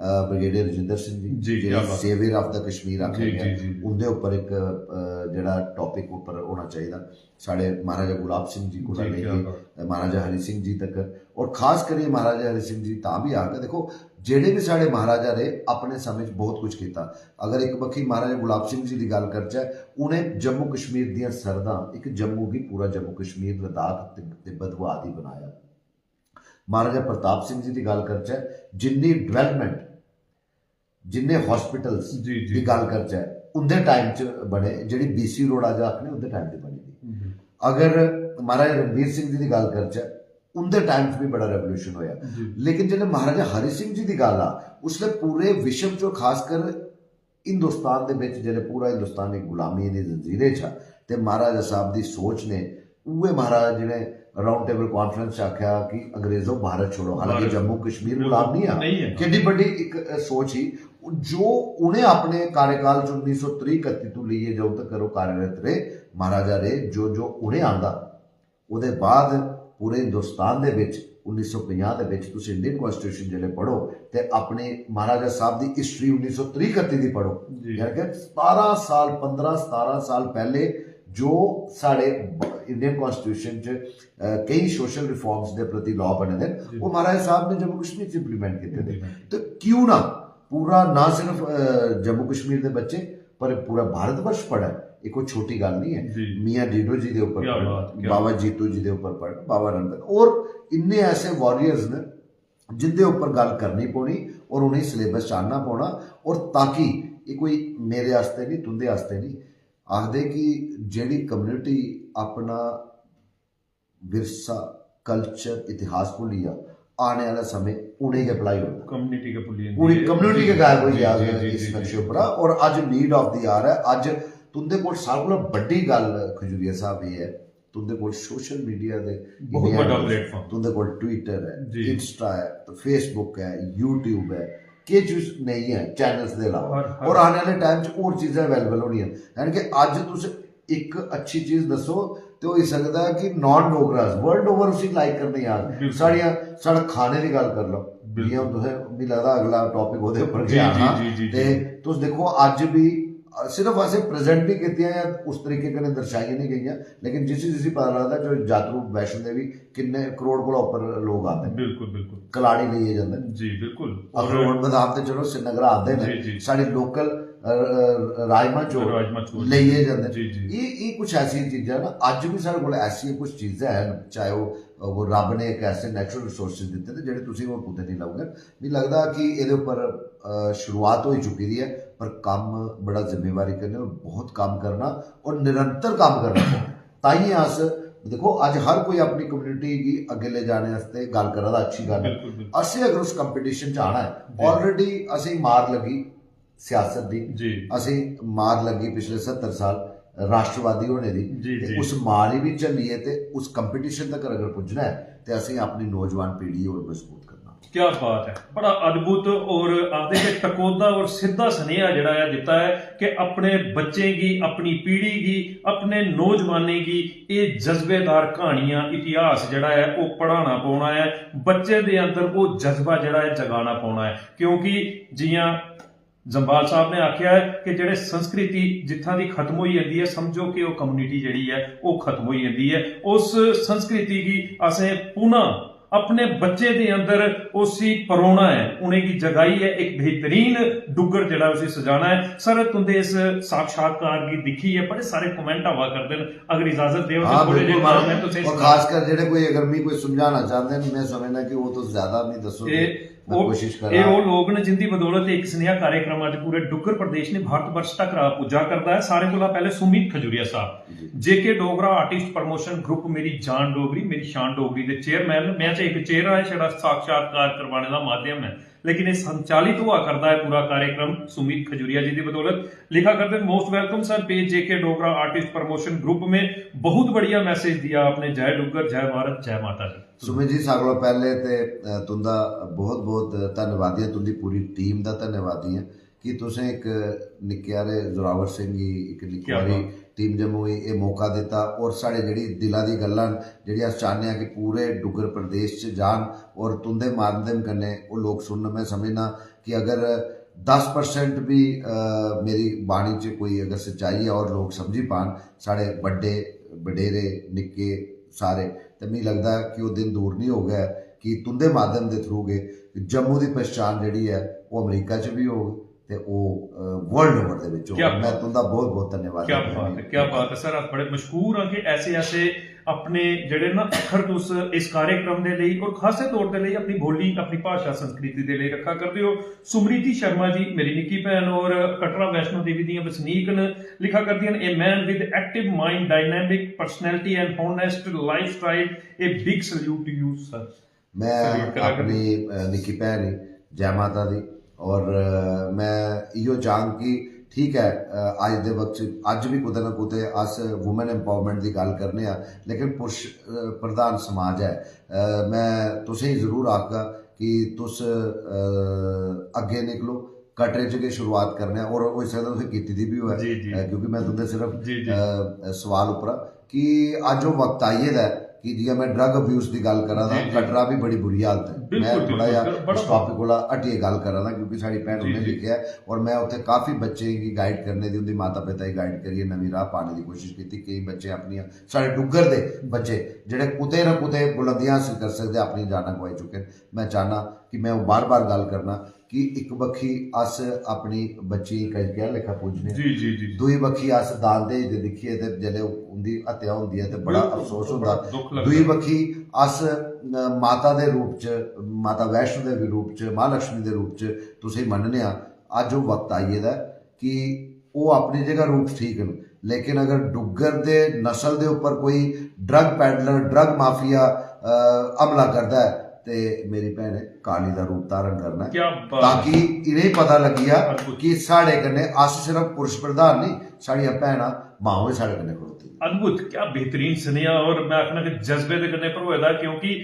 ब्रिगेडियर रजिंदर सिंह जी, जी, क्या जेह्ड़े बात। सेवियर ऑफ द कश्मीर आखे जी, गे, जी, जी। उं'दे उप्पर इक अ, जेह्ड़ा टॉपिक उप्पर होना चाहिदा। साढ़े महाराजा गुलाब सिंह जी कोला जी, क्या लेइयै बात। महाराजा हरि सिंह जी तक, और खास करियै महाराजा हरि सिंह जी तां बी आखदे, दिक्खो, जेह्ड़े बी साढ़े महाराजा रेह्, अपने समें च बहुत कुछ कीता। अगर इक बक्खी महाराजा गुलाब सिंह जी दी गल्ल करचै, उ'नें जम्मू कश्मीर दियां सरहदां, इक जम्मू गी पूरा जम्मू कश्मीर, लद्दाख, तिब- तिब्बत आदि बनाया। महाराजा प्रताप सिंह जी दी गल्ल करचै, जिन्नी डेवलपमेंट, जिन्ने हॉस्पिटल्स जी, जी। दी गल्ल करचै, उं'दे टाइम च बने, जेह्ड़ी बीसी रोड अज्ज आखने, उं'दे टाइम च बनी दी। हम्म। अगर महाराजा रणबीर सिंह जी दी गल्ल करचै, उं'दे टाइम च बी बड़ा रेवोल्यूशन होया। जी। लेकिन जिसलै महाराजा हरि सिंह जी दी गल्ल आ, उसलै पूरे विश्व च, खासकर हिंदुस्तान दे बिच, जेल्लै पूरा हिंदुस्तान इक गुलामी दी जंजीरें च हा, ते महाराजा साहब दी सोच ने, उ'ऐ महाराज जि'नें राउंड टेबल कॉन्फ्रेंस च आखेआ कि अंग्रेजों भारत छोड़ो, हालांकि भारत जम्मू कश्मीर गुलाम नहीं है। नहीं है। केड्डी बड्डी इक सोच ही, जो उ'नें अपने कार्यकाल च उन्नी सौ त्रीह् इकत्ती तों लेइयै जदूं तक ओह् कार्यरत रेह्, महाराजा रेह्, जो जो उ'नें आंदा, ओह्दे बाद पूरे हिंदुस्तान दे बिच उन्नी सौ पंजाह् दे बिच तुस इंडियन कॉन्स्टिट्यूशन जेल्लै पढ़ो ते अपने महाराजा साहब दी हिस्ट्री उन्नी सौ त्रीह् इकत्ती दी पढ़ो, जी। यानी कि सतारां साल, पंदरां सतारां साल पैह्ले जो साढ़े इंडियन कॉन्स्टिट्यूशन च अ, केई सोशल रिफॉर्म्स दे प्रति लॉ बने दे न, जी। ओह् महाराजा साहब ने जम्मू कश्मीर च इंप्लीमेंट कीते दे। Implement। ते क्यों ना पूरा, ना सिर्फ अ, जम्मू कश्मीर दे बच्चे, पर पूरा भारतवर्ष पढ़े, एह् कोई छोटी गल्ल नहीं है। जी। मियाँ डीडो जी दे उप्पर क्या पढ़, बात, क्या बाबा जीतो जी दे उप्पर पढ़, बाबा रणबीर, और इन्ने ऐसे वॉरियर्स न जिंदे उप्पर गल्ल करनी पौनी और उ'नेंगी सिलेबस च आह्नना पौना। और ताकि एह् कोई मेरे आस्तै नहीं, तुं'दे आस्तै नहीं, आखदे कि जेह्ड़ी कम्युनिटी अपना विरसा, कल्चर, इतिहास भुल्ली जा, आने आह्ला समें उ'नेंगी गै भुलाई ओड़दा। कम्युनिटी गै भुल्ली जंदी पूरी ऐ। कम्युनिटी जी, गै गायब होई जी, जाग जी, जी, इस जी, नक्शे जी। उप्परा। और अज्ज नीड ऑफ द आवर ऐ। अज्ज तुंदे कोल सारें कोला बड्डी गल्ल, खजूरिया साहब, एह् ऐ, तुंदे कोल सोशल मीडिया दे बहुत इन्ने बड्डा avenues, platform। तुंदे कोल ट्विटर ऐ, जी। इंस्टा ऐ, ते फेसबुक ऐ, यूट्यूब ऐ, केह् चीज नहीं है चैनल्स दे अलावा। हर, हर। और आने आह्ले टाइम च होर चीजां अवेलेबल होनियां, यानी कि अज्ज तुस इक अच्छी चीज दस्सो ते होई सकदा ऐ कि नॉन डोगरास वर्ल्ड ओवर उसी लाइक करने यार। बिल्कुल। साढ़ियां, साढ़ा खाने दी गल्ल कर लो, बिल्कुल। जि'यां हून तुसें, मिगी लगदा अगला टॉपिक ओह्दे उप्पर जी, गै जी, आना। जी, जी, ते जी। तुस दिक्खो, अज्ज बी अ, सिर्फ असें प्रेजेंट नहीं कीतियां जां उस तरीके कन्नै दर्शाइयां नहीं गेइयां, लेकिन जिसी जिसी पता लगदा जो जातरू वैष्णो देवी किन्ने करोड़ कोला उप्पर लोग आंदे न, बिल्कुल बिल्कुल। कलाड़ी लेइयै जंदे न, जी बिल्कुल। और अखरोट बदाम ते चलो श्रीनगर आंदे जी, न, जी। साढ़े लोकल राजमा चौल राजमा चौल। लेइयै जंदे न। जी, जी। एह् एह् कुछ ऐसियां चीजां न, अज्ज बी साढ़े कोल ऐसियां कुछ चीजां हैन, चाहे ओह् ओह् रब ने इक ऐसे नेचुरल रिसोर्सेज दित्ते दे जेह्ड़े तुसेंगी होर कुतै नहीं लभङन। मिगी लगदा कि एह्दे उप्पर अ, शुरुआत होई चुकी दी ऐ, पर कम्म बड़ा जिम्मेवारी कन्नै और बहुत कम्म करना और निरंतर कम्म करना पौना। ताइयें अस दिक्खो, अज्ज हर कोई अपनी कम्युनिटी गी अग्गें ले जाने आस्तै गल्ल करा दा, अच्छी गल्ल ऐ। बिल्कुल, बिल्कुल। असें अगर उस कंपटीशन च आना ऐ, जी। ऑलरेडी असेंगी मार लग्गी सियासत दी, जी। असेंगी मार लग्गी पिछले सत्तर साल राष्ट्रवादी होने दी, जी, ते जी। उस मार गी बी झल्लियै ते उस कंपटीशन तक अगर पुज्जना ऐ, ते असेंगी अपनी नौजवान पीढ़ी गी होर मजबूत करना। क्या बात है, बड़ा अद्भुत और आखदे कि टकोदा और सिद्धा सनेहा जेह्ड़ा ऐ दित्ता ऐ कि अपने बच्चें गी, अपनी पीढ़ी गी, अपने नौजवानें गी एह् जज्बेदार क्हानियां, इतिहास जेह्ड़ा ऐ ओह् पढ़ाना पौना ऐ। बच्चें दे अंदर ओह् जज्बा जेह्ड़ा ऐ जगाना पौना ऐ, क्योंकि जियां जम्बाल साहब ने आखेआ ऐ कि जेह्ड़े संस्कृति जित्थां दी खत्म होई जंदी ऐ, समझो कि ओह् कम्युनिटी जेह्ड़ी ऐ ओह् खत्म होई जंदी ऐ। उस संस्कृति गी असें पुनः अपने बच्चें दे अंदर उसी परोना ऐ, उ'नेंगी जगाइयै इक बेहतरीन डुग्गर जेह्ड़ा उसी सजाना ऐ। सर, तुंदे इस साक्षात्कार गी दिक्खियै बड़े सारे कमेंट आवा करदे न, अगर इजाजत देओ हाँ तो थोड़े बिल्कुल जेह् मानो। मैं तुसें और खासकर जेह्ड़े कोई अगर मी कोई समझाना चाहते हैं, मैं समझना कि वो तो ज्यादा नहीं दसो। ए, मैं ओह्- कोशिश कर ਇਹ रहा ਉਹ ਲੋਕ ਨੇ ਜਿੰਦੀ ਬਦੌਲਤ ਇੱਕ ਸੁਨੇਹਾ कार्यक्रम ਅੱਜ ਪੂਰੇ ਡੁੱਗਰ ਪ੍ਰਦੇਸ਼ ਨੇ ਭਾਰਤ ਵਰਸ਼ ਤੱਕ ਰਾ ਪੁੱਜਾ ਕਰਦਾ ਹੈ। ਸਾਰੇ ਕੋਲੋਂ ਪਹਿਲੇ ਸੁਮੀਤ ਖਜੂਰੀਆ ਸਾਹਿਬ, जी। जेके डोगरा आर्टिस्ट प्रमोशन ग्रुप, मेरी जान डोगरी, मेरी शान डोगरी ਦੇ ਚੇਅਰਮੈਨ। ਮੈਂ ਤੇ ਇੱਕ ਚੇਅਰ ਹੈ ਜਿਹੜਾ ਸਾਕਸ਼ਾਤਕਾਰ ਕਰਵਾਉਣ ਦਾ ਮਾਧਿਅਮ ਹੈ, लेकिन ਇਹ संचालित हुआ करता है पूरा कार्यक्रम सुमित खजूरिया जी की बदौलत। लिखा करते हैं, मोस्ट वेलकम सर, पेज जेके डोगरा आर्टिस्ट प्रमोशन ग्रुप में। बहुत बढ़िया मैसेज दिया आपने। जय डुग्गर, जय भारत, जय माता दी। सुमित जी, सारे कोला पैह्ले ते अ, तुंदा बहुत बहुत धन्नवादी आं, तुंदी पूरी टीम दा धन्नवादी आं कि तुसें इक निक्के हारे जोरावर सिंह गी, इक निक्की क्या हारी बात। टीम जम्मू गी एह् मौका दित्ता और साढ़े जेह्ड़ी दिला दी गल्लां न, जेह्ड़ी अस चाह्न्ने आं कि पूरे डुग्गर प्रदेश च जान और तुंदे माध्यम कन्नै ओह् लोक सुनन। में समझना कि अगर दस परसेंट बी अ, मेरी बाणी च कोई अगर सच्चाई ऐ और लोक समझी पान, साढ़े बड्डे बडेरे निक्के सारे, ते मिगी लगदा कि ओह् दिन दूर नहीं होगा ऐ कि तुंदे माध्यम दे थ्रू गै जम्मू दी पहचान जेह्ड़ी ऐ ओह् अमेरिका च बी होग ते ओह् वर्ल्ड ओवर दे बिच होग। क्या मैं तुंदा बहुत बहुत धन्यवाद क्या करना। बात है, क्या बात है सर, अस बड़े मशहूर हाँ कि ऐसे ऐसे अपने जेह्ड़े ना अक्खर तुस इस कार्यक्रम दे लेई और खासे तौर दे लेई अपनी बोली, अपनी भाशा, संस्कृति दे लेई रखा करदे हो। सुमृति शर्मा जी, मेरी निक्की भैन और कटरा वैष्णो देवी दियां बसनीक न, लिखा करदियां न, a man with active mind, dynamic personality and honest lifestyle, a big salute to you sir. मैं सल्यूट करा अपनी अ, निक्की भैन गी जय माता दी और अ, मैं इयो चाहंग कि ठीक ऐ, अ, अज्ज दे वक्त च अज्ज भी कुतै ना कुतै अस वुमेन एम्पावरमेंट दी गल्ल करने आं, लेकिन पुरुष अ, प्रधान समाज ऐ। अ, मैं तुसेंगी जरूर आखगा कि तुस अ, अग्गें निकलो, कटरे च गै शुरुआत करने आं और होई सकदा तुसें कीती दी बी होऐ, जी, जी। अ, क्योंकि मैं तुंदे सिर्फ जी, जी। अ, सवाल उप्परा कि अज्ज ओह् वक्त आई गेदा ऐ कि जियां मैं ड्रग अब्यूज दी गल्ल करा दा, जी, जी। कटरा भी बड़ी बुरी हालत ऐ। बिल्कुल, मैं थोड़ा बिल्कुल, जिहा बड़ा इस टॉपिक कोला हटियै गल्ल करा दा क्योंकि साढ़ी भैन जी, ने जी। लिखेआ ऐ और मैं उत्थे काफी बच्चे गी गाइड करने दी, उंदी माता पिता गी गाइड करियै नमीं राह पाने दी कोशिश कीती। केई बच्चे अपनियां, साढ़े डुग्गर दे बच्चे जेह्ड़े कुतै ना कुतै बुलंदियां हासल करी सकदे, अपनी जानां गवाई चुके न। मैं चाहना कि मैं ओह् बार बार गल्ल करना कि इक बक्खी अस अपनी बच्ची गी कजकें आह्ला लेखा पूजने आं, जी, जी, जी। दूई बक्खी अस दान दहेज दे दिक्खियै ते जिसलै उंदी हत्या होंदी ऐ ते बड़ा बिल्कुल, अफसोस बड़ा होंदा। दुख लगदा। दूई बक्खी अस अ, माता दे रूप च, माता वैष्णो देवी रूप च, महालक्ष्मी दे रूप च तुसेंगी मन्नने आं। अज्ज ओह् वक्त आई गेदा ऐ कि ओह् अपनी जगह रूप ठीक न, लेकिन अगर डुग्गर दे नस्ल दे उप्पर कोई ड्रग पैडलर, ड्रग माफिया अ, हमला करदा ऐ ते मेरी भैनें, काली दा रूप धारण करना ऐ, क्या बात। ताकि इ'नेंगी पता लग्गी जा अद्भुत। कि साढ़े कन्नै, अस सिर्फ पुरुष प्रधान नहीं, साढ़ियां भैनां, मां बी साढ़े कन्नै खड़ोती। अद्भुत, क्या बेहतरीन सुनेहा, और मैं आखना कि जज्बे दे कन्नै भरोए दा, क्योंकि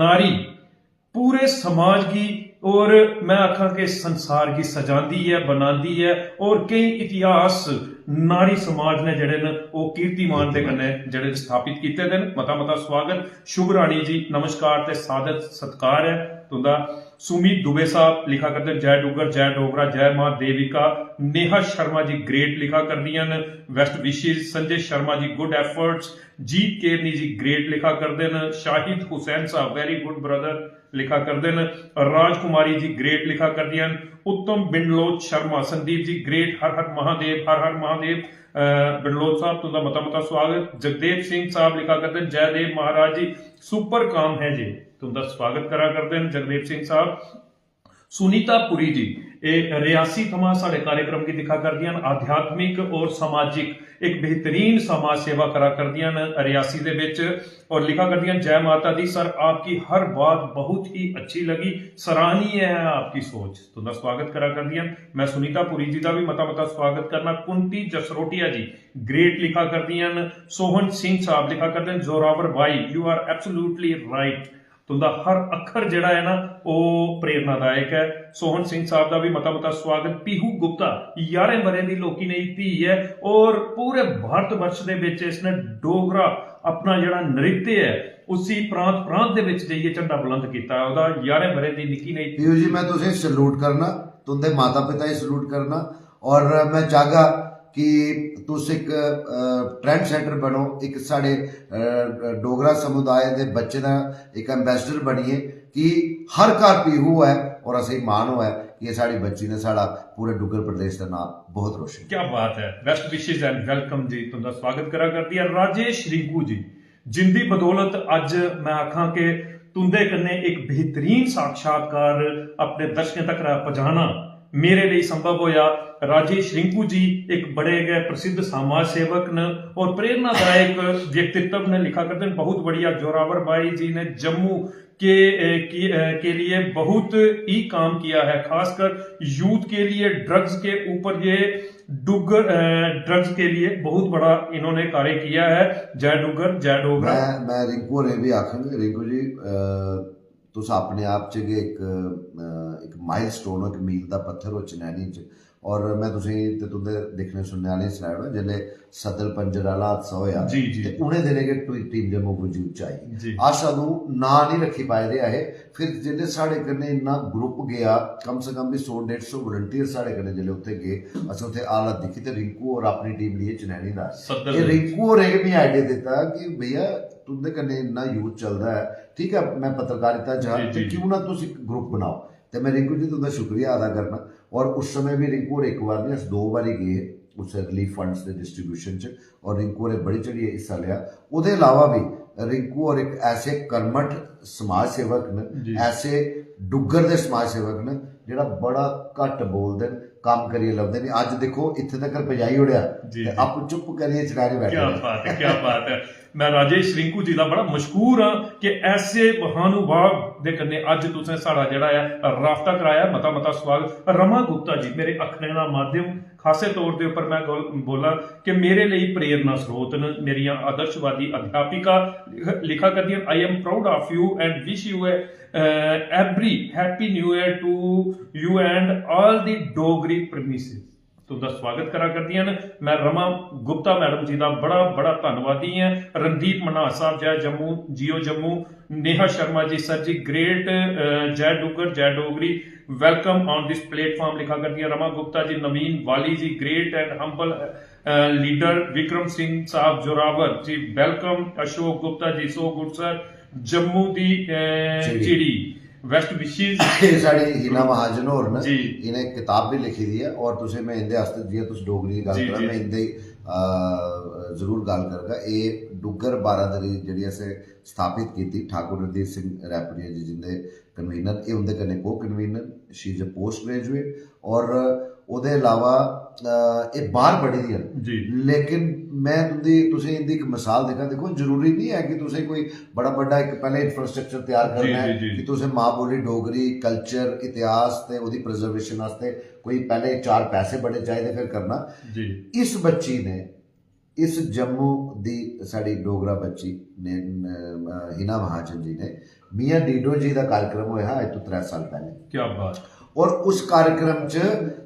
नारी पूरे समाज गी और मैं आखां कि संसार गी सजांदी ऐ, बनांदी ऐ, और केई इतिहास नारी समाज ने जेह्ड़े न ओह् कीर्तिमान दे कन्नै जेह्ड़े स्थापित कीते दे न। मता मता स्वागत शुभ रानी जी, नमस्कार ते सादर सत्कार ऐ तुंदा। सुमित दुबे साहब लिखा करदे, जय डुग्गर, जय डोगरा, जय मां देविका। नेहा शर्मा जी ग्रेट लिखा करदियां न, waste wishes. Sanjay Sharma ji good efforts. जीत केरनी जी ग्रेट लिखा करदे न। शाहिद हुसैन साहब वेरी गुड ब्रदर लिखा करदे न। राजकुमारी जी ग्रेट लिखा करदियां न। उत्तम बिंडलोच शर्मा, संदीप जी ग्रेट, हर हर महादेव, हर हर महादेव। अ, बिंडलोच साहब तुंदा मता मता स्वागत। जगदेव सिंह साहब लिखा करदे न, जयदेव महाराज जी सुपर काम है जी, तुंदा स्वागत करा करदे न जगदेव सिंह साहब। सुनीता पुरी जी, एह् रियासी थमां साढ़े कार्यक्रम गी दिक्खा करदियां न, आध्यात्मिक और सामाजिक इक बेहतरीन समाज सेवा करा करदियां न रियासी दे बिच, और लिखा करदियां, जय माता दी सर, आपकी हर बात बहुत ही अच्छी लगी, सराहनीय है आपकी सोच। तुंदा स्वागत करा करदियां न। मैं सुनीता पुरी जी दा भी मता मता स्वागत करना। कुंती जसरोटिया जी ग्रेट लिखा करदियां न। सोहन सिंह साहब लिखा करदे न, जोरावर भाई, you are absolutely right, तुंदा हर अक्खर जेह्ड़ा ऐ ना, ओह् प्रेरणादायक ऐ। सोहन सिंह साहब दा बी मता मता स्वागत। पीहू गुप्ता, ञारें ब'रें दी लौह्की नेही धी ऐ और पूरे भारत वर्ष दे बिच इसने डोगरा अपना जेह्ड़ा नृत्य ऐ, उसी प्रांत प्रांत दे बिच जाइयै झंडा बुलंद कीता ऐ। ओह्दा ञारें ब'रें दी निक्की नेही पीहू जी, मैं तुसें सल्यूट करना, तुंदे माता पिता गी सल्यूट करना, और मैं चाहगा कि तुस इक ट्रेंड सेटर बनो, इक साढ़े अ, डोगरा समुदाय दे बच्चे दा इक एम्बेसडर बनिए कि हर घर पीहू होऐ और असेंगी मान होऐ कि एह् साढ़ी बच्ची ने साढ़ा पूरे डुग्गर प्रदेश दा नाम बहुत रोशन कीता। क्या बात है, बेस्ट विशेस एंड वेलकम जी, तुंदा स्वागत करा करदी है राजेश रिंकू जी, जिंदी बदौलत अज्ज मैं आखां कि तुंदे कन्नै इक बेहतरीन साक्षात्कार अपने दर्शकें तक पजाना मेरे लेई संभव होया। राजेश रिंकू जी इक बड़े गै प्रसिद्ध समाज सेवक न और प्रेरणादायक व्यक्तित्व न। लिखा करदे न, बहुत बढ़िया। जोरावर बाई जी ने जम्मू के, ए, की, ए, के लिए बहुत ही काम किया है, खासकर यूथ के लिए ड्रग्स के ऊपर ये डुग्गर, ए, ड्रग्स के लिए बहुत बड़ा इन्होंने कार्य किया है। जय डुग्गर, जय डोगरा। मैं मैं रिंकू होरें भी आखंग, रिंकू जी, अ, तुस अपने आप च गै इक अ, इक माइलस्टोन हो, इक मील दा पत्थर हो चनैनी च। और मैं तुसेंगी ते तुंदे दिक्खने सुनने आह्लें गी सनाई ओड़ां, जिसलै सदल पंजर आह्ला हादसा होएआ जी, जी। ते उ'नें दिनें गै टू-, टीम जम्मू पुज्जी उच्चाई। जी। अस अदूं नांऽ निं रक्खी पाए दे ऐ हे। फिर जिसलै साढ़े कन्नै इन्ना ग्रुप गेआ, कम से कम बी सौ डेढ़ सौ वॉलंटियर साढ़े कन्नै जिसलै उत्थै गे, असें उत्थै हालत दिक्खी ते रिंकू होर अपनी टीम लेइयै चनैनी दा आए। सदल एह् रिंकू होरें गै मिगी आइडिया दित्ता कि भैया, तुंदे कन्नै इन्ना यूथ चलदा ऐ, ठीक ऐ, मैं पत्रकारिता च हा, जी, ते जी, क्यों जी। ना तुस इक ग्रुप बनाओ। ते मैं रिंकू जी तुंदा शुक्रिया अदा करना। और उस समय भी रिंकू होर इक बार नहीं, अस दो बारी गे उस रिलीफ फंड्स दे डिस्ट्रीब्यूशन च, और रिंकू होरें बड़ी चढ़ियै हिस्सा लेआ। ओह्दे अलावा भी रिंकू होर इक ऐसे कर्मठ समाज सेवक न, जी। ऐसे डुग्गर दे समाज सेवक न, जेह्ड़ा बड़ा घट्ट बोलदे न, कम्म करियै लभदे न। अज्ज दिक्खो, इत्थै तकर पजाई ओड़ेआ जी, ते जी। आपूं चुप्प करियै चनैनी बैठे क्या दे। बात है, क्या बात है। मैं राजेश रिंकू जी दा बड़ा मशहूर हां कि ऐसे महानुभाव दे कन्नै अज्ज तुसें साढ़ा जेह्ड़ा ऐ राबता कराया। मता मता स्वागत। रमा गुप्ता जी, मेरे अक्खरें दा माध्यम, खासे तौर दे उप्पर मैं गल-, बोलां कि मेरे लेई प्रेरणा स्रोत न, मेरियां आदर्शवादी अध्यापिका लिख-, लिखा करदियां, "I am proud of you and wish you a, uh, every happy new year to you and all the Dogri premises।" तुंदा स्वागत करा करदियां न। मैं रमा गुप्ता मैडम जी दा बड़ा बड़ा धन्नवादी ऐ। रणदीप मन्हास साहब, जय जम्मू, जियो Jammu. Neha Sharma ji, sir ji, great, uh, जय डुग्गर, जय Dogri, welcome on this platform लिखा करदियां रमा गुप्ता जी। नवीन वाली जी, great and humble, a, leader। Vikram Singh साहब जोरावर जी, welcome। Ashok Gupta ji, so good sir, Jammu दी, अ, चिड़ी। चिड़ी। Best wishes. एह् साढ़ी हीना महाजन होर न, जी। इ'नें कताब बी लिखी दी ऐ, और तुसें, मैं इं'दे आस्तै, जि'यां तुस डोगरी दी गल्ल जी, करा, जी। मैं इं'दे, अ, जरूर गल्ल करगा। एह् डुग्गर बारादरी जेह्ड़ी असें स्थापत कीती, ठाकुर रणधीर सिंह रैपुरिया जी जिं'दे कन्वीनर, एह् उं'दे कन्नै को convener, she is a post graduate, और ओह्दे अलावा, अ, एह् बाहर पढ़ी दियां न। जी। लेकिन मैं तुं'दी, तुसें इं'दी इक मिसाल दिक्खां, दिक्खो, जरूरी निं ऐ कि तुसें कोई बड़ा बड्डा इक पैह्ले इंफ्रास्ट्रक्चर त्यार जी, करना ऐ जी, जी। कि तुसें मां बोली डोगरी, कल्चर, इतिहास ते ओह्दी प्रिजर्वेशन आस्तै कोई पैह्ले चार पैसे बड़े चाहिदे, फिर करना। जी। इस बच्ची ने, इस जम्मू दी साढ़ी डोगरा बच्ची ने, अ, हिना महाजन जी ने, मियां डीडो जी दा कार्यक्रम होया हा अज्ज तो त्रै साल पैह्ले। क्या बात। और उस कार्यक्रम च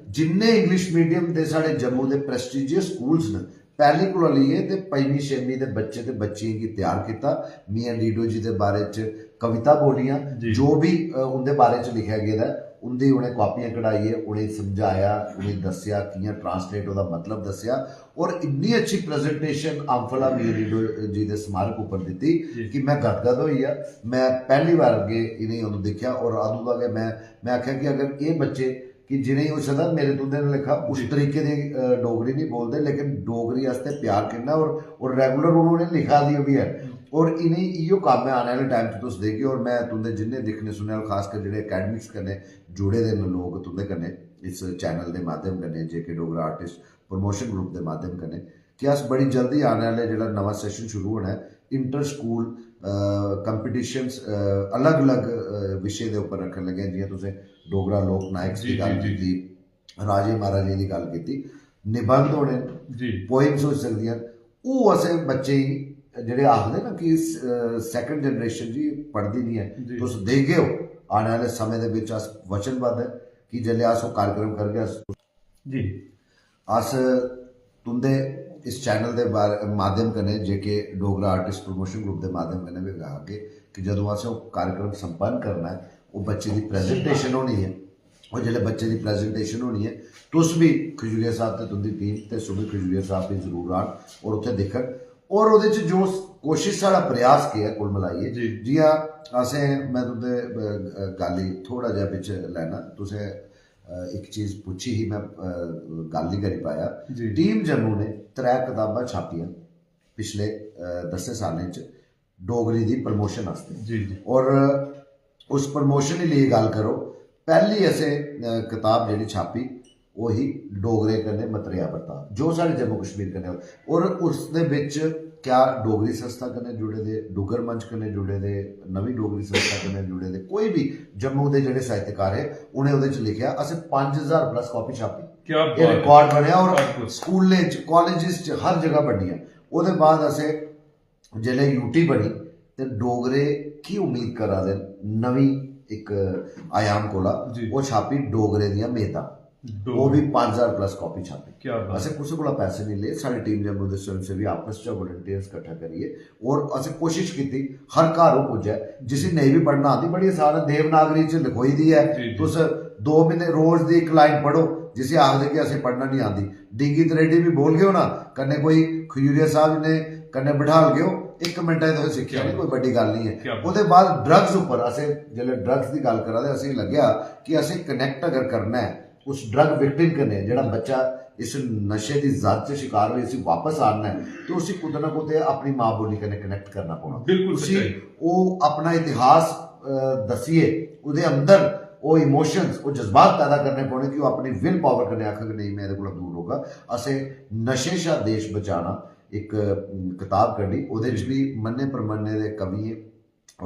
जिन्ने इंग्लिश मीडियम दे साढ़े जम्मू दे प्रेस्टीजियस स्कूल्स न, पैह्ली कोला लेइयै ते पंजमीं छेमीं दे बच्चे ते बच्चियें गी त्यार कीता। मियां डीडो जी दे बारे च कविता बोलियां, जी। जो भी, अ, उं'दे बारे च लिखेआ गेदा ऐ, उं'दी उ'नें कापियां कढाइयै उ'नेंगी समझाया, उ'नेंगी दस्सेआ, कि'यां ट्रांसलेट ओह्दा मतलब दस्सेआ। और इन्नी अच्छी प्रेजेंटेशन आम्फला मियां डीडो जी दे स्मारक उप्पर दित्ती जी। कि मैं गदगद होई गेआ। मैं पैह्ली बार गै इ'नेंगी अदूं दिक्खेआ और अदूं दा गै मैं, मैं आखेआ कि अगर एह् बच्चे कि जि'नेंगी होई सकदा मेरे तुं'दे नै लेखा उस जी। तरीके दी, अ, डोगरी निं बोलदे, लेकिन डोगरी आस्तै प्यार किन्ना और, और रेगुलर उ'नें लिखा दी बी ऐ। हम्म। और इ'नेंगी इ'यो कम्म ऐ आने आह्ले टाइम च तुस देखगे। और मैं तुं'दे जिन्ने दिक्खने सुनने आह्ले, खासकर जेह्ड़े अकैडमिक्स कन्नै जुड़े दे न लोक तुं'दे कन्नै इस चैनल दे माध्यम कन्नै, जेके डोगरा आर्टिस्ट प्रमोशन ग्रुप दे माध्यम कन्नै, कि अस बड़ी जल्दी आने आह्ले जेह्ड़ा नमां सैशन शुरू होना ऐ, इंटर स्कूल, अ, कंपीटिशन्स, अ, अलग-अलग, अ, विशे दे उप्पर रक्खन लगे आं। जि'यां तुसें डोगरा लोक नायक जी, दी गल्ल जी, जी। कीती, राजे महाराजें दी गल्ल कीती, निबंध होने न, जी। पोएम्स होई सकदियां न, ओह् असें बच्चें गी जेह्ड़े आखदे ना कि सैकंड जनरेशन जी पढ़दी नहीं ऐ, जी। तुस देगे ओ, आने आह्ले समें दे बिच अस वचनबद्ध ऐ कि जेल्लै अस ओह् कार्यक्रम करगे अस जी अस तुंदे इस चैनल दे बारे माध्यम कन्नै जेके डोगरा आर्टिस्ट प्रमोशन ग्रुप दे माध्यम कन्नै बी आखगे कि जदूं असें ओह् कार्यक्रम संपन्न करना ऐ, ओह् बच्चे दी प्रेजेंटेशन होनी ऐ, और जेल्लै बच्चे दी प्रेजेंटेशन होनी ऐ, तुस बी खजूरिया साहब ते तुंदी टीम ते सुमित खजूरिया साहब बी जरूर आन और उत्थै दिक्खन। और ओह्दे च जो कोशिश, साढ़ा प्रयास केह् ऐ कुल मलाइयै, जी। जियां असें, मैं तुंदे अ, अ, गल्ल गी थोड़ा जेहा बिच लैना, तुसें अ, इक चीज पुच्छी ही, मैं अ, गल्ल नहीं करी पाया। जी। टीम जम्मू ने त्रै कताबां छापियां पिछले अ, दस्सें सालें च डोगरी दी प्रमोशन आस्तै, जी जी और उस प्रमोशन गी लेइयै गल्ल करो, पैह्ली असें अ, कताब जेह्ड़ी छापी ओह् ही डोगरे कन्नै मतरेआ बर्ताव, जो साढ़े जम्मू कश्मीर कन्नै होआ। और उसदे बिच क्या डोगरी संस्था कन्नै जुड़े दे, डुग्गर मंच कन्नै जुड़े दे, नमीं डोगरी संस्था कन्नै जुड़े दे कोई बी जम्मू दे जेह्ड़े साहित्यकार हे, उ'नें ओह्दे च लिखेआ। असें पंज ज्हार प्लस कापी छापी। क्या एह् बात है। रिकॉर्ड बनेआ और अद्भुत। स्कूलें च, कॉलेजेस च, हर जगह बंडियां। ओह्दे बाद असें जेल्लै यूटी बनी ते डोगरे की उम्मीद करा दे न, नमीं इक आयाम कोला, जी। ओह् छापी डोगरे दियां मेदां। डोगरे। ओह् बी पंज ज्हार प्लस कापी छापी। क्या बात। असें कुसै कोला पैसे नहीं ले, साढ़ी टीम जम्मू दे स्वयंसेवी आपस च वॉलंटियर्स किट्ठा करियै और असें कोशिश कीती हर घर ओह् पुज्जै। जिसी नेईं बी पढ़ना आंदी, बड़ी आसान ऐ, देवनागरी च लखोई दी ऐ। जी, जी। तुस दो म्हीने रोज दी इक लाइन पढ़ो, जिसी आखदे कि असें पढ़ना नहीं आंदी, डींगी तरेडी भी बोलगे ओ ना, कन्नै कोई खजूरिया साहब ने कन्नै बिठालगे ओ, इक मिनटा च तुसें सिक्खेआ नहीं, कोई बड्डी गल्ल नहीं ऐ। क्या बात। ओह्दे बाद ड्रग्स उप्पर असें, जेल्लै ड्रग्स दी गल्ल करा दे, असें लग्गेआ कि असें कनेक्ट अगर करना ऐ उस ड्रग विक्टिम कन्नै, जेह्ड़ा बच्चा इस नशे दी जद च शिकार होई, इसी वापस आनना ऐ, ते उसी कुतै ना कुतै अपनी मां बोली कन्नै कनेक्ट करना पौना। बिल्कुल उसी सच्चाई। ओह् अपना इतिहास अ, दस्सियै ओह्दे अंदर ओह् इमोशंस, ओह् जज्बात पैदा करने पौने कि ओह् अपनी विल पावर कन्नै आखग, "नेईं, मैं एह्दे कोला दूर रौह्गा।" असें नशे शा देश बचाना इक, अम, कताब कड्ढी, ओह्दे च बी मन्ने परमन्ने दे कवियें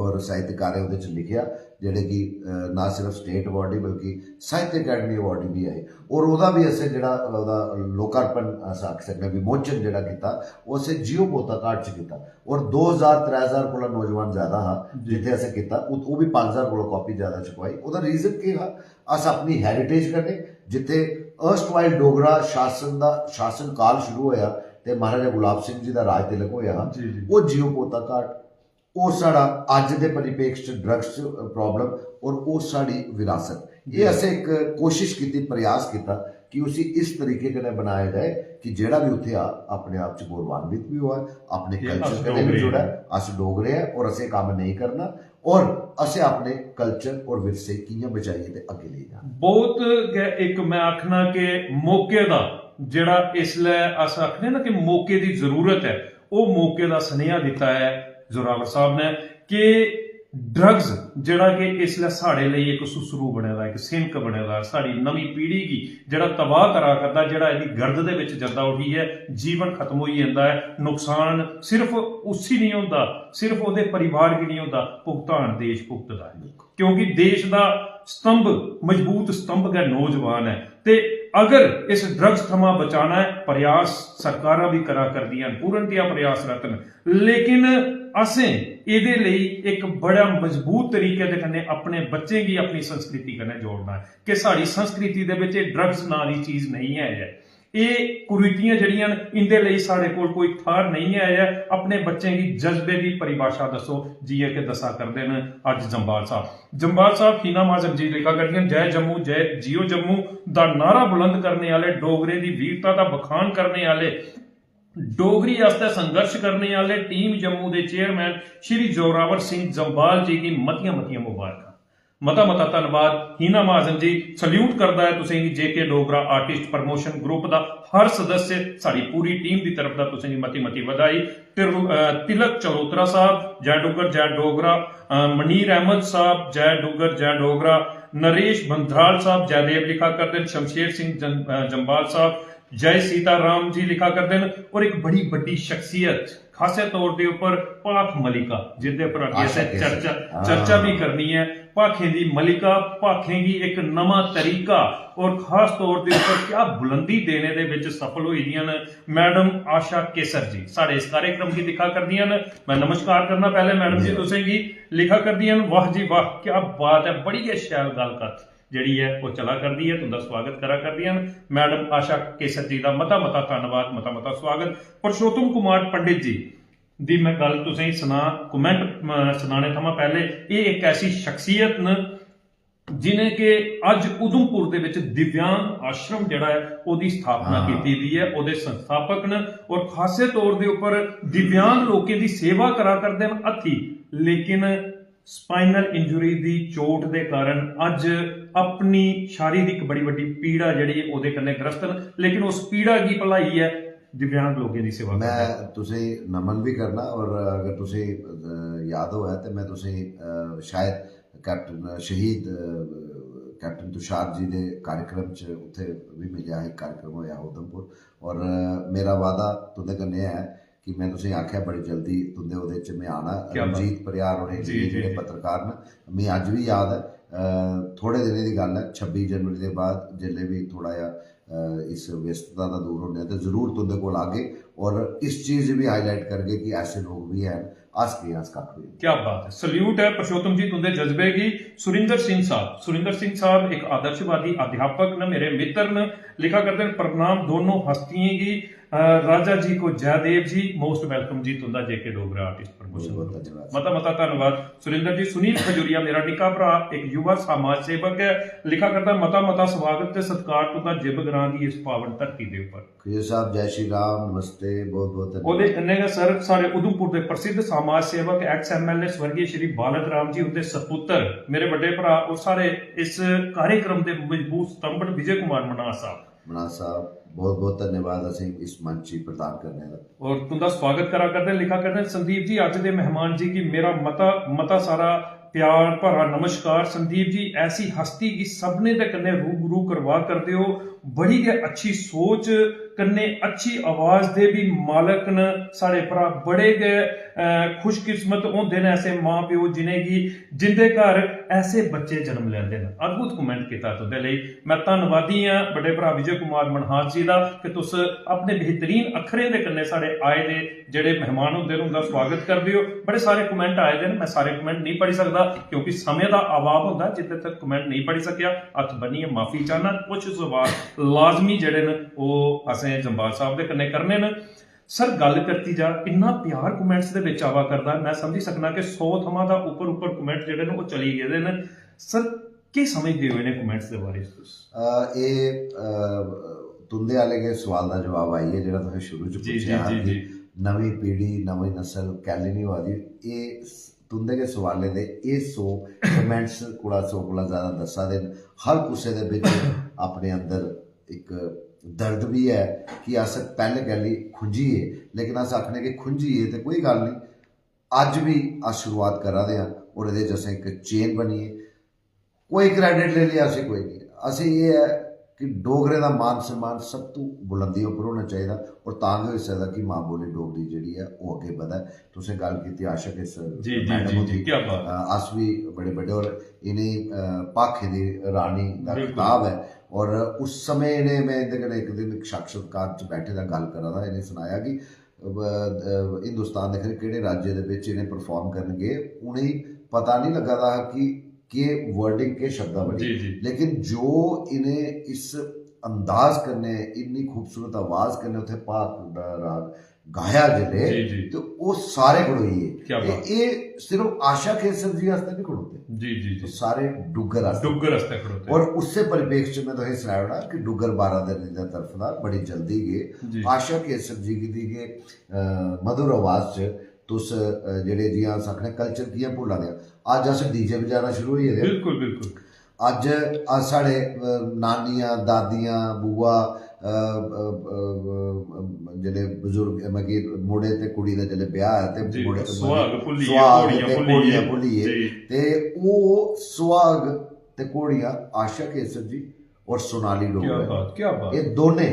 और साहित्यकारें ओह्दे च लिखेआ, जेह्ड़े कि, अ, ना सिर्फ स्टेट अवार्डी बल्कि साहित्य अकैडमी अवार्डी बी आए। और ओह्दा बी असें जेह्ड़ा ओह्दा लोकार्पण अस आखी सकने, विमोचन जेह्ड़ा कीता, ओह् असें जियो पोता घाट च कीता। और दो ज्हार त्रै ज्हार कोला नौजवान ज्यादा हा जी। जित्थै असें कीता, उत-, ओह् बी पंज ज्हार कोला कापी ज्यादा छपवाई। ओह्दा रीजन केह् हा? अस अपनी हैरिटेज कन्नै, जित्थै अर्स्टवाइल डोगरा शासन दा शासन काल शुरू होया ते महाराजा गुलाब सिंह जी दा राज तिलक होया हा, जी, जी। ओह् जियो पोता घाट, ओह् साढ़ा अज्ज दे परिपेक्ष च ड्रग्स च प्रॉब्लम और ओह् साढ़ी विरासत। एह् जी। असें इक कोशिश कीती, प्रयास कीता कि उसी इस तरीके कन्नै बनाया जाए कि जेह्ड़ा बी उत्थै आ, अपने आप च गौरवान्वित बी होऐ, अपने कि कल्चर अस कन्नै बी डोगरे जुड़ै, आं। अस डोगरे आं और असें कम्म नेईं करना और असें अपने कल्चर और विरसे कि'यां बचाइयै ते अग्गें लेई जाना। बहुत गै इक, मैं आखना कि मौके दा जेह्ड़ा इसलै अस आखने ना कि मौके दी जरूरत ऐ, ओह् मौके दा सनेहा दित्ता ऐ जोरावर साहब ने कि ड्रग्स जेह्ड़ा कि इसलै साढ़े लेई इक सुसरू बने दा, इक सिनक बने दा, साढ़ी नमीं पीढ़ी गी जेह्ड़ा तबाह करा करदा, जेह्ड़ा एह्दी गर्द दे बिच जंदा उठी ऐ, जीवन खत्म होई जंदा ऐ, नुकसान सिर्फ उसी नहीं होंदा, सिर्फ ओह्दे परिवार गी नहीं होंदा, भुगतान देश भुगतदा ऐ। क्योंकि देश दा स्तंभ, मजबूत स्तंभ गै नौजवान ऐ। ते अगर इस ड्रग्स थमां बचाना ऐ, प्रयास सरकारां बी करा करदियां न, पूर्णतया प्रयासरत न, लेकिन असें एह्दे लेई इक बड़ा मजबूत तरीके दे कन्नै अपने बच्चें गी अपनी संस्कृति कन्नै जोड़ना ऐ कि साढ़ी संस्कृति दे बिच एह् ड्रग्स नांऽ दी चीज नेईं ऐ। एह् कुरीतियां जेह्ड़ियां न, इं'दे लेई साढ़े कोल कोई थाह्र नेईं ऐ। अपने बच्चें गी जज्बे दी परिभाशा दस्सो, जि'यां कि दस्सा करदे न अज्ज जम्बाल साहब। जम्बाल साहब, हीना महाजन जी लिखा करदियां, "जय जम्मू, जय जियो जम्मू दा नारा बुलंद करने आह्ले, डोगरें दी वीरता दा बखान करने आह्ले, डोगरी आस्तै संघर्ष करने आह्ले टीम जम्मू दे चेयरमैन श्री जोरावर सिंह जम्बाल जी गी मतियां मतियां मुबारकां।" मता मता धन्नवाद हीना महाजन जी, सल्यूट करदा ऐ तुसेंगी जेके डोगरा आर्टिस्ट प्रमोशन ग्रुप दा हर सदस्य, साढ़ी पूरी टीम दी तरफ दा तुसेंगी मती मती बधाई। तिर-, अ, तिलक चलोत्रा साहब, जय डुग्गर जय डोगरा, अ, मनीर अहमद साहब, जय डुग्गर जय डोगरा, नरेश बंधराल साहब, जयदेव लिखा करदे न, शमशेर सिंह जं-, अ, जम्बाल साहब, जय सीता राम जी लिखा करदे न, और इक बड़ी बड्डी शख्सियत, खासे तौर दे उप्पर भाख मलिका, जिंदे पर अग्गें आशा असें केसर। चर्चा हां। चर्चा भी करनी ऐ। भाखें दी मलिका, भाखें गी इक नमां तरीका और खास तौर दे उप्पर क्या बुलंदी देने दे विच सफल होई दियां न मैडम आशा केसर जी साढ़े इस कार्यक्रम गी दिक्खा करदियां न। मैं नमस्कार करना पैह्ले मैडम जी जी। तुसें गी। लिखा करदियां न, वाह जी वाह, क्या बात ऐ, बड़ी गै शैल गल्ल कत्थ जेह्ड़ी ऐ ओह् चला करदी ऐ। तुंदा स्वागत करा करदियां न मैडम आशा केसर जी दा मता मता धन्नवाद, मता मता स्वागत। पुरुषोत्तम कुमार पंडित जी दी मैं गल्ल तुसेंगी सनां, कमेंट सनाने थमां पैह्ले, एह् इक ऐसी शख्सियत न जिनें के अज्ज उधमपुर दे विच दिव्यांग आश्रम जेह्ड़ा ऐ ओह्दी स्थापना हां। कीती दी ऐ, ओह्दे संस्थापक न और खासे तौर दे उप्पर दिव्यांग लोकें दी सेवा करा करदे न हत्थी, लेकिन स्पाइनल इंजरी दी चोट दे कारण अज्ज अपनी शारीरिक बड़ी बड्डी पीड़ा जेह्ड़ी ओह्दे कन्नै ग्रस्त न, लेकिन उस पीड़ा गी भुलाइयै दिव्यांग लोकें दी सेवा करदे न। मैं तुसेंगी नमन भी करना और अगर तुसेंगी अ, याद होऐ ते मैं तुसेंगी अ, शायद कैप्टन शहीद अ, कैप्टन तुषार जी दे कार्यक्रम च उत्थे भी मिलेआ, एक कार्यक्रम होया उधमपुर और अ, मेरा वादा तुंदे कन्नै ऐ कि मैं तुसेंगी आखेआ बड़ी जल्दी तुंदे ओह्दे च मैं आना। क्या बात। रंजीत परिहार होरें जी, जी जी, जेह्ड़े जी। पत्रकार न, मी अज्ज बी याद ऐ अ, थोड़े दिनें दी गल्ल ऐ, छब्बी जनवरी दे बाद जिसलै बी थोड़ा जेहा अ, इस व्यस्तता दा दूर होने ते जरूर तुंदे कोल आगे और इस चीज गी भी हाईलाइट करगे कि ऐसे लोग भी हैन, अस केह् अस कक्ख भी नेईं। क्या बात है, सल्यूट है पुरुषोत्तम जी तुंदे जज्बे गी। सुरिंदर सिंह साहब, सुरिंदर सिंह साहब एक आदर्शवादी अध्यापक न, मेरे मित्र न, लिखा करदे न, प्रणाम दोनों हस्तियें गी। अ, राजा जी को जयदेव जी, मोस्ट वेलकम जी तुंदा जेके डोगरा आर्टिस्ट प्रमोशन बहुत ग्रुप। धन्यवाद। मता मता धन्यवाद सुरिंदर जी। सुनील खजूरिया मेरा निक्का भरा, एक युवा समाज सेवक है, लिखा करदा, मता मता स्वागत ते सत्कार तुंदा जिब ग्रां दी इस पावन धरती दे उप्पर। खजूर साहब, जय श्री राम, नमस्ते, बहुत बहुत ओह्दे धन्यवाद। कन्नै गै सर, साढ़े उधमपुर दे प्रसिद्ध समाज सेवक, एक्स एमएलए स्वर्गीय श्री बालक राम जी उंदे सपुत्र, मेरे बड्डे भरा और साढ़े इस कार्यक्रम दे मजबूत स्तंभ न विजय कुमार मन्हास साहब। मन्हास साहब, बहुत बहुत धन्यवाद असेंगी इस मंच गी प्रदान करने दा। और तुंदा स्वागत करा करदे न, लिखा करदे न, संदीप जी, अज्ज दे मेहमान जी गी मेरा मता मता सारा प्यार भरा नमस्कार। संदीप जी, ऐसी हस्ती गी सभनें दे कन्नै रूबरू करवा करदे ओ। बड़ी गै अच्छी सोच कन्नै अच्छी आवाज दे भी मालक न साढ़े भ्रा। बड़े गै अ, खुशकिस्मत होंदे न ऐसे मां प्यो जिनेंगी, जिंदे घर ऐसे बच्चे जन्म लैंदे न। अद्भुत कमेंट कीता तुंदे लेई। मैं धन्नवादी आं बड्डे भ्रा विजय कुमार मन्हास जी दा कि तुस अपने बेहतरीन अक्खरें दे कन्नै साढ़े आए दे जेह्ड़े मेहमान होंदे न उंदा स्वागत करदे ओ। बड़े सारे कमेंट आए दे न, मैं सारे कमेंट नेईं पढ़ी सकदा क्योंकि समें दा अभाव होंदा। जित्थे तक कमेंट नेईं पढ़ी सकेआ, हत्थ बन्नियै माफी चाहना। कुछ सवाल लाजमी जेह्ड़े न ओह् असें जम्बाल साहब दे कन्नै करने न। सर, गल्ल करती जा, इन्ना प्यार कमेंट्स दे बिच आवा करदा, मैं समझी सकना कि सौ थमां दा उप्पर उप्पर कमेंट जेह्ड़े न ओह् चली गेदे न। सर, केह् समझदे ओ इ'नें कमेंट्स दे बारे च तुस? अ, एह् अ, तुंदे आह्ले गै सवाल दा जवाब आई गेआ जेह्ड़ा तुसें शुरू च जी, जी, पुच्छेआ हा जी, कि जी। नमीं पीढ़ी, नमीं नस्ल कैल्ली निं होआ दी। एह् स-, तुंदे गै सवालें दे एह् सौ कमेंट्स कोला, सौ कोला ज्यादा दस्सा दे न। हर कुसै दे बिच अपने अंदर इक दर्द बी ऐ कि अस पैह्ले कैल्ली खुंझी गे, लेकिन अस आखने कि खुंझी गे ते कोई गल्ल निं, अज्ज बी अस शुरुआत करा दे आं और एह्दे च असें इक चेन बनियै कोई क्रेडिट लेई लेआ, असें कोई निं। असें एह् ऐ कि डोगरें दा मान सम्मान सब तू बुलंदी उप्पर होना चाहिदा और तां गै होई सकदा कि मां बोली डोगरी जेह्ड़ी ऐ ओह् अग्गें बधै। तुसें गल्ल कीती आशा केसर जी, जी, मैडम जी, होंदी। जी, क्या बात। अ, अस बी बड़े बड्डे और इ'नें अ, भाखें दी रानी दा बिल्कुल। खिताब ऐ और उस समें इ'नें, मैं इं'दे कन्नै इक दिन इक साक्षात्कार च बैठे दा गल्ल करा दा, इ'नें सनाया कि अ, अ, हिंदुस्तान दे खरे केह्ड़े राज्य दे बिच इ'नें परफार्म करन गे, उ'नेंगी पता निं लग्गा दा हा कि केह् वर्डिंग, केह् शब्दावली। जी, जी। लेकिन जो इ'नें इस अंदाज कन्नै, इन्नी खूबसूरत आवाज कन्नै उत्थै भाख दा राग गाया जेल्लै, जी, जी। ते ओह् सारे खड़ोई गे। क्या ते बात। एह् सिर्फ आशा केसर जी आस्तै निं खड़ोते, जी, जी, तो जी। सारे डुग्गर आस्तै। डुग्गर आस्तै खड़ोते। और उससे परिप्रेक्ष्य में तुसें सनाई ओड़ां कि डुग्गर बारादरी दी तरफ दा बड़ी जल्दी गै जी। आशा केसर जी दी गै, अ, मधुर आवाज च तुस, अ, जेह्ड़े जि'यां अस आखने कल्चर कि'यां भुल्ला दे आं। अज्ज अस डीजे बजाना शुरू होई गेदे आं। बिल्कुल, बिल्कुल। अज्ज अस साढ़े, अ, नानियां, दादियां, बुआ, अ, अ, अ, अ, जेह्ड़े बजुर्ग, मतलब कि मुड़े ते कुड़ी दा जेल्लै ब्याह् ऐ ते जी, मुड़े ते सुहाग भुल्लियै, सुहाग घोड़ियां ते भुल्लियै। घोड़ियां भुल्लियै जी। ते ओह् सुहाग ते घोड़ियां आशा केसर जी और सोनाली क्या डोगरा बात, क्या बात। एह् दोनें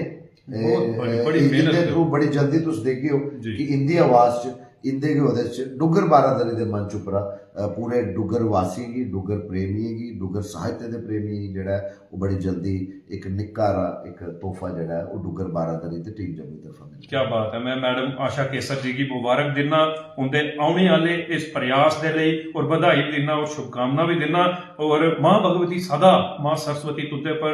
बहुत बड़ी बड़ी इंदे मेहनत थ्रू बड़ी जल्दी तुस देखगे ओ जी। कि इंदी आवाज च, इंदे गै ओह्दे च डुग्गर बारादरी दे मंच उप्परा अ, पूरे डुग्गर वासियें गी, डुग्गर प्रेमियें गी, डुग्गर साहित्य दे प्रेमियें गी जेह्ड़ा ऐ, ओह् बड़ी जल्दी इक निक्का हारा इक तोहफा जेह्ड़ा ऐ, ओह् डुग्गर बारादरी ते टीम जम्मू दी तरफा मिलदा। क्या बात है। मैं मैडम आशा केसर जी गी मुबारक दिन्ना उंदे औने आह्ले इस प्रयास दे लेई, और बधाई भी दिन्ना और शुभकामना भी दिन्ना। और मां भगवती सदा, मां सरस्वती तुंदे पर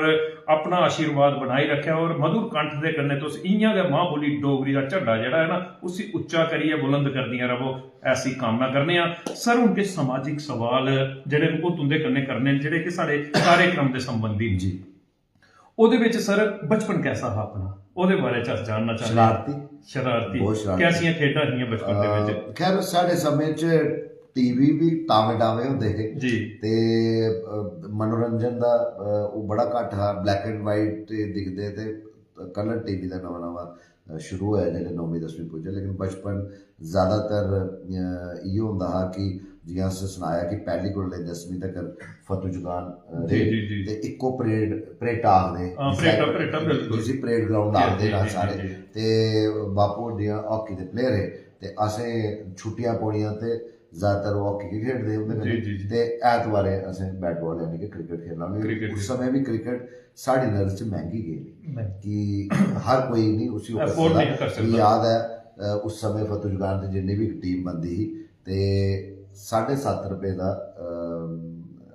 अपना आशीर्वाद बनाई रखे और मधुर कंठ दे कन्नै तुस इ'यां गै मां बोली डोगरी दा झंडा जेह्ड़ा ऐ ना, उसी उच्चा करियै बुलंद करदियां रवो, ऐसी कामना करने आं। सर, हून किश समाजिक सवाल जेह्ड़े न, ओह् तुंदे कन्नै करने न, जेह्ड़े कि साढ़े कार्यक्रम दे संबंधी न। जी। ओह्दे ਵਿੱਚ ਸਰ ਬਚਪਨ ਕੈਸਾ था अपना, ਉਹਦੇ ਬਾਰੇ ਚ ਅਸ ਜਾਣਨਾ ਚਾਹੁੰਦੇ ਹਾਂ। शरारती। शरारती। बहुत शरारती। ਕੈਸੀਆਂ ਖੇਡਾਂ ਸੀਆਂ ਬਚਪਨ ਦੇ ਵਿੱਚ? ਖੈਰ, ਸਾਡੇ ਸਮੇਂ 'ਚ ਟੀਵੀ ਵੀ ਟਾਵੇਂ ਟਾਵੇਂ ਹੁੰਦੇ ਸੀ। ਜੀ। ਤੇ ਅ, ਮਨੋਰੰਜਨ ਦਾ ਅ, ਉਹ ਬੜਾ ਘੱਟ ਹੈ। ਬਲੈਕ ਐਂਡ ਵਾਈਟ ਤੇ ਦਿਖਦੇ ਤੇ ਕਲਰ ਟੀਵੀ ਦਾ ਨਵਾਂ ਨਵਾਂ ਅ, ਸ਼ੁਰੂ ਹੋਇਆ, ਜਿਹੜੇ ਨੌਵੀਂ ਦਸਵੀਂ ਪੁੱਜੇ। ਲੇਕਿਨ ਬਚਪਨ ਜ਼ਿਆਦਾਤਰ ਅ, ਇਹੋ ਹੁੰਦਾ ਹੈ ਕਿ ਜਿਵੇਂ ਅਸੀਂ ਸੁਣਾਇਆ ਕਿ ਪਹਿਲੀ ਕੋਲ ਲੈ ਦਸਵੀਂ ਤੱਕ ਫਤੂ ਜੁਗਾਨ ਅ, ਜੀ ਰਹੇ। ਜੀ ਜੀ। ਤੇ ਇੱਕੋ ਪਰੇਡ, ਪਰੇਟਾ ਆਖਦੇ ਹਾਂ, ਪਰੇਟਾ, ਪਰੇਟਾ, ਬਿਲਕੁਲ। ਜਿਸੀ ਪਰੇਡ ਗਰਾਊਂਡ ਜੀ, ਆਖਦੇ ਜੀ, ਨਾ ਜੀ, ਸਾਰੇ। ਜੀ। ਤੇ ਬਾਪੂ ਦੀਆਂ ਹਾਕੀ ਦੇ ਪਲੇਅਰ ਹੈ ਤੇ ਅਸੀਂ ਛੁੱਟੀਆਂ ਪਾਉਣੀਆਂ ਤੇ ਜ਼ਿਆਦਾਤਰ ਉਹ ਹਾਕੀ ਖੇਡਦੇ ਹੁੰਦੇ ਜੀ, ਨੇ। ਜੀ, ਜੀ। ਤੇ ਐਤਵਾਰੇ ਅਸੀਂ ਬੈਟ ਬਾਲ ਯਾਨੀ ਕਿ ਕ੍ਰਿਕਟ ਖੇਡਣਾ ਵੀ। ਕ੍ਰਿਕਟ ਉਸ ਸਮੇਂ ਵੀ ਕ੍ਰਿਕਟ ਸਾਡੀ ਨਜ਼ਰ 'ਚ ਮਹਿੰਗੀ ਗੇਮ ਸੀ ਨਹੀਂ। ਕਿ ਹਰ ਕੋਈ ਨਹੀਂ ਉਸੇ Afford ਨਹੀਂ ਕਰ ਸਕਦਾ। ਯਾਦ ਹੈ ਅ, ਉਸ ਸਮੇਂ ਫਤੂ ਜੁਗਾਨ ਤੇ ਜਿੰਨੀ ਵੀ ਟੀਮ ਬੰਦੀ ਸੀ ਤੇ ਸੱਤ ਰੁਪਏ ਦਾ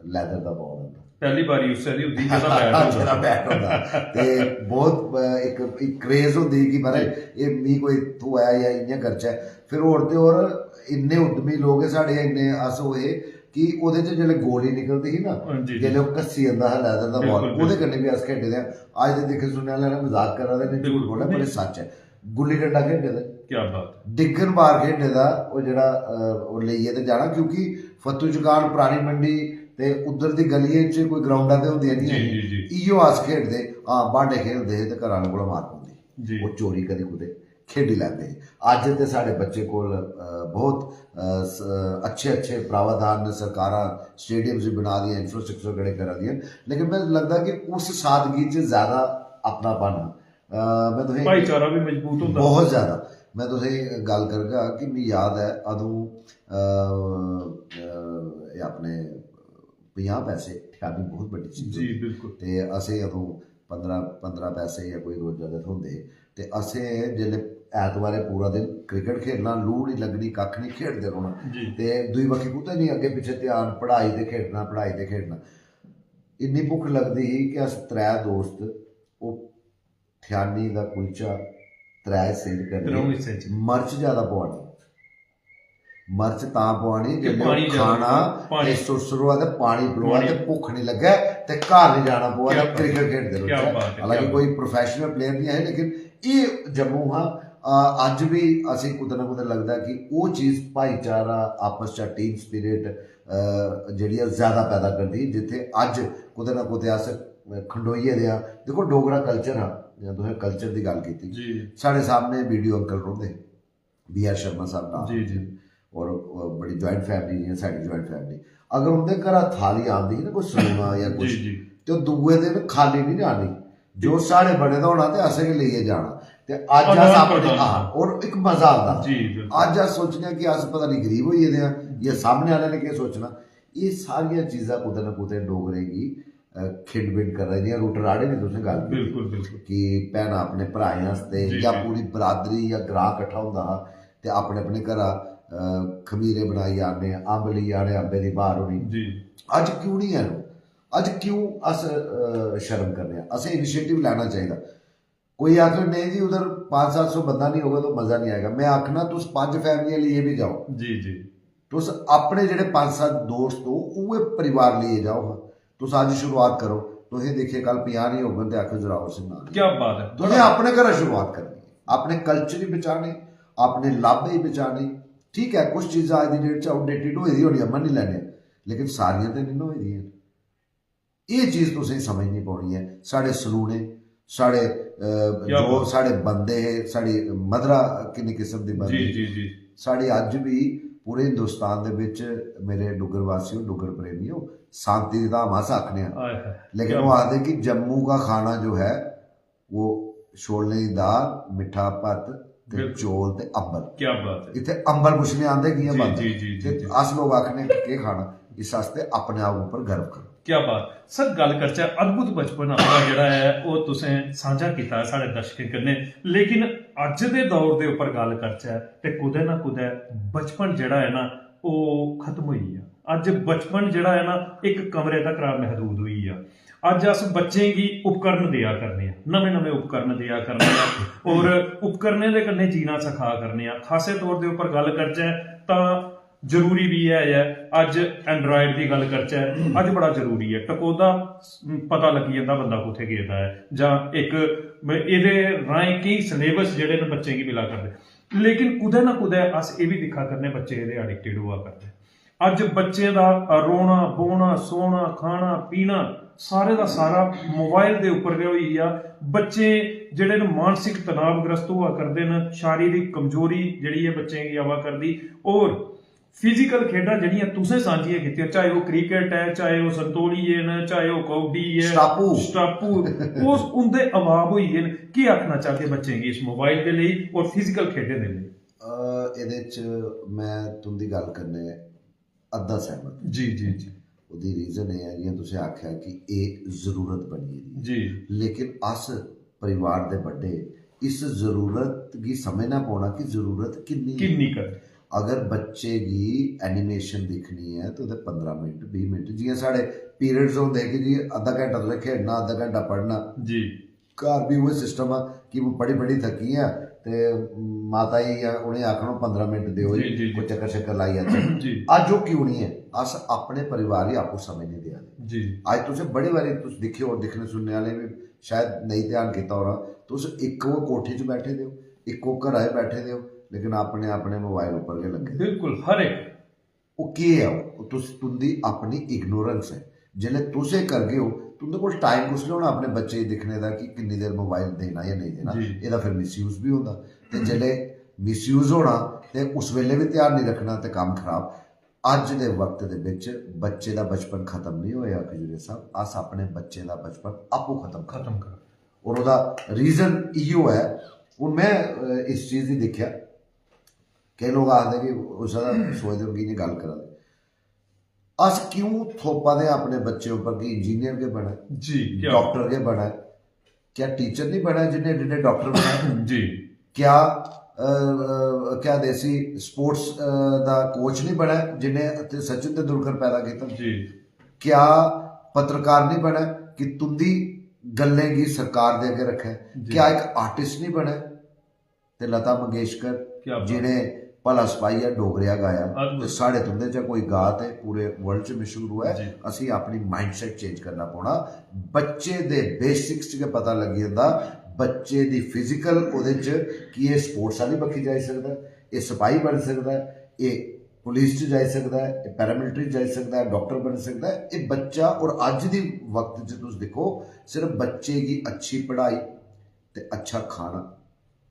ਲੈਦਰ ਦਾ ਬਾਲ ਹੁੰਦਾ। ਪਹਿਲੀ ਵਾਰੀ ਉਸ ਦੀ ਜਿਹਦਾ ਬੈਟ ਹੁੰਦਾ। ਜਿਹੜਾ ਬੈਟ ਹੁੰਦਾ ਤੇ ਬਹੁਤ ਅ, ਇੱਕ ਇੱਕ ਕ੍ਰੇਜ਼ ਹੁੰਦੀ ਕਿ ਮਾਰੇ ਇਹ ਮੀ ਕੋਈ ਤੂੰ ਆਇਆ ਜਾਂ ਇੰਨਾ ਖਰਚਾ ਹੈ। ਫਿਰ ਹੋਰ ਤੇ ਹੋਰ ਇੰਨੇ ਉਦਮੀ ਲੋਕ ਹੈ ਸਾਡੇ, ਇੰਨੇ ਅਸ ਹੋਏ ਕਿ ਉਹਦੇ ਚ ਜਿਹੜੇ ਗੋਲੀ ਨਿਕਲਦੀ ਸੀ ਨਾ, ਹਾਂਜੀ। ਜਿਹੜੇ ਉਹ ਕੱਸੀ ਜਾਂਦਾ ਹੈ ਲੈਦਰ ਦਾ ਬਿਲਕੁਲ, ਬਾਲ, ਉਹਦੇ ਕਨੇ ਵੀ ਅਸ ਖੇਡਦੇ ਆ। ਅੱਜ ਦੇ ਦੇਖੇ ਸੁਣਨ ਵਾਲਿਆਂ ਨੇ ਮਜ਼ਾਕ ਕਰਾ ਰਹੇ ਨੇ, ਝੂਠ ਬੋਲਣਾ, ਪਰ ਇਹ ਸੱਚ ਹੈ। ਗੁੱਲੀ ਡੰਡਾ ਖੇਡਦੇ, ਕੀ ਬਾਤ ਹੈ। ਡਿੱਗਣ ਬਾਰ ਖੇਡਦੇ ਦਾ ਉਹ ਜਿਹੜਾ ਅਹ, ਉਹ ਲਈਏ ਤੇ ਜਾਣਾ, ਕਿਉਂਕਿ ਫਤੂ ਜੁਗਾਨ, ਪੁਰਾਣੀ ਮੰਡੀ ਤੇ ਉਧਰ ਦੀ ਗਲੀਆਂ 'ਚ ਕੋਈ ਗਰਾਊਂਡਾਂ ਤੇ ਹੁੰਦੀਆਂ ਨਹੀਂ ਜੀ ਸੀ। ਜੀ ਜੀ ਇਹੋ ਅਸ ਖੇਡਦੇ ਆ, ਬਾਂਡੇ ਖੇਡਦੇ ਤੇ ਘਰਾਂ ਨੂੰ ਕੋਲ ਮਾਰ ਪਾਉਂਦੇ। ਜੀ। ਉਹ ਚੋਰੀ ਕਦੀ ਕੁਦੇ ਖੇਡੀ ਲੈਂਦੇ। ਅੱਜ ਤੇ ਸਾਡੇ ਬੱਚੇ ਕੋਲ ਅਹ, ਬਹੁਤ ਅਹ, ਸ- ਅੱਛੇ ਅੱਛੇ ਪ੍ਰਾਵਧਾਨ ਨੇ, ਸਰਕਾਰਾਂ ਸਟੇਡੀਅਮਸ ਵੀ ਬਣਾ ਦੀਆਂ, ਇਨਫਰਾਸਟ੍ਰਕਚਰ ਖੜੇ ਕਰਾ ਦੀਆਂ, ਲੇਕਿਨ ਮੈਨੂੰ ਲੱਗਦਾ ਕਿ ਉਸ ਸਾਦਗੀ 'ਚ ਜ਼ਿਆਦਾ ਆਪਣਾਪਨ ਆ। ਅਹ, ਮੈਂ ਤੁਸੀਂ ਭਾਈਚਾਰਾ ਵੀ ਮਜ਼ਬੂਤ ਹੁੰਦਾ। ਬਹੁਤ ਜ਼ਿਆਦਾ। ਮੈਂ ਤੁਸੀਂ ਗੱਲ ਕਰਗਾ ਕਿ ਮੈਨੂੰ ਯਾਦ ਹੈ, ਉਦੋਂ ਅਹ, ਅਹ, ਇਹ ਆਪਣੇ 50 ਪੈਸੇ, ਅਠਿਆਨੀ ਬਹੁਤ ਵੱਡੀ ਚੀਜ਼ ਜੀ ਹੁੰਦੀ। ਬਿਲਕੁਲ। ਤੇ ਅਸੀਂ ਉਦੋਂ 15 15 ਪੈਸੇ ਜਾਂ ਕੋਈ ਰੋਜ਼ਾ ਦੇ ਹੁੰਦੇ, ਤੇ ਅਸੀਂ ਜਿਹੜੇ ਐਤਵਾਰੇ ਪੂਰਾ ਦਿਨ ਕ੍ਰਿਕਟ ਖੇਡਣਾ, ਲੂ ਨਹੀਂ ਲੱਗਣੀ, ਕੱਖ ਨਹੀਂ, ਖੇਡਦੇ ਰਹਿਣਾ। ਜੀ। ਤੇ ਦੂਈ ਬਾਕੀ ਕੁੱਤੇ ਨਹੀਂ, ਅੱਗੇ ਪਿੱਛੇ ਧਿਆਨ, ਪੜ੍ਹਾਈ ਤੇ ਖੇਡਣਾ, ਪੜ੍ਹਾਈ ਤੇ ਖੇਡਣਾ। ਇੰਨੀ ਭੁੱਖ ਲੱਗਦੀ ਸੀ ਕਿ ਅਸੀਂ ਤਰੇ ਦੋਸਤ ਉਹ ਅਠਿਆਨੀ ਦਾ ਕੁਲਚਾ ਤਰੇ ਹਿੱਸੇ 'ਚ ਤਰੇ ਕਰਨੀ, ਹਿੱਸੇ 'ਚ। ਮਿਰਚ ਜ਼ਿਆਦਾ ਪਵਾਉਣੀ। ਮਿਰਚ ਤਾਂ ਪਵਾਉਣੀ ਕਿ ਜਿਹੜੇ ਪਾਣੀ ਉਹ ਜ਼ਿਆਦਾ, ਖਾਣਾ ਪਾਣੀ। ਤੇ ਸੁਰਸੁਰੋ ਤੇ ਪਾਣੀ ਪਲਵਾ ਪਾਣੀ। ਤੇ ਭੁੱਖ ਨਹੀਂ ਲੱਗੇ ਤੇ ਘਰ ਨਹੀਂ ਜਾਣਾ ਪਵਾ ਕਿਆ ਤੇ ਬਾਤ। ਕ੍ਰਿਕਟ ਖੇਡਦੇ ਕਿਆ ਰਹੋ। ਬਾਤ ਹੈ, ਹਾਲਾਂਕਿ ਕਿਆ ਕੋਈ ਪ੍ਰੋਫੈਸ਼ਨਲ ਪਲੇਅਰ ਨਹੀਂ ਹੈ, ਲੇਕਿਨ ਇਹ ਜੰਮੂ ਹਾਂ। ਅਹ, ਅੱਜ ਵੀ ਅਸੀਂ ਕੁਤੇ ਨਾ ਕੁਤੇ ਲੱਗਦਾ ਕਿ ਉਹ ਚੀਜ਼, ਭਾਈਚਾਰਾ, ਆਪਸ ਚ ਟੀਮ ਸਪਿਰਿਟ ਜਿਹੜੀ ਆ, ਜ਼ਿਆਦਾ ਪੈਦਾ ਕਰਦੀ, ਜਿੱਥੇ ਅੱਜ ਕੁਤੇ ਨਾ ਕੁਤੇ ਅਸ ਖੰਡੋਈਏ ਦੇ ਆ। ਦੇਖੋ, ਡੋਗਰਾ ਕਲਚਰ ਆ, ਜਾਂ ਤੁਸੀਂ ਕਲਚਰ ਦੀ ਗੱਲ ਕੀਤੀ, ਜੀ। ਸਾਡੇ ਸਾਹਮਣੇ ਵੀਡੀਓ ਅੰਕਲ ਰੋਂਦੇ, ਬੀ ਆਰ ਸ਼ਰਮਾ ਸਾਹਿਬ ਨਾਲ, ਜੀ, ਜੀ। ਔਰ ਉਹ ਬੜੀ ਜੁਆਇੰਟ ਫੈਮਿਲੀ, ਜਿਵੇਂ ਸਾਡੀ ਜੁਆਇੰਟ ਫੈਮਿਲੀ, ਅਗਰ ਉਹਦੇ ਘਰ ਥਾਲੀ ਆਉਂਦੀ ਸੀ ਨਾ, ਕੋਈ ਸਲੂਣਾ ਜਾਂ ਕੁਝ, ਜੀ, ਜੀ। ਤੇ ਉਹ ਦੂਏ ਦਿਨ ਖਾਲੀ ਨਹੀਂ ਜਾਣੀ। ਜੋ ਸਾਡੇ ਬਣੇ ਦਾ ਹੋਣਾ ਤੇ ਅਸੀਂ ਵੀ ਲਈਏ ਜਾਣਾ। ਤੇ ਅੱਜ ਆਦਾਨ ਅਸ ਆਪਣੇ ਪ੍ਰਦਾਨ। ਹਾਂ, ਔਰ ਇੱਕ ਮਜ਼ਾ ਆਉਂਦਾ। ਜੀ, ਬਿਲਕੁਲ। ਅੱਜ ਅਸ ਸੋਚਦੇ ਹਾਂ ਕਿ ਅਸ ਪਤਾ ਨਹੀਂ ਗਰੀਬ ਹੋਈਏ ਦੇ ਆ, ਜਾਂ ਸਾਹਮਣੇ ਵਾਲੇ ਨੇ ਕੀ ਸੋਚਣਾ। ਇਹ ਸਾਰੀਆਂ ਚੀਜ਼ਾਂ ਕੁਤੇ ਨਾ ਕੁਤੇ ਡੋਗਰੇ ਕੀ ਅਹ, ਖਿੰਡ ਬਿੰਡ ਕਰ ਰਹੀਆਂ, ਰੂਟ ਰਾੜੇ ਦੀ ਤੁਸੀਂ ਗੱਲ ਕੀਤੀ। ਬਿਲਕੁਲ, ਬਿਲਕੁਲ। ਕਿ ਭੈਣਾਂ ਆਪਣੇ ਭਰਾਵਾਂ ਵਾਸਤੇ ਜੀ, ਜਾਂ ਜੀ। ਪੂਰੀ ਬਰਾਦਰੀ ਜਾਂ ਗ੍ਰਾਹ ਇਕੱਠਾ ਹੁੰਦਾ ਹਾ ਤੇ ਆਪਣੇ ਆਪਣੇ ਘਰਾਂ ਅਹ, ਖਮੀਰੇ ਬਣਾਈ ਆਨੇ, ਅੰਬ ਲਈ ਆਨੇ, ਅੰਬੇ ਦੀ ਬਾਹਰ ਹੋਣੀ। ਜੀ। ਅੱਜ ਕਿਉਂ ਨਹੀਂ ਹੈ? ਅੱਜ ਕਿਉਂ ਅਸ ਅਹ, ਸ਼ਰਮ ਕਰਨੇ ਆ? ਅਸੀਂ ਇਨੀਸ਼ੀਏਟਿਵ ਲੈਣਾ ਚਾਹੀਦਾ। ਕੋਈ ਆਖੇ ਨਹੀਂ ਜੀ, ਉਧਰ पाँच सौ सात सौ ਬੰਦਾ ਨਹੀਂ ਹੋਗਾ ਤਾਂ ਮਜ਼ਾ ਨਹੀਂ ਆਏਗਾ। ਮੈਂ ਆਖਣਾ, ਤੁਸੀਂ ਪੰਜ ਫੈਮਲੀਆਂ ਲਈ ਵੀ ਜਾਓ। ਜੀ, ਜੀ। ਤੁਸੀਂ ਆਪਣੇ ਜਿਹੜੇ ਪੰਜ ਸੱਤ ਦੋਸਤ ਹੋ, ਉਹ ਪਰਿਵਾਰ ਲਈ ਜਾਓ। ਤੁਸੀਂ ਅੱਜ ਸ਼ੁਰੂਆਤ ਕਰੋ। ਤੁਸੀਂ ਦੇਖੇ, ਕੱਲ 50 ਨਹੀਂ ਹੋਗਣ ਤੇ ਆਖੋ, "ਜਰਾਵਰ ਸਿੰਘ ਨਾਲ।" ਕੀ ਬਾਤ ਹੈ। ਤੁਸੀਂ ਆਪਣੇ ਘਰੋਂ ਸ਼ੁਰੂਆਤ ਕਰਨੀ, ਆਪਣੇ ਕਲਚਰ ਹੀ ਬਚਾਣੇ, ਆਪਣੇ ਲਾਭੇ ਹੀ ਬਚਾਣੇ। ਠੀਕ ਹੈ, ਕੁਝ ਚੀਜ਼ਾਂ ਅੱਜ ਦੀ ਡੇਟ ਚ ਆਊਟਡੇਟਿਡ ਹੋਈ ਦੀ ਹੋਣੀ, ਅਮਨ ਨਹੀਂ ਲੈਣੇ, ਲੇਕਿਨ ਸਾਰੀਆਂ ਤੇ ਨਹੀਂ ਨਾ ਹੋਈ ਦੀਆਂ। ਇਹ ਚੀਜ਼ ਤੁਸੀਂ ਸਮਝ ਨਹੀਂ ਪਾਉਣੀ ਹੈ। ਸਾਡੇ ਸਲੂਣੇ, ਸਾਡੇ ਅਹ, ਕਿਆ ਜੋ ਬਾਤ। ਸਾਡੇ ਬੰਦੇ ਹੈ, ਸਾਡੀ ਮਦਰਾ ਕਿੰਨੀ ਕਿਸਮ ਦੀ ਬੰਦੀ ਜੀ, ਹੈ। ਜੀ, ਜੀ। ਸਾਡੇ ਅੱਜ ਵੀ ਪੂਰੇ ਹਿੰਦੁਸਤਾਨ ਦੇ ਵਿੱਚ, ਮੇਰੇ ਡੁੱਗਰ ਵਾਸੀਓ, ਡੁੱਗਰ ਪ੍ਰੇਮੀਓ, ਸ਼ਾਂਤੀ ਦੀ ਤਾਂ ਹਮ ਆਖਨੇ ਆ, ਆਏ ਹੈ। ਲੇਕਿਨ ਕਿਆ ਉਹ ਆਖਦੇ ਕਿ ਜੰਮੂ ਦਾ ਖਾਣਾ ਜੋ ਹੈ, ਉਹ छोलें दी दाल, मिट्ठा भत्त ते बिल्कुल। चौल ते अम्बल। क्या बात है। इत्थै अम्बल पुच्छने आंदे कि'यां जी, बनदा? जी, जी, ते जी। अस लोक आखने कि केह् खाना? इस आस्तै अपने आप उप्पर गर्व करो। क्या बात। सर, गल्ल करचै, अद्भुत बचपन अपना जेह्ड़ा ऐ, ओह् तुसें सांझा कीता ऐ साढ़े दर्शकें कन्नै, लेकिन अज्ज दे दौर दे उप्पर गल्ल करचै ते कुतै ना कुतै बचपन जेह्ड़ा ऐ ना, ओह् खत्म होई गेआ। अज्ज बचपन जेह्ड़ा ऐ ना, इक कमरे तक्कर महदूद होई गेआ। अज्ज अस बच्चें गी उपकरण देआ करने आं, नमें नमें उपकरण देआ करने आं, और उपकरणें दे कन्नै जीना सखा करने आं। खासे तौर दे उप्पर गल्ल करचै तां जरूरी बी ऐ ऐ अज्ज एंड्रायड दी गल्ल करचै, अज्ज बड़ा जरूरी ऐ। टकोह्दा पता लग्गी जंदा बंदा कुत्थै गेदा ऐ, जां इक एह्दे राहें केईं सिलेबस जेह्ड़े न बच्चें गी मिला करदे। लेकिन कुतै ना कुतै अस एह् बी दिक्खा करने बच्चे एह्दे एडिक्टेड होआ करदे। अज्ज बच्चें दा रोना बौह्ना, सोना, खाना पीना, सारे दा सारा मोबाइल दे उप्पर गै होई गेआ। बच्चे जेह्ड़े न मानसिक तनावग्रस्त होआ करदे न, शारीरिक कमजोरी जेह्ड़ी ऐ बच्चें गी आवा करदी, और फिजिकल खेढां जेह्ड़ियां तुसें सांझियां कीतियां, चाहे ओह् क्रिकेट ऐ, चाहे ओह् संतोलिये न, चाहे ओह् कबड्डी ऐ, स्टापू। स्टापू, ओह् उं'दे अभाव होई गे न। केह् आखना चाहगे बच्चें गी इस मोबाइल दे लेई और फिजिकल खेढें दे लेई? अ, एह्दे च में तुं'दी गल्ल कन्नै अद्धा सैह्मत। जी जी जी। ओह्दी रीजन एह् ऐ, जि'यां तुसें आखेआ कि एह् जरूरत बनी गेदी ऐ। जी। लेकिन अस परिवार दे बड्डे इस जरूरत गी समझना पौना कि जरूरत किन्नी ऐ। किन्नी कर अगर बच्चे गी एनिमेशन दिक्खनी ऐ ते ओह्दे पंदरां मिनट, बीह् मिनट, जि'यां साढ़े पीरियड्स होंदे कि जी अद्धा घैंटा तुसें खेढना, अद्धा घैंटा पढ़ना। जी। घर बी उ'ऐ सिस्टम आ कि में पढ़ी पढ़ी थक्की आं ते माता जी जां उ'नेंगी आखना पंदरां मिनट देओ जी, जी, जी, जी। कोई चक्कर शक्कर लाई आचै। जी। अज्ज ओह् क्यों निं ऐ? अस अपने परिवार गी आपूं समझ निं देआ दे। जी। अज्ज तुसें बड़े बारी तुस दिक्खेओ और दिक्खने सुनने आह्ले बी शायद नेईं ध्यान कीता होना, तुस इक्को कोठी च बैठे दे ओ, इक्को घरा च बैठे दे ओ, लेकिन अपने अपने मोबाइल उप्पर गै लग्गे दे। बिल्कुल, हर इक। ओह् केह् ऐ? ओह् तुस, तुं'दी अपनी इग्नोरेंस ऐ। जिसलै तुस एह् करगे ओ, तुं'दे कोल टाइम कुसलै होना अपने बच्चे गी दिक्खने दा कि किन्नी देर मोबाइल देना जां नेईं देना? जी। एह्दा फिर मिसयूज बी होंदा, ते जिसलै मिसयूज होना ते उस बेल्लै बी ध्यान निं रक्खना ते कम्म खराब। अज्ज दे वक्त दे बिच बच्चे दा बचपन खत्म निं होया खजूरिया साहब, अस अपने बच्चे दा बचपन आपूं खत्म कर खत्म कर। और ओह्दा रीजन इयो ऐ। हून में अ, इस चीज गी दिक्खेआ, केईं लोक आखदे कि उस दा सोचदे कि इ'यां गल्ल करा दे। अस क्यों थोपा दे अपने बच्चे उप्पर कि इंजीनियर गै बनै, जी, क्या डाक्टर गै बनै? क्या टीचर निं बनै जिन्ने एड्डे एड्डे डाक्टर बनाए? जी। क्या अ, अ, क्या देसी स्पोर्ट्स अ, दा कोच निं बनै जिन्ने ते सचिन तेंदुलकर पैदा कीता? जी। क्या पत्रकार निं बनै कि तुं'दी गल्लें गी सरकार दे अग्गें रक्खै? जी। क्या इक आर्टिस्ट निं बनै? ते लता मंगेशकर क्या बात। जि'नें भला सपाहिया डोगरेआ गाया, अद्भुत। ते साढ़े तुं'दे चा कोई गा ते पूरे वर्ल्ड च मशहूर होऐ। जी। असें अपनी माइंडसेट चेंज करना पौना। बच्चे दे बेसिक्स च गै पता लग्गी जंदा, बच्चे दी फिजिकल ओह्दे च कि एह् स्पोर्ट्स आह्ली बक्खी जाई सकदा ऐ, एह् सपाही बनी सकदा ऐ, एह् पुलिस च जाई सकदा ऐ, एह् पैरामिलिट्री च जाई सकदा ऐ, डाक्टर बनी सकदा ऐ। एह् बच्चा, और अज्ज दी वक्त च तुस दिक्खो, सिर्फ बच्चे गी अच्छी पढ़ाई ते अच्छा खाना,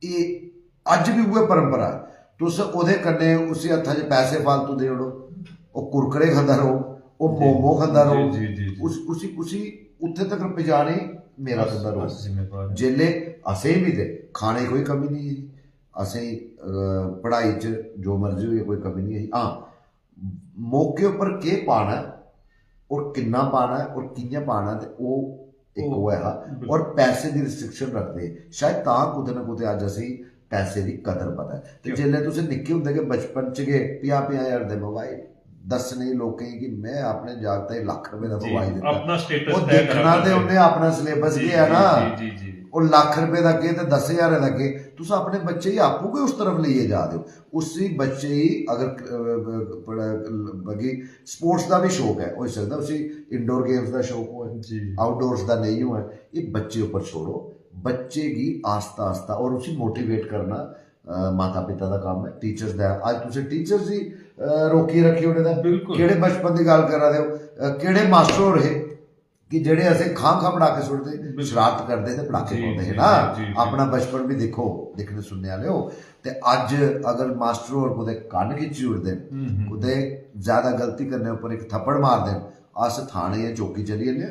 एह् अज्ज बी उ'ऐ परंपरा ऐ। तुस ओह्दे कन्नै उसी हत्था च पैसे फालतू देई ओड़ो, ओह् कुरकुरे खंदा रौह्ग, ओह् जी। मोमो खंदा रौह्ग, जी, जी, जी। उस उसी उसी उत्थे तक पजाने मेरा अस- तुंदा रोल। अस जिम्मेवार आं। जेल्लै असें बी ते खाने दी कोई कमी नहीं है, असें अ, पढ़ाई च जो मर्जी होई कोई कमी नहीं है। हाँ, मौके उप्पर केह् पाना ऐ और किन्ना पाना ऐ और कि'यां पाना ऐ, ते ओह् इक ओह्, ओह् ऐ हा। बिल्कुल। और पैसे दी रिस्ट्रिक्शन रखदे हे। शायद तां कुतै ना कुतै अज्ज असेंगी पैसे दी कदर पता ऐ। ते क्यों? जेल्लै तुसें निक्के होंदे गै बचपन च गै पंजाह् पंजाह् ज्हार दे मोबाइल, दस्सने लोकें गी कि में अपने जागतै गी लक्ख रपेऽ दा जी, मोबाइल दित्ता। अपना स्टेटस ओह् तय दिक्खना करा ते करदे। उन्नै अपना सिलेबस जी, केह् ऐ जी, ना, जी, जी, जी। ओह् लक्ख रपेऽ दा केह् ते दस ज्हार दा केह्, तुस अपने बच्चे गी आपूं गै उस तरफ लेइयै जा दे ओ। उसी बच्चे गी अगर, अ, अ, बड़ा, बगी स्पोर्ट्स दा बी शौक ऐ, होई सकदा उसी इंडोर गेम्स दा शौक होऐ, जी। आउटडोर्स दा नेईं होऐ, एह् बच्चे उप्पर छोड़ो। बच्चे गी आस्ता आस्ता और उसी मोटिवेट करना, अ, माता पिता दा कम्म ऐ, टीचर्स दा ऐ। अज्ज तुसें टीचर्स गी, अ, रोकियै रक्खी ओड़े दा ऐ। बिल्कुल। केह्ड़े बचपन दी गल्ल करा दे ओ? अ, केह्ड़े मास्टर होर हे कि जेह्ड़े असें खां खां पटाके सुट्टदे, बिल्कुल। शरारत करदे ते पटाके जी, पौंदे हे जी, ना? जी, जी। अपना बचपन बी दिक्खो, दिक्खने सुनने आह्ले हो। ते अज्ज अगर मास्टर होर कुतै कन्न खिच्ची ओड़दे न, हम्म, हम्म। कुतै ज्यादा गलती करने उप्पर इक थप्पड़ मारदे न, अस थाने जां चौकी चली जन्ने आं।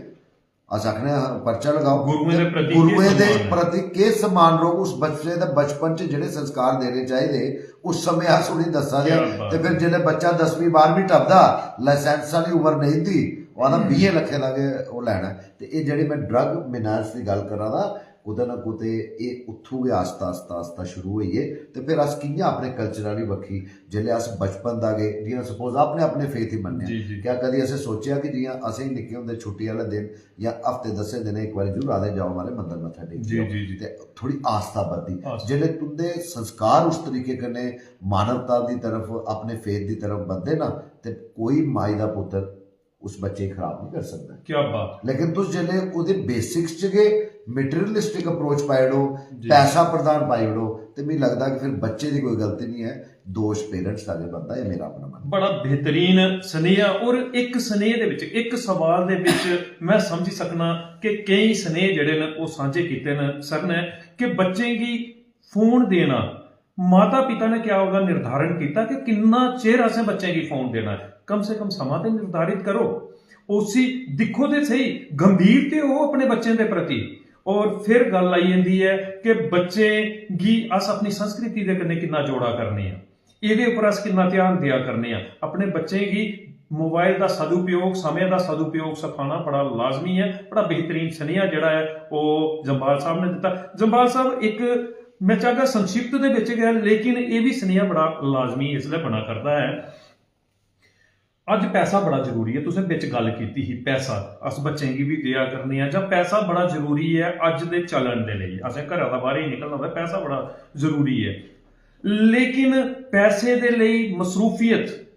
अस आखने आं, पर्चा लगाओ। गुरुएं दे प्रति गुरुएं केह् दे सम्मान ऐ? प्रति केह् सम्मान रौह्ग उस बच्चे दे बचपन च, जेह्ड़े संस्कार देने चाहिदे उस समें अस उ'नेंगी दस्सा दे क्या आं। बात ते फिर जिसलै बच्चा दसवीं बारहवीं टपदा, लाइसेंस आह्ली उम्र नेईं होंदी, ओह् आखदा बीहें लक्खें दा गै ओह् लैना ऐ। ते एह् जेह्ड़ी में ड्रग मिनर्स दी गल्ल करा दा, कुतै ना कुतै एह् उत्थूं गै आस्ता आस्ता आस्ता शुरू होई गे। ते फिर अस कि'यां अपने कल्चर आह्ली बक्खी, जिसलै अस बचपन दा गै, जि'यां सपोज अपने अपने फेथ ही मन्नेआ, जी, जी। क्या कदें असें सोचेआ कि जि'यां असें निक्के होंदे छुट्टी आह्ले दिन जां हफ्ते दसें दिनें इक बारी जरूर आखदे, "जाओ, म्हाराज, मंदर मत्था टेकी जी, आओ।" जी, जी। ते थोड़ी आस्था बधदी। आस्था। जिसलै तुं'दे संस्कार उस तरीके कन्नै मानवता दी तरफ, अपने फेथ दी तरफ बधदे ना, ते कोई माई दा पुत्तर उस बच्चे गी खराब नहीं कर सकदा। क्या बात। लेकिन तुस जिसलै ओह्दे बेसिक्स च गै मटेरियलिस्टिक अप्रोच पाई ओड़ो, जी। पैसा प्रधान पाई ओड़ो, ते मिगी लगदा कि फिर बच्चे दी कोई गलती नहीं ऐ, दोश पेरेंट्स दा गै बनदा। एह् मेरा अपना मन्नना। बड़ा बेहतरीन सनेहा। और इक सनेह दे विच, इक सवाल दे विच मैं समझी सकना कि केई सनेह जेह्ड़े न, ओह् सांझे कीते न सर ने, कि बच्चें गी फोन देना, माता पिता ने क्या ओह्दा निर्धारण कीता कि किन्ना चिर असें बच्चें गी फोन देना ऐ? कम से कम समां ते निर्धारित करो, उसी दिक्खो ते सही, गंभीर ते हो अपने बच्चें दे प्रति। और फिर गल्ल आई जंदी ऐ कि बच्चें गी अस अपनी संस्कृति दे कन्नै किन्ना जोड़ा करने आं, एह्दे उप्पर अस किन्ना ध्यान देआ करने आं। अपने बच्चें गी मोबाइल दा सदुपयोग, समें दा सदुपयोग सखाना बड़ा लाजमी ऐ। बड़ा बेहतरीन सनेहा जेह्ड़ा ऐ, ओह् जम्वाल साहब ने दित्ता। जम्वाल साहब, इक मैं चाहगा संक्षिप्त दे बिच गै, लेकिन एह् बी सनेहा बड़ा लाजमी इसलै बना करदा ऐ। अज्ज पैसा बड़ा जरूरी ऐ, तुसें बिच गल्ल कीती ही, पैसा अस बच्चें गी बी देआ करने आं, जां पैसा बड़ा जरूरी ऐ अज्ज दे चलन दे लेई। असें घरा दा बाहर ही निकलना होऐ, पैसा बड़ा जरूरी ऐ, लेकिन पैसे दे लेई मसरूफियत,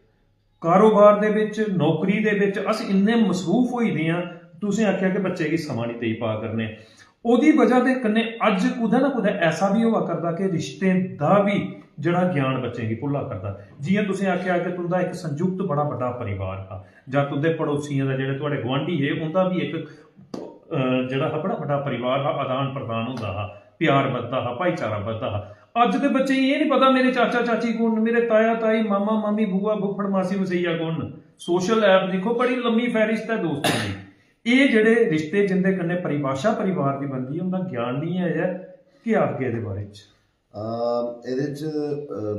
कारोबार दे बिच, नौकरी दे बिच अस इन्ने मसरूफ होई दे आं, तुसें आखेआ कि बच्चे गी समां नहीं देई पा करने। ओह्दी बजह दे कन्नै अज्ज कुतै ना कुतै ऐसा बी होआ करदा कि रिश्तें दा बी जेह्ड़ा ज्ञान बच्चें गी भुल्ला करदा। जि'यां तुसें आखेआ कि तुं'दा इक संयुक्त बड़ा बड्डा परिवार हा, जां तुं'दे पड़ोसियें दा, जेह्ड़े थुआढ़े गुआंढी हे, उं'दा बी इक, अ, जेह्ड़ा हा, बड़ा बड्डा परिवार हा, आदान प्रदान होंदा हा, प्यार बधदा हा, भाईचारा बधदा हा। अज्ज दे बच्चें गी एह् निं पता मेरे चाचा चाची कु'न न, मेरे ताया ताई, मामा मामी, बुआ फुफ्फड़, मासी मसैया कु'न न। सोशल ऐप दिक्खो, बड़ी लम्मी फैरिस्त ऐ दोस्तें दी। एह् जेह्ड़े रिश्ते जिंदे कन्नै परिभाशा परिवार दी बनदी ऐ, उं'दा ज्ञान निं ऐ। केह् आखगे एह्दे बारे च? अम, एह्दे च, अ,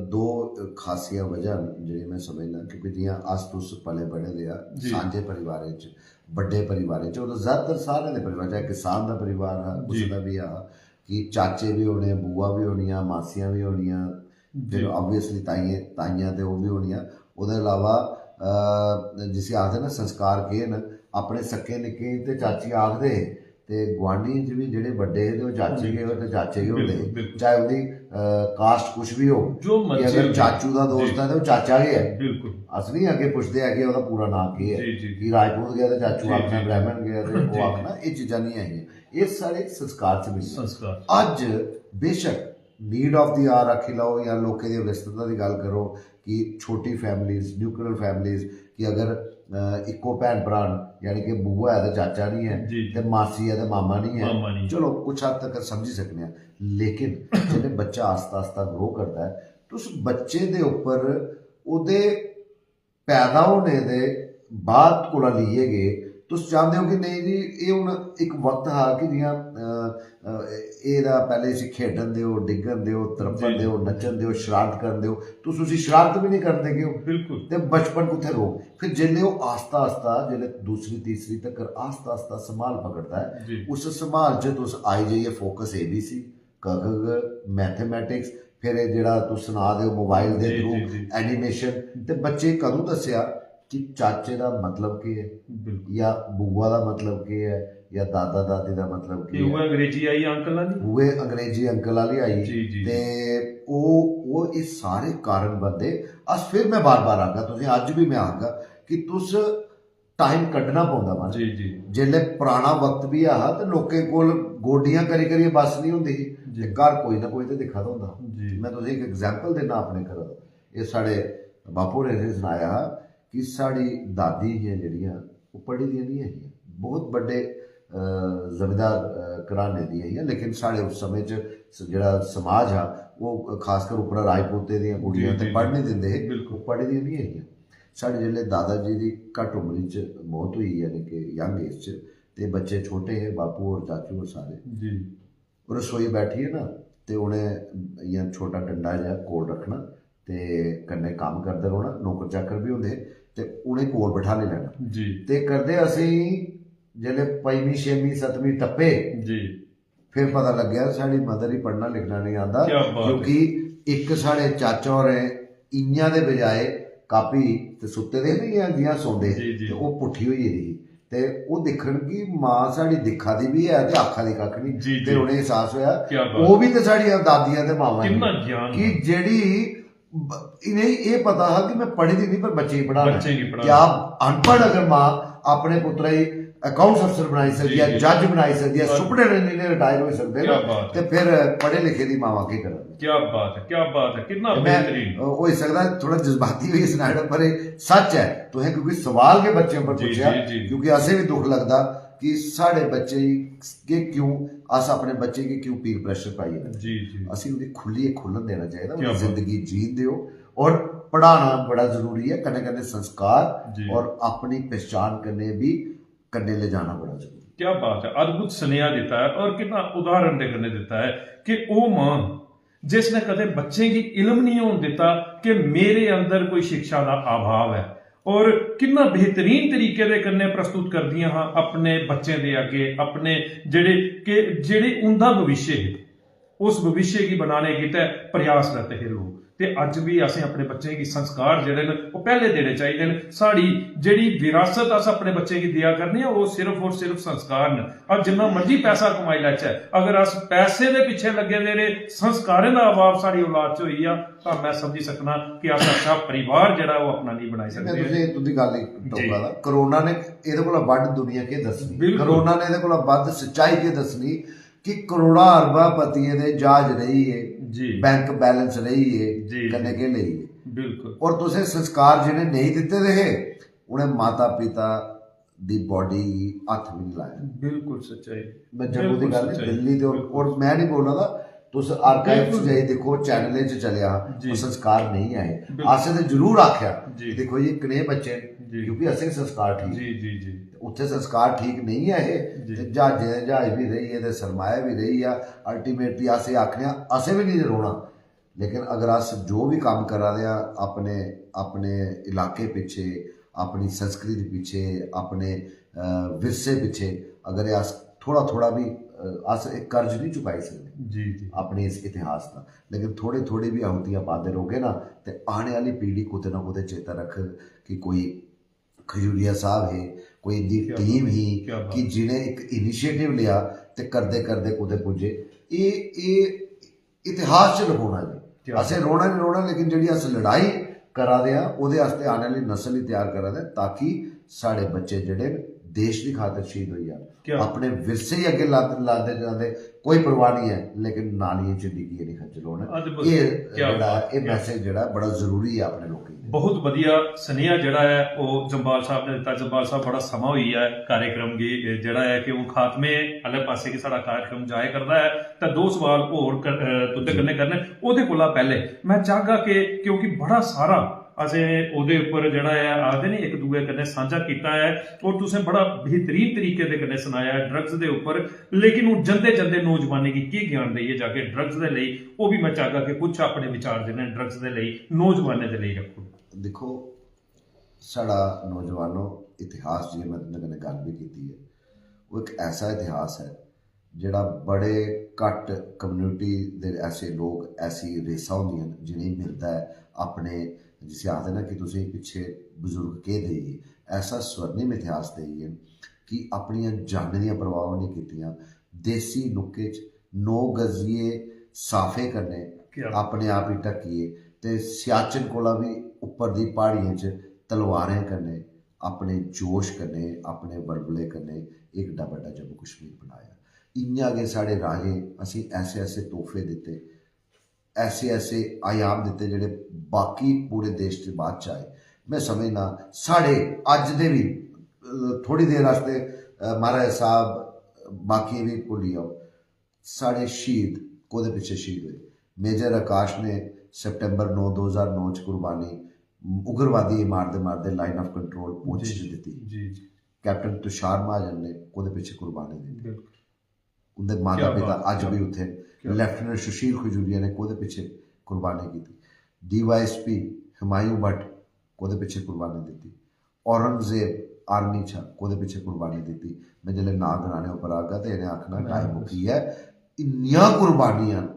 दो खासियां वजह न जेह्ड़ियां में समझना, क्योंकि जि'यां अस तुस पले बड़े दे आं जी। सांझे परिवारें च, बड्डे परिवारें च, और ज्यादातर सारें दे परिवार, चाहे किसान दा परिवार हा, कुसै जी। दा बी हा, कि चाचे बी होने, बुआ बी होनियां, मासियां बी होनियां, फिर जी। ऑब्वियसली ताइयां, ताइयां ते ओह् बी होनियां। ओह्दे अलावा, अ, जिसी आखदे ना, संस्कार केह् न, अपने सक्के निक्के गी ते चाचियां आखदे हे, ते गुआंढियें च बी जेह्ड़े बड्डे हे ते ओह् चाचे गै, ओह् ते चाचे गै होंदे हे। बिल्कुल, बिल्कुल। चाहे ओह्दी, अ, कास्ट कुछ बी होग, जो कि मर्जी अगर होग। चाचू दा दोस्त जी। ऐ ते ओह् चाचा गै ऐ। बिल्कुल। अस नहीं अग्गें पुछदे ऐ कि ओह्दा पूरा नांऽ केह् ऐ, जी, जी। कि राजपूत गै ते चाचू जी, आखना, जी। ब्राह्मण गै ते जी, ओह् जी। आखना, एह् चीजां नहीं आइयां। एह् साढ़े संस्कार च मिलियां। संस्कार। अज्ज बेशक नीड ऑफ द आवर आखी लैओ, जां लोकें दी व्यस्तता दी गल्ल करो, कि छोटी फैमिलीज, न्यूक्लियर फैमिलीज, कि अगर, अ, इक्को भैन भ्राऽ न, यानी कि बुआ ऐ ते चाचा नहीं ऐ, जी, जी। ते मासी ऐ ते मामा नहीं ऐ, मामा नहीं ऐ। चलो, कुछ हद तक समझी सकने आं। लेकिन जिसलै बच्चा आस्ता आस्ता ग्रो करदा ऐ, तुस बच्चे दे उप्पर ओह्दे पैदा होने दे बाद कोला लेइयै गै तुस चांह्दे ओ कि नेईं जी, एह् हून इक वक्त हा कि जि'यां, अ, अ, एह्दा पैह्ले इसी खेढन देओ, डिग्गन देओ, त्रप्पन जी। देओ, नच्चन देओ, शरारत करन देओ, तुस उसी शरारत बी नहीं करन देगे ओ। बिल्कुल। ते बचपन कुत्थै रौह्ग? फिर जिसलै ओह् आस्ता आस्ता, जिसलै दूसरी, तीसरी तक्कर आस्ता आस्ता संभाल पकड़दा ऐ, जी। उस संभाल च तुस आई जाइयै फोकस एबीसी, क ख ग, मैथमेटिक्स, फिर एह् जेह्ड़ा तुस सना दे ओ मोबाइल दे जी, थ्रू जी, जी। एनिमेशन, ते बच्चे कदूं दस्सेआ कि चाचे दा मतलब केह् ऐ, बिल्कुल। या बुआ दा मतलब केह् ऐ, या दादा दादी दा मतलब ते केह् ऐ? उ'ऐ अंग्रेजी आई अंकल आह्ली। उ'ऐ अंग्रेजी अंकल आह्ली आई। जी, जी। ते ओह्, ओह् एह् सारे कारण बनदे। अस, फिर में बार बार आखगा तुसें, अज्ज बी में आखगा कि तुस टाइम कड्ढना पौंदा, माराज। जी, जी। जेल्लै पराना वक्त बी ऐ हा ते लोकें कोल गोड्डियां करी करियै बस नहीं होंदी ही, जी। ते घर कोई ना कोई ते दिक्खा दा होंदा हा। जी। में तुसें इक एग्जांपल दिन्ना अपने घरा दा। एह् साढ़े बापू होरें असें सनाया हा कि साढ़ी दादी हियां जेह्ड़ियां, ओह् पढ़ी दियां नहीं हियां, बहुत बड्डे, अ, जमींदार, अ, घराने दियां हियां, लेकिन साढ़े उस समें च स-, जेह्ड़ा समाज हा, ओह् खासकर उप्परा राजपूतें दियां कुड़ियां जी, ते जी, पढ़ जी। नहीं दिंदे हे, बिल्कुल। ओह् पढ़ी दियां नहीं हियां। साढ़े जिसलै दादा जी दी घट्ट उम्री च मौत होई, यानी कि यंग एज च, ते बच्चे छोटे हे, बापू और चाचू और सारे। जी रसोई बैठियै ना, ते उ'नें इ'यां छोटा डंडा जेहा कोल रक्खना ते कन्नै कम्म करदे रौह्ना। नौकर चाकर बी होंदे हे, ते उ'नें कोल बठाली लैना। जी ते करदे असेंगी जेल्लै पंजमीं, छेमीं, सतमीं टप्पे, जी फिर पता लग्गेआ साढ़ी मदर गी पढ़ना लिखना नेईं आंदा। क्या बात है। क्योंकि इक साढ़े चाचा होरें इ'यां दे बजाए कापी ते सुत्ते दे हे ना, इ'यां जि'यां सौंदे, जी, जी। ते ओह् पुट्ठी होई गेदी ही। ते ओह् दिक्खन कि मां साढ़ी दिक्खा दी बी ऐ ते आखा दी कक्ख निं। जी, ते जी। उ'नेंगी एहसास होया, क्या बात। ओह् बी ते साढ़ियां दादियां ते मावां कितना हियां, ज्ञान कि है। जेह्ड़ी ब- इ'नेंगी एह् पता हा कि में पढ़ी दी निं, पर बच्चें गी पढ़ाना। बच्चें गी पढ़ाना। क्या अनपढ़ अगर मां अपने पुत्तरा गी अकाउंट्स अफसर बनाई सकदी ऐ, जी, जी। जज बनाई सकदी ऐ, बस। सुपरिटेंडेंट इंजीनियर रिटायर होई सकदे क्या न, बात ते है। फिर पढ़े लिखे दी मावां केह् करन? क्या बात है, क्या बात है, कितना मैं बेहतरीन। होई सकदा थोड़ा जज्बाती होई सनाया, पर एह् सच ऐ। तुसें क्योंकि सवाल गै बच्चें पर जी, पुच्छेआ, जी, जी। क्योंकि असें बी दुख लगदा कि साढ़े बच्चे गी क्यों, अस अपने बच्चे गी क्यों पीयर प्रेशर पाइयै रखदे। जी जी असें उं'दी खु'ल्लियै खु'ल्लन देना चाहिदा, क्या उं'दी बात। जिंदगी जीन देओ। और पढ़ाना बड़ा जरूरी ऐ, कन्नै कन्नै संस्कार जी। और अपनी पहचान कन्नै भी कन्नै ले जाना बड़ा जरूरी। क्या बात है, अद्भुत सुनेहा दिता है और कितना उदाहरण दे कन्नै दिता है कि ओह् मां जिसने कदें बच्चें गी इलम नहीं होन दिता कि मेरे अंदर कोई शिक्षा दा अभाव है, और कितना बेहतरीन तरीके दे कन्नै प्रस्तुत करदियां हां अपने बच्चें दे अग्गे, अपने जेह्ड़े कि जेह्ड़ी उंदा भविष्य है, उस भविष्य गी बनाने गितै प्रयासरत हे लोक। ते अज्ज बी असें अपने बच्चें गी संस्कार जेह्ड़े न, ओह् पैह्ले देने चाहिदे न। साढ़ी जेह्ड़ी विरासत अस अपने बच्चें गी देआ करने आं, ओह् सिर्फ और सिर्फ संस्कार न। अस जिन्ना मर्जी पैसा कमाई लैचै, अगर अस पैसे दे पिच्छे लग्गे दे रेह्, संस्कारें दा अभाव साढ़ी औलाद च होई गेआ, तां मैं समझी सकना कि अस अच्छा परिवार जेह्ड़ा ओह् अपना नेईं बनाई मैं सकदे। तुसें तुंदी गल्ल इक टोका दा, कोरोना ने एह्दे कोला बड्ड दुनिया केह् दस्सनी? बिल्कुल। कोरोना ने एह्दे कोला बद्ध सच्चाई केह् दस्सनी कि करोड़ां अरबां पतियें दे जहाज रेही गे, जी। बैंक बैलेंस रेही गे, जी, कन्नै जी। केह् लेई गे? बिल्कुल। और तुसें संस्कार जिन्हें नेईं दित्ते दे हे, उ'नें माता पिता दी बॉडी गी हत्थ भी नहीं लाया। बिल्कुल सच्चाई। मैं जम्मू दी बिल्कुल गल्ल नहीं, सच्चाई। दिल्ली दे और, बिल्कुल। और मैं नहीं बोला दा, तुस आर्काइव्स बिल्कुल। जाई दिक्खो, चैनलें च चलेआ, जी। ओह् संस्कार नहीं आए। बिल्कुल। असें ते जरूर आखेआ जी। कि दिक्खो ये कनेह् बच्चे न, जी। क्योंकि असें संस्कार ठीक जी जी जी। उत्थे संस्कार ठीक नहीं ऐ हे, जी। ते ज्हाजें दे ज्हाज भी रेही गे ते सरमाया भी रेही गेआ। अल्टीमेटली अस एह् आखने आं, असें बी नहीं रौह्ना, लेकिन अगर अस जो भी कम्म करा दे आं अपने अपने इलाके पिच्छे, अपनी संस्कृति पिच्छे, अपने अ, विरसे पिच्छे, अगर एह् अस थोड़ा थोड़ा भी अ, अस एह् कर्ज नहीं चुकाई सकदे जी जी। अपने इस इतिहास दा, लेकिन थोड़े थोड़े भी आहुतियां पांदे रौह्गे ना, ते आने आह्ली पीढ़ी कुतै ना कुतै चेता रक्खग कि कोई खजूरिया साहब हे, कोई इंदी क्या टीम ही क्या बात। कि जिनें इक इनिशिएटिव लिया ते करदे करदे कुतै पुज्जे। एह् एह् इतिहास च लखोना जी। क्या असें रोना नहीं रोना, लेकिन जेह्ड़ी अस लड़ाई करा दे आं, ओह्दे आस्तै आने आह्ली नस्ल ही त्यार करा दे आं, ताकि साढ़े बच्चे जेह्ड़े न, देश दी खातर शहीद होई जान, क्या? अपने विरसे गी अग्गें लांदे लांदे लांदे कोई परवाह नहीं ऐ, लेकिन नालियें च डिग्गियै नहीं खज्जल होन। अद्भुत। एह् क्या जेह्ड़ा बात। एह् मैसेज जेह्ड़ा बड़ा जरूरी ऐ अपने लोकें गी। बहुत वधिया सुनेहा जेह्ड़ा ऐ ओह् जंबाल साहब ने दित्ता। जंबाल साहब, बड़ा समां होई गेआ ऐ कार्यक्रम गी, एह् जेह्ड़ा ऐ कि हून खात्मे आह्ले पासे गी साढ़ा कार्यक्रम जाया करदा ऐ, ते दो सवाल होर कर-, अ, तुं'दे कन्नै करने। ओह्दे कोला पैह्ले मैं चाहगा कि, क्योंकि बड़ा सारा असें ओह्दे उप्पर जेह्ड़ा ऐ आखदे नी इक दूए कन्नै सांझा कीता ऐ, और तुसें बड़ा बेहतरीन तरीके दे कन्नै सनाया ऐ ड्रग्स दे उप्पर, लेकिन हून जंदे जंदे नौजवानें गी केह् ज्ञान देइयै जागे ड्रग्स दे लेई, ओह् भी मैं चाहगा कि कुछ अपने विचार जेह्ड़े न ड्रग्स दे लेई, नौजवानें दे लेई रक्खो। दिक्खो, साढ़ा नौजवानो इतिहास, जि'यां में तुं'दे कन्नै गल्ल बी कीती ऐ, ओह् इक ऐसा इतिहास ऐ जेह्ड़ा बड़े घट्ट कम्युनिटी दे ऐसे लोक, ऐसी रेसां होंदियां न जि'नेंगी मिलदा ऐ अपने, जिसी आखदे ना कि तुसेंगी पिच्छे बजुर्ग केह् देई गे, ऐसा स्वर्णिम इतिहास देई गे न कि अपनियां जानें दियां परवाह् नेईं कीतियां, देसी नुक्के च नौ गजिये साफे कन्नै क्या? अपने आप गी ढक्कियै ते सियाचन कोला बी उप्पर दी प्हाड़ियें च तलवारें कन्नै, अपने जोश कन्नै, अपने बलबले कन्नै एह् एड्डा बड्डा जम्मू कश्मीर बनाया। इ'यां गै साढ़े राजें असें ऐसे ऐसे तोहफे दित्ते, ऐसे ऐसे आयाम दित्ते जेह्ड़े बाकी पूरे देश च बाद च आए। में समझना साढ़े अज्ज दे बी, अ, थोड़ी देर आस्तै, अ, महाराज साहब बाकी बी भुल्ली जाओ, साढ़े शहीद कोह्दे पिच्छे शहीद होए? मेजर आकाश ने सितंबर नौ, दो हज़ार नौ च कुर्बानी उग्रवादी मारदे मारदे लाइन ऑफ कंट्रोल पुंछ च दित्ती। जी जी। कैप्टन तुषार महाजन ने कोह्दे पिच्छे कुर्बानी दित्ती? बिल्कुल। उं'दे माता क्या पिता बात, अज्ज क्या भी उत्थे। क्या लेफ्टिनेंट सुशील खजूरिया ने कोह्दे पिच्छे कुर्बानी कीती? डीवाईएसपी हुमायूं भट्ट कोह्दे पिच्छे कुर्बानी दित्ती? औरंगजेब आर्मी च कोह्दे पिच्छे कुर्बानी दित्ती? में जिसलै नांऽ गनाने उप्पर आगा ते इ'नें आखना, टाइम मुक्की ऐ। इन्नियां कुर्बानियां न,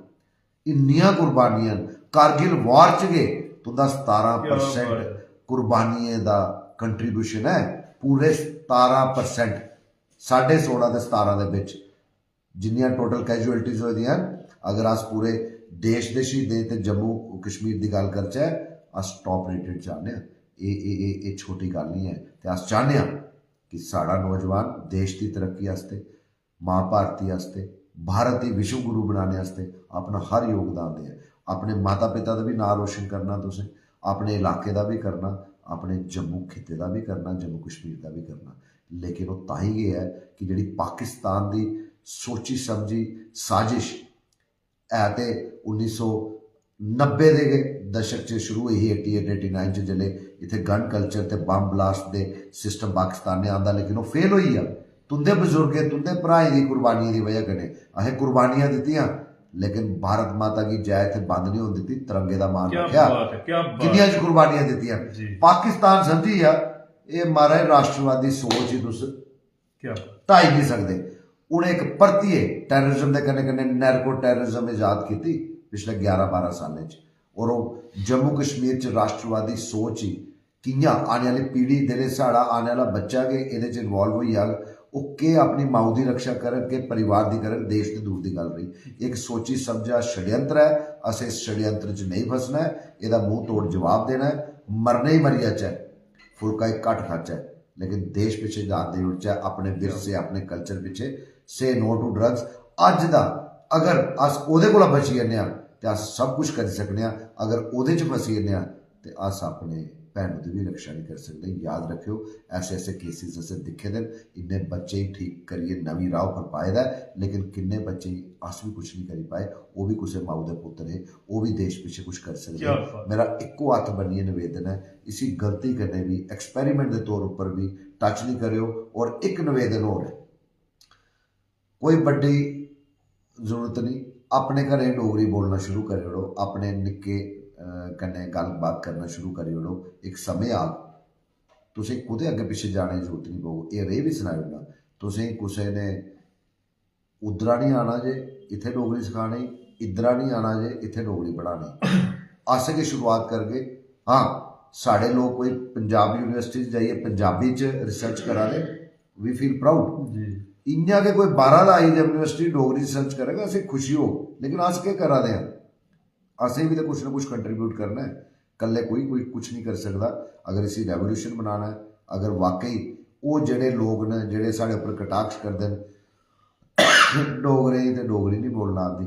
इन्नियां कुर्बानियां न। कारगिल वार च गै तुं'दा सतारां क्या परसेंट बात है। कुर्बानियें दा कंट्रीब्यूशन ऐ। पूरे सतारां परसेंट, साढ़े सोलां ते सतारां दे बिच जिन्नियां टोटल कैजुअलिटीज होई दियां न, अगर अस पूरे देश दे शहीदें ते जम्मू कश्मीर दी गल्ल करचै, अस टॉप रेटेड च आने आं। एह् एह् एह् एह् छोटी गल्ल निं ऐ। ते अस चाह्न्ने आं कि साढ़ा नौजवान देश दी तरक्की आस्तै, मां भारती आस्तै, भारत गी विश्व गुरु बनाने आस्तै अपना हर योगदान देऐ। अपने माता पिता दा बी नांऽ रोशन करना तुसें, अपने इलाके दा बी करना, अपने जम्मू खित्ते दा बी करना, जम्मू कश्मीर दा बी करना। लेकिन ओह् तां ही गै ऐ कि जेह्ड़ी पाकिस्तान दी सोची समझी साजिश है ते उन्नी सौ नब्बे दे गै दशक च शुरू होई ही, एटी एट एटी नाइन च, जिसलै इत्थै गन कल्चर ते बम ब्लास्ट दे सिस्टम पाकिस्तान ने आंदा, लेकिन ओह् फेल होई गेआ। तुं'दे बजुर्गें, तुं'दे भ्राएं दी कुर्बानियें दी बजह कन्नै असें कुर्बानियां दित्तियां, लेकिन भारत माता की जय इत्थै बंद नहीं होन दित्ती, तिरंगे दा मान क्या रखेआ। बात है, क्या बात किन्नियां च कुर्बानियां दित्तियां? जी। पाकिस्तान समझी गेआ, एह् महाराज राष्ट्रवादी सोच ही तुस क्या ढाई नहीं सकदे। उ'नें इक परतियै टैररिज्म दे कन्नै कन्नै नैरको टैररिज्म ईजाद कीती पिछले ग्यारह बारह सालें च। और ओह् जम्मू कश्मीर च राष्ट्रवादी सोच ही कि'यां आने आह्ली पीढ़ी, जेह्ड़े साढ़ा आने आह्ला बच्चा गै एह्दे च इन्वाल्व होई जाग, ओह् केह् अपनी माऊ दी रक्षा करग, केह् परिवार दी करग, देश ते दूर दी गल्ल रेही। इक सोची समझा षड्यंत्र ऐ, असें इस षड्यंत्र च नेईं फसना ऐ, एह्दा मूंह तोड़ जवाब देना ऐ। मरने ही मरी जाचै, फुलका ही घट्ट खाचै, लेकिन देश पिच्छे जान देई ओड़चै, अपने विरसे, अपने कल्चर पिच्छे। Say no to drugs। अज्ज दा अगर अस ओह्दे कोला बची जन्ने आं ते अस सब कुछ करी सकने आं। अगर ओह्दे च फसी जन्ने आं ते अस अपने भैनू दी बी रक्षा नहीं करी सकदे। याद रखेओ, ऐसे ऐसे केसेस असें दिक्खे दे न। इन्ने बच्चें गी ठीक करियै नमीं राह उप्पर पाए दा ऐ, लेकिन किन्ने बच्चें गी अस बी कुछ नहीं करी पाए। ओह् बी कुसै माऊ दे पुत्तर हे, ओह् बी देश पिच्छे कुछ करी सकदे क्या हे। बात। मेरा इक्को हत्थ बन्नियै निवेदन ऐ, इसी गलती कन्नै बी, एक्सपेरिमेंट दे तौर उप्पर बी टच नहीं करेओ। और इक निवेदन होर ऐ, कोई बड्डी जरूरत नहीं, अपने घरें डोगरी बोलना शुरू करी ओड़ो, अपने निक्के अ, कन्नै गल्लबात करना शुरू करी ओड़ो। इक समें आग, तुसें कुतै अग्गें पिच्छें जाने दी जरूरत नहीं पौग। एह् रेह् बी सनाई ओड़ना, तुसें कुसै ने उद्धरा नहीं आना जे इत्थै डोगरी सखाने, इद्धरा नहीं आना जे इत्थै डोगरी पढ़ाने। अस गै शुरुआत करगे। हाँ, साढ़े लोक कोई पंजाब यूनिवर्सिटी च जाइयै पंजाबी च रिसर्च करा दे, we feel proud। जी। इ'यां गै कोई बाह्रा दा आई यूनिवर्सिटी डोगरी रिसर्च करेगा, असें खुशी होग, लेकिन अस केह् करा दे आं? असें बी ते कुछ ना कुछ कंट्रीब्यूट करना ऐ। कल्ले कोई कोई कुछ नहीं करी सकदा। अगर इसी रेवोल्यूशन बनाना ऐ, अगर वाकई ओह् जेह्ड़े लोक न जेह्ड़े साढ़े उप्पर कटाक्ष करदे न, डोगरें गी ते डोगरी नहीं बोलना आंदी,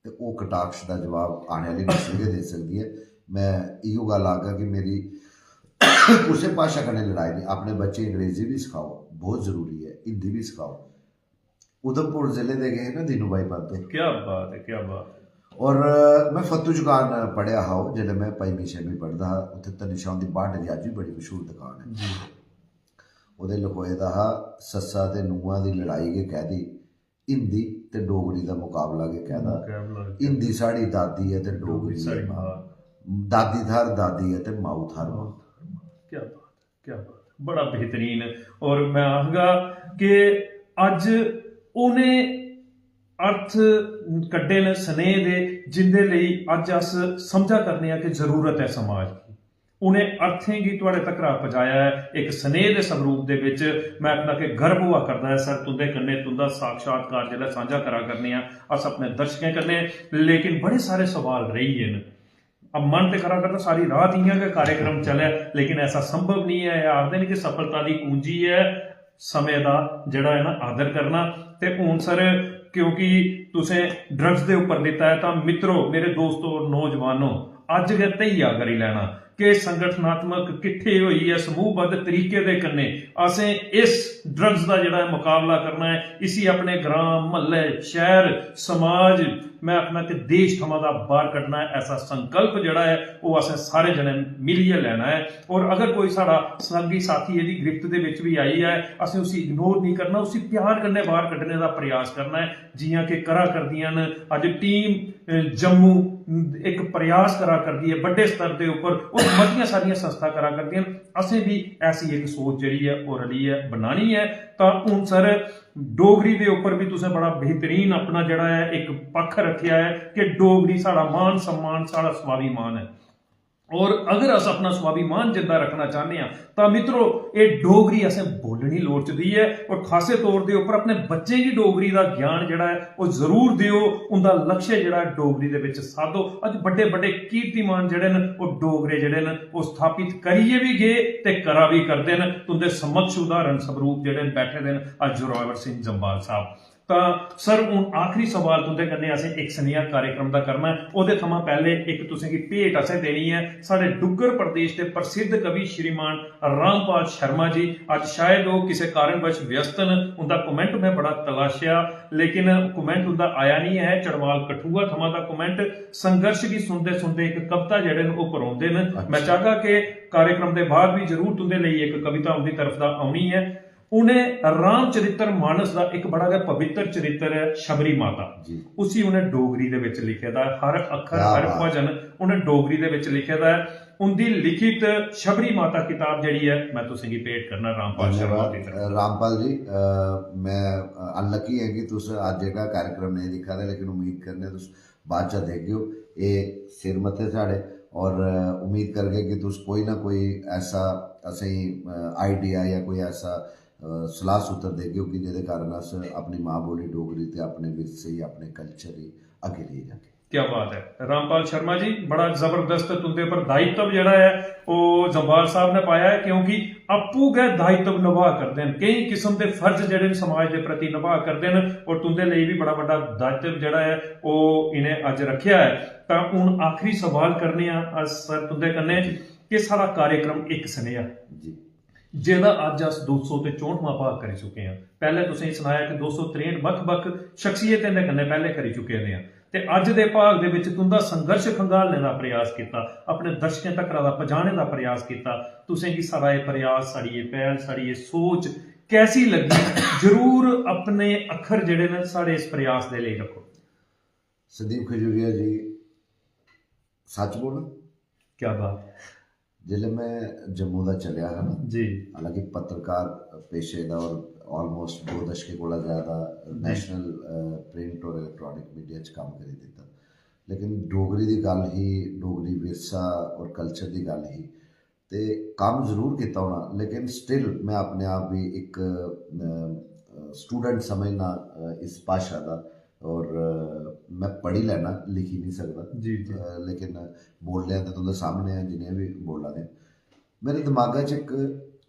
ते ओह् कटाक्ष दा जवाब आने आह्ली नस्ल गै देई सकदी ऐ। में इ'यो गल्ल आखगा कि मेरी कुसै भाशा कन्नै लड़ाई नहीं, अपने बच्चें गी अंग्रेजी बी सखाओ, बहुत जरूरी ऐ, हिंदी बी सखाओ। उधमपुर जिले दे गए ना दीनू भाई पंत। क्या बात है, क्या बात है। और अ, में फत्तू चुकान पढ़ेआ हा ओह्, जेल्लै में पंजमी छेमीं पढ़दा हा। उत्थै तनिषा हुंदी भांडे दी अज्ज बी बड़ी मशहूर दुकान ऐ। जी। ओह्दे लखोए दा हा, "सस्सा ते नूंहा दी लड़ाई गै कैह्दी, हिंदी ते डोगरी दा मुकाबला गै कैह्दा। मुकाबला गै हिंदी साढ़ी दादी ऐ ते डोगरी साढ़ी ऐ मां। मां। दादी थाह्र दादी ऐ ते माऊ थाह्र मां।" क्या बात, क्या बात, बड़ा बेहतरीन। और मैं आखगा कि अज्ज उ'नें अर्थ कड्ढे न सनेह दे, जिंदे लेई अज्ज अस समझा करने आं कि जरूरत ऐ समाज दी। उ'नें अर्थें गी थुआढ़े तक्कर पजाया ऐ इक सनेह दे स्वरूप दे बिच। मैं आखना कि गर्व होआ करदा ऐ सर, तुं'दे कन्नै तुं'दा साक्षात्कार जेल्लै सांझा करा करने आं अस अपने दर्शकें कन्नै, लेकिन बड़े सारे सवाल रेही गे न। अब मन ते करा करदा सारी रात इ'यां गै कार्यक्रम चलै, लेकिन ऐसा संभव नहीं ऐ। आखदे न कि सफलता दी कुंजी ऐ समें दा जेह्ड़ा ऐ ना आदर करना। ते हून सर, क्योंकि तुसें ड्रग्स दे उप्पर दित्ता ऐ, तां मित्रो, मेरे दोस्तो और नौजवानो, अज्ज गै धैया करी लैना। कि संगठनात्मक किट्ठे होइयै समूहबद्ध तरीके दे कन्नै असें इस ड्रग्स दा जेह्ड़ा ऐ मकाबला करना ऐ। इसी अपने ग्रां, म्हल्ले, शैह्र, समाज, में आखना कि देश थमां दा बाहर कड्ढना ऐ। ऐसा संकल्प जेह्ड़ा ऐ ओह् असें सारे जने मिलियै लैना ऐ। और अगर कोई साढ़ा संगी साथी एह्दी गिरफ्त दे बिच बी आई जाए, असें उसी इग्नोर नहीं करना, उसी प्यार कन्नै बाहर कड्ढने दा प्रयास करना ऐ, जियां कि करा करदियां न अज्ज टीम अ, जम्मू इक प्रयास करा करदी ऐ बड्डे स्तर दे उप्पर, और मतियां सारियां संस्था करा करदियां न। असें बी ऐसी इक सोच जेह्ड़ी ऐ ओह् रलियै बनानी ऐ। तां हून सर, डोगरी दे उप्पर बी तुसें बड़ा बेहतरीन अपना जेह्ड़ा ऐ इक पक्ख रक्खेआ ऐ कि डोगरी साढ़ा मान सम्मान, साढ़ा स्वाभिमान ऐ। और अगर अस अपना स्वाभिमान जिंदा रक्खना चाहने आं तां मित्रो, एह् डोगरी असें बोलनी लोड़चदी ऐ। और खासे तौर दे उप्पर अपने बच्चें गी डोगरी दा ज्ञान जेह्ड़ा ऐ ओह् जरूर देओ। उंदा लक्ष्य जेह्ड़ा ऐ डोगरी दे बिच साधो। अज्ज बड्डे बड्डे कीर्तिमान जेह्ड़े न ओह् डोगरे जेह्ड़े न ओह् स्थापित करियै बी गे ते करा बी करदे न। तुंदे समक्ष उदाहरण स्वरूप जेह्ड़े न बैठे दे न अज्ज जोरावर सिंह जम्वाल साहब। तां सर, हून आखिरी सवाल तुंदे कन्नै असें इक सनेहा कार्यक्रम दा करना ऐ। ओह्दे थमां पैह्ले इक तुसें गी भेंट असें देनी ऐ। साढ़े डुग्गर प्रदेश दे प्रसिद्ध कवि श्रीमान रामपाल शर्मा जी, अज्ज शायद ओह् किसे कारणवश व्यस्त न। उंदा कमेंट में बड़ा तलाशेआ, लेकिन कमेंट उंदा आया नहीं ऐ। चड़वाल कठुआ थमां दा कमेंट, संघर्ष गी सुनदे सुनदे इक कविता जेह्ड़े न ओह् परोंदे न। मैं अच्छा। चाहगा कि कार्यक्रम दे बाद भी जरूर तुंदे लेई इक कविता उंदी तरफ दा औनी ऐ। उ'नें रामचरित्र मानस दा इक बड़ा गै पवित्र चरित्र ऐ शबरी माता, जी। उसी उ'नें डोगरी दे बिच लिखे दा ऐ। हर अक्खर, क्या हर बात। भजन उ'नें डोगरी दे बिच लिखे दा ऐ। उंदी लिखित शबरी माता किताब जेह्ड़ी ऐ, मैं तुसें गी भेंट करना रामपाल शर्मा दी तरफ। धन्यवाद, रामपाल जी। अ, मैं, अ, अनलकी ऐ कि तुस अज्ज एह्का कार्यक्रम नेईं दिक्खा दे, लेकिन उम्मीद करने तुस बाद च देगेओ। एह् सिर मत्थे साढ़े, और, अ, उम्मीद करगे कि तुस कोई ना कोई ऐसा असेंगी, अ, आइडिया या कोई ऐसा, अ, सलाह सूत्र देगेओ कि जेह्दे कारण अस अपनी मां बोली डोगरी ते अपने विरसे गी, अपने कल्चर गी अग्गें लेई जागे। क्या बात ऐ रामपाल शर्मा जी, बड़ा जबरदस्त तुंदे पर दायित्व जेह्ड़ा ऐ ओह् जम्वाल साहब ने पाया ऐ, क्योंकि आपूं गै दायित्व नभा करदे न। केईं किस्म दे फर्ज जेह्ड़े न समाज दे प्रति नभा करदे न, और तुंदे लेई बी बड़ा बड्डा दायित्व जेह्ड़ा ऐ ओह् इ'नें अज्ज रक्खेआ ऐ। तां हून आखिरी सवाल करने आं अस सर तुंदे कन्नै कि साढ़ा कार्यक्रम इक सनेहा, जी। जेह्दा अज्ज अस दो सौ ते चौंह्ठवां भाग करी चुके आं। पैह्ले तुसें सनाया कि दो सौ त्रेंह्ठ बक्ख-बक्ख शख्सियतें दे कन्नै पैह्ले करी चुके दे आं, ते अज्ज दे भाग दे बिच तुंदा संघर्ष खंगालने दा प्रयास कीता, अपने दर्शकें तक्कर दा पजाने दा प्रयास कीता। तुसें गी साढ़ा एह् प्रयास, साढ़ी एह् पैह्ल, साढ़ी एह् सोच कैसी लग्गी? जरूर अपने अक्खर जेह्ड़े न साढ़े इस प्रयास दे लेई रक्खो। संदीप खजूरिया जी, सच बोलां? क्या बात। जिसलै मैं जम्मू दा चलेआ हा ना, जी। हालांकि पत्रकार पेशे दा और almost दो दशके कोला ज्यादा जी। National, अ, print और electronic media च कम्म करी दित्ता, लेकिन डोगरी दी गल्ल ही, डोगरी विरसा और culture दी गल्ल ही, ते कम्म जरूर कीता होना, लेकिन still मैं अपने आप गी इक, अ, अ, student समझना, अ, इस भाशा दा। और, अ, मैं पढ़ी लैना, लिखी नहीं सकदा। जी, जी। अ, लेकिन बोलने ते तुंदे सामने ऐ, जिन्ने बी बोला दे। मेरे दिमागा च इक,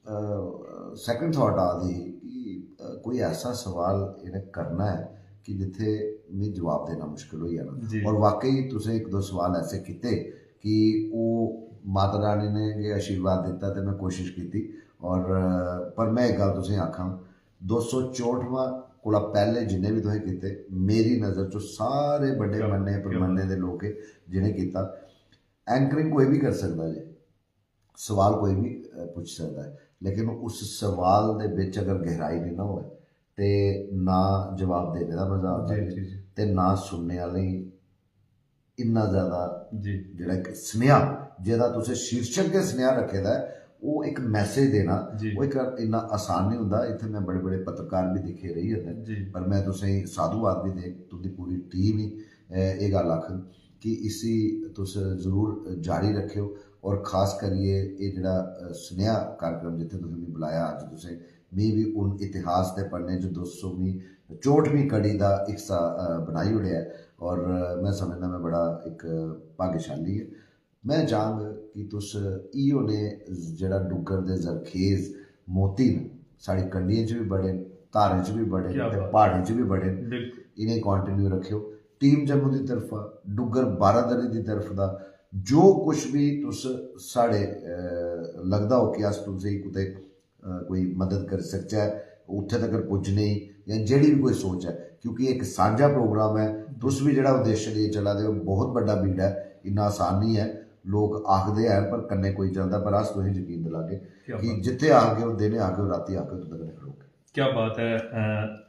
अ, second thought आ दी ही कि, अ, कोई ऐसा सवाल इ'नें करना ऐ कि जित्थै मिगी जवाब देना मुश्किल होई जाना। जी। और वाकई तुसें इक दो सवाल ऐसे कीते कि ओह् माता रानी ने गै आशीर्वाद दित्ता ते मैं कोशिश कीती। और, अ, पर मैं इक गल्ल तुसें आखां, दो सौ चौंह्ठवां कोला पैह्ले जिन्ने बी तुसें कीते, मेरी नजर च सारे बड्डे क्या बात, मन्ने क्या परमन्ने बात। दे लोक हे जिनें कीता। Anchoring कोई बी करी सकदा जे, सवाल कोई बी, अ, पुच्छी सकदा ऐ, लेकिन उस सवाल दे बिच अगर गहराई नेईं ना होऐ ते ना जवाब देने दा मजा आंदा जी, ऐ जी, जी। ते ना सुनने आह्लें गी इन्ना ज्यादा जी। जेह्ड़ा इक सनेहा, जेह्दा तुसें शीर्षक गै सनेहा रक्खे दा ऐ, ओह् इक message देना, जी। ओह् इक इन्ना आसान नहीं होंदा। इत्थै मैं बड़े-बड़े पत्रकार भी दिक्खे रेही जंदे न, जी। पर मैं तुसेंगी साधुवाद भी देङ, तुंदी पूरी team ही, अ, एह् गल्ल आखग कि इसी तुस जरूर जारी रक्खेओ। और खास करियै एह् जेह्ड़ा, अ, सनेहा कार्यक्रम जित्थै तुसें मिगी बुलाया अज्ज, तुसें मी बी हून इतिहास दे पन्ने च दो सौ वीं चौंह्ठवीं कड़ी दा हिस्सा, अ, बनाई ओड़ेआ ऐ। और, अ, मैं समझना मैं बड़ा इक भाग्यशाली आं। मैं चाहंग कि तुस इ'यो नेह् जेह्ड़ा डुग्गर दे जरखेज मोती न, साढ़ी कंढियें च बी बड़े न, धारें च बी बड़े न क्या ते बात। प्हाड़ें च बी बड़े न। बिल्कुल। इ'नें continue रक्खेओ। Team जम्मू दी तरफा, डुग्गर बारादरी दी तरफ दा जो कुछ भी तुस साढ़े, अ, लगदा हो कि अस तुसेंगी कुतै, अ, कोई मदद करी सकचै, उत्थै तगर पुज्जने दी जां जेह्ड़ी बी कोई सोच ऐ, क्योंकि इक सांझा प्रोग्राम ऐ, तुस बी जेह्ड़ा उद्देश्य लेइयै चला दे ओ, बहुत बड्डा बीड़ा ऐ, इन्ना आसान निं ऐ। लोक आखदे हैन पर कन्नै कोई जंदा, पर अस तुसेंगी यकीन दिलागे क्या कि बात। जित्थै आखगे, ओह् दिनै आखगे, ओह् रातीं आखगे, तुं'दे कन्नै खड़ोगे। क्या बात है, अ,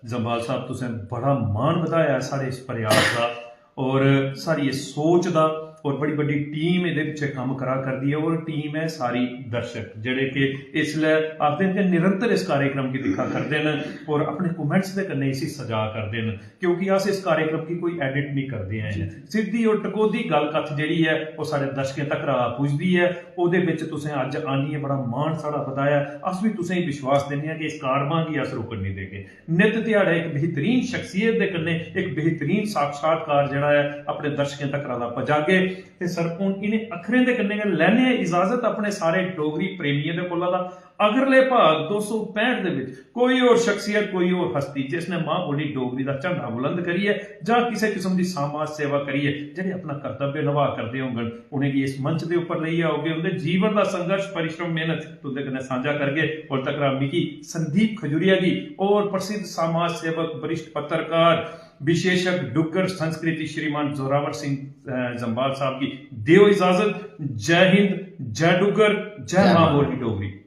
जम्वाल साहब, तुसें बड़ा मान बधाया ऐ साढ़े इस प्रयास दा और साढ़ी इस सोच दा, और बड़ी बड़ी टीम एह्दे पिच्छे कम्म करा करदी ऐ, और टीम ऐ सारी दर्शक, जेह्ड़े कि इसलै आखदे न कि निरंतर इस कार्यक्रम गी दिक्खा करदे न और अपने कमेंट्स दे कन्नै इसी सजा करदे न, क्योंकि अस इस कार्यक्रम गी कोई एडिट नहीं करदे हैं। सिद्धी और टकोदी गल्ल कत्थ जेह्ड़ी ऐ, ओह् साढ़े दर्शकें तक पुजदी ऐ। ओह्दे बिच तुसें अज्ज आनियै बड़ा मान साढ़ा बधाया ऐ। अस भी तुसेंगी विश्वास दिन्ने आं कि इस कारवां गी अस रुकन नहीं देगे। नित ध्याड़े इक बेहतरीन शख्सियत दे कन्नै इक बेहतरीन साक्षात्कार जेह्ड़ा ऐ, अपने दर्शकें तक दा पजागे। ते सर, हून इ'नें अक्खरें दे कन्नै गै लैने आं इजाजत अपने सारे डोगरी प्रेमियें दे कोला दा। अगले भाग दो सौ पैंह्ठ दे बिच कोई होर शख्सियत, कोई होर हस्ती जिसने मां बोली डोगरी दा झंडा बुलंद करियै जां किसे किस्म दी समाज सेवा करियै जेह्ड़े अपना कर्तव्य नभाऽ करदे होङन, उ'नेंगी इस मंच दे उप्पर लेइयै औगे। उं'दे जीवन दा संघर्ष, परिश्रम, मेहनत तुं'दे कन्नै सांझा करगे। उस तक मिगी, संदीप खजूरिया गी और प्रसिद्ध समाज सेवक, वरिष्ठ पत्रकार, विशेषक डुग्गर संस्कृति श्रीमान जोरावर सिंह, अ, जम्वाल साहब गी देओ इजाजत। जय हिंद, जय डुग्गर, जय जय मां मां। बोली डोगरी।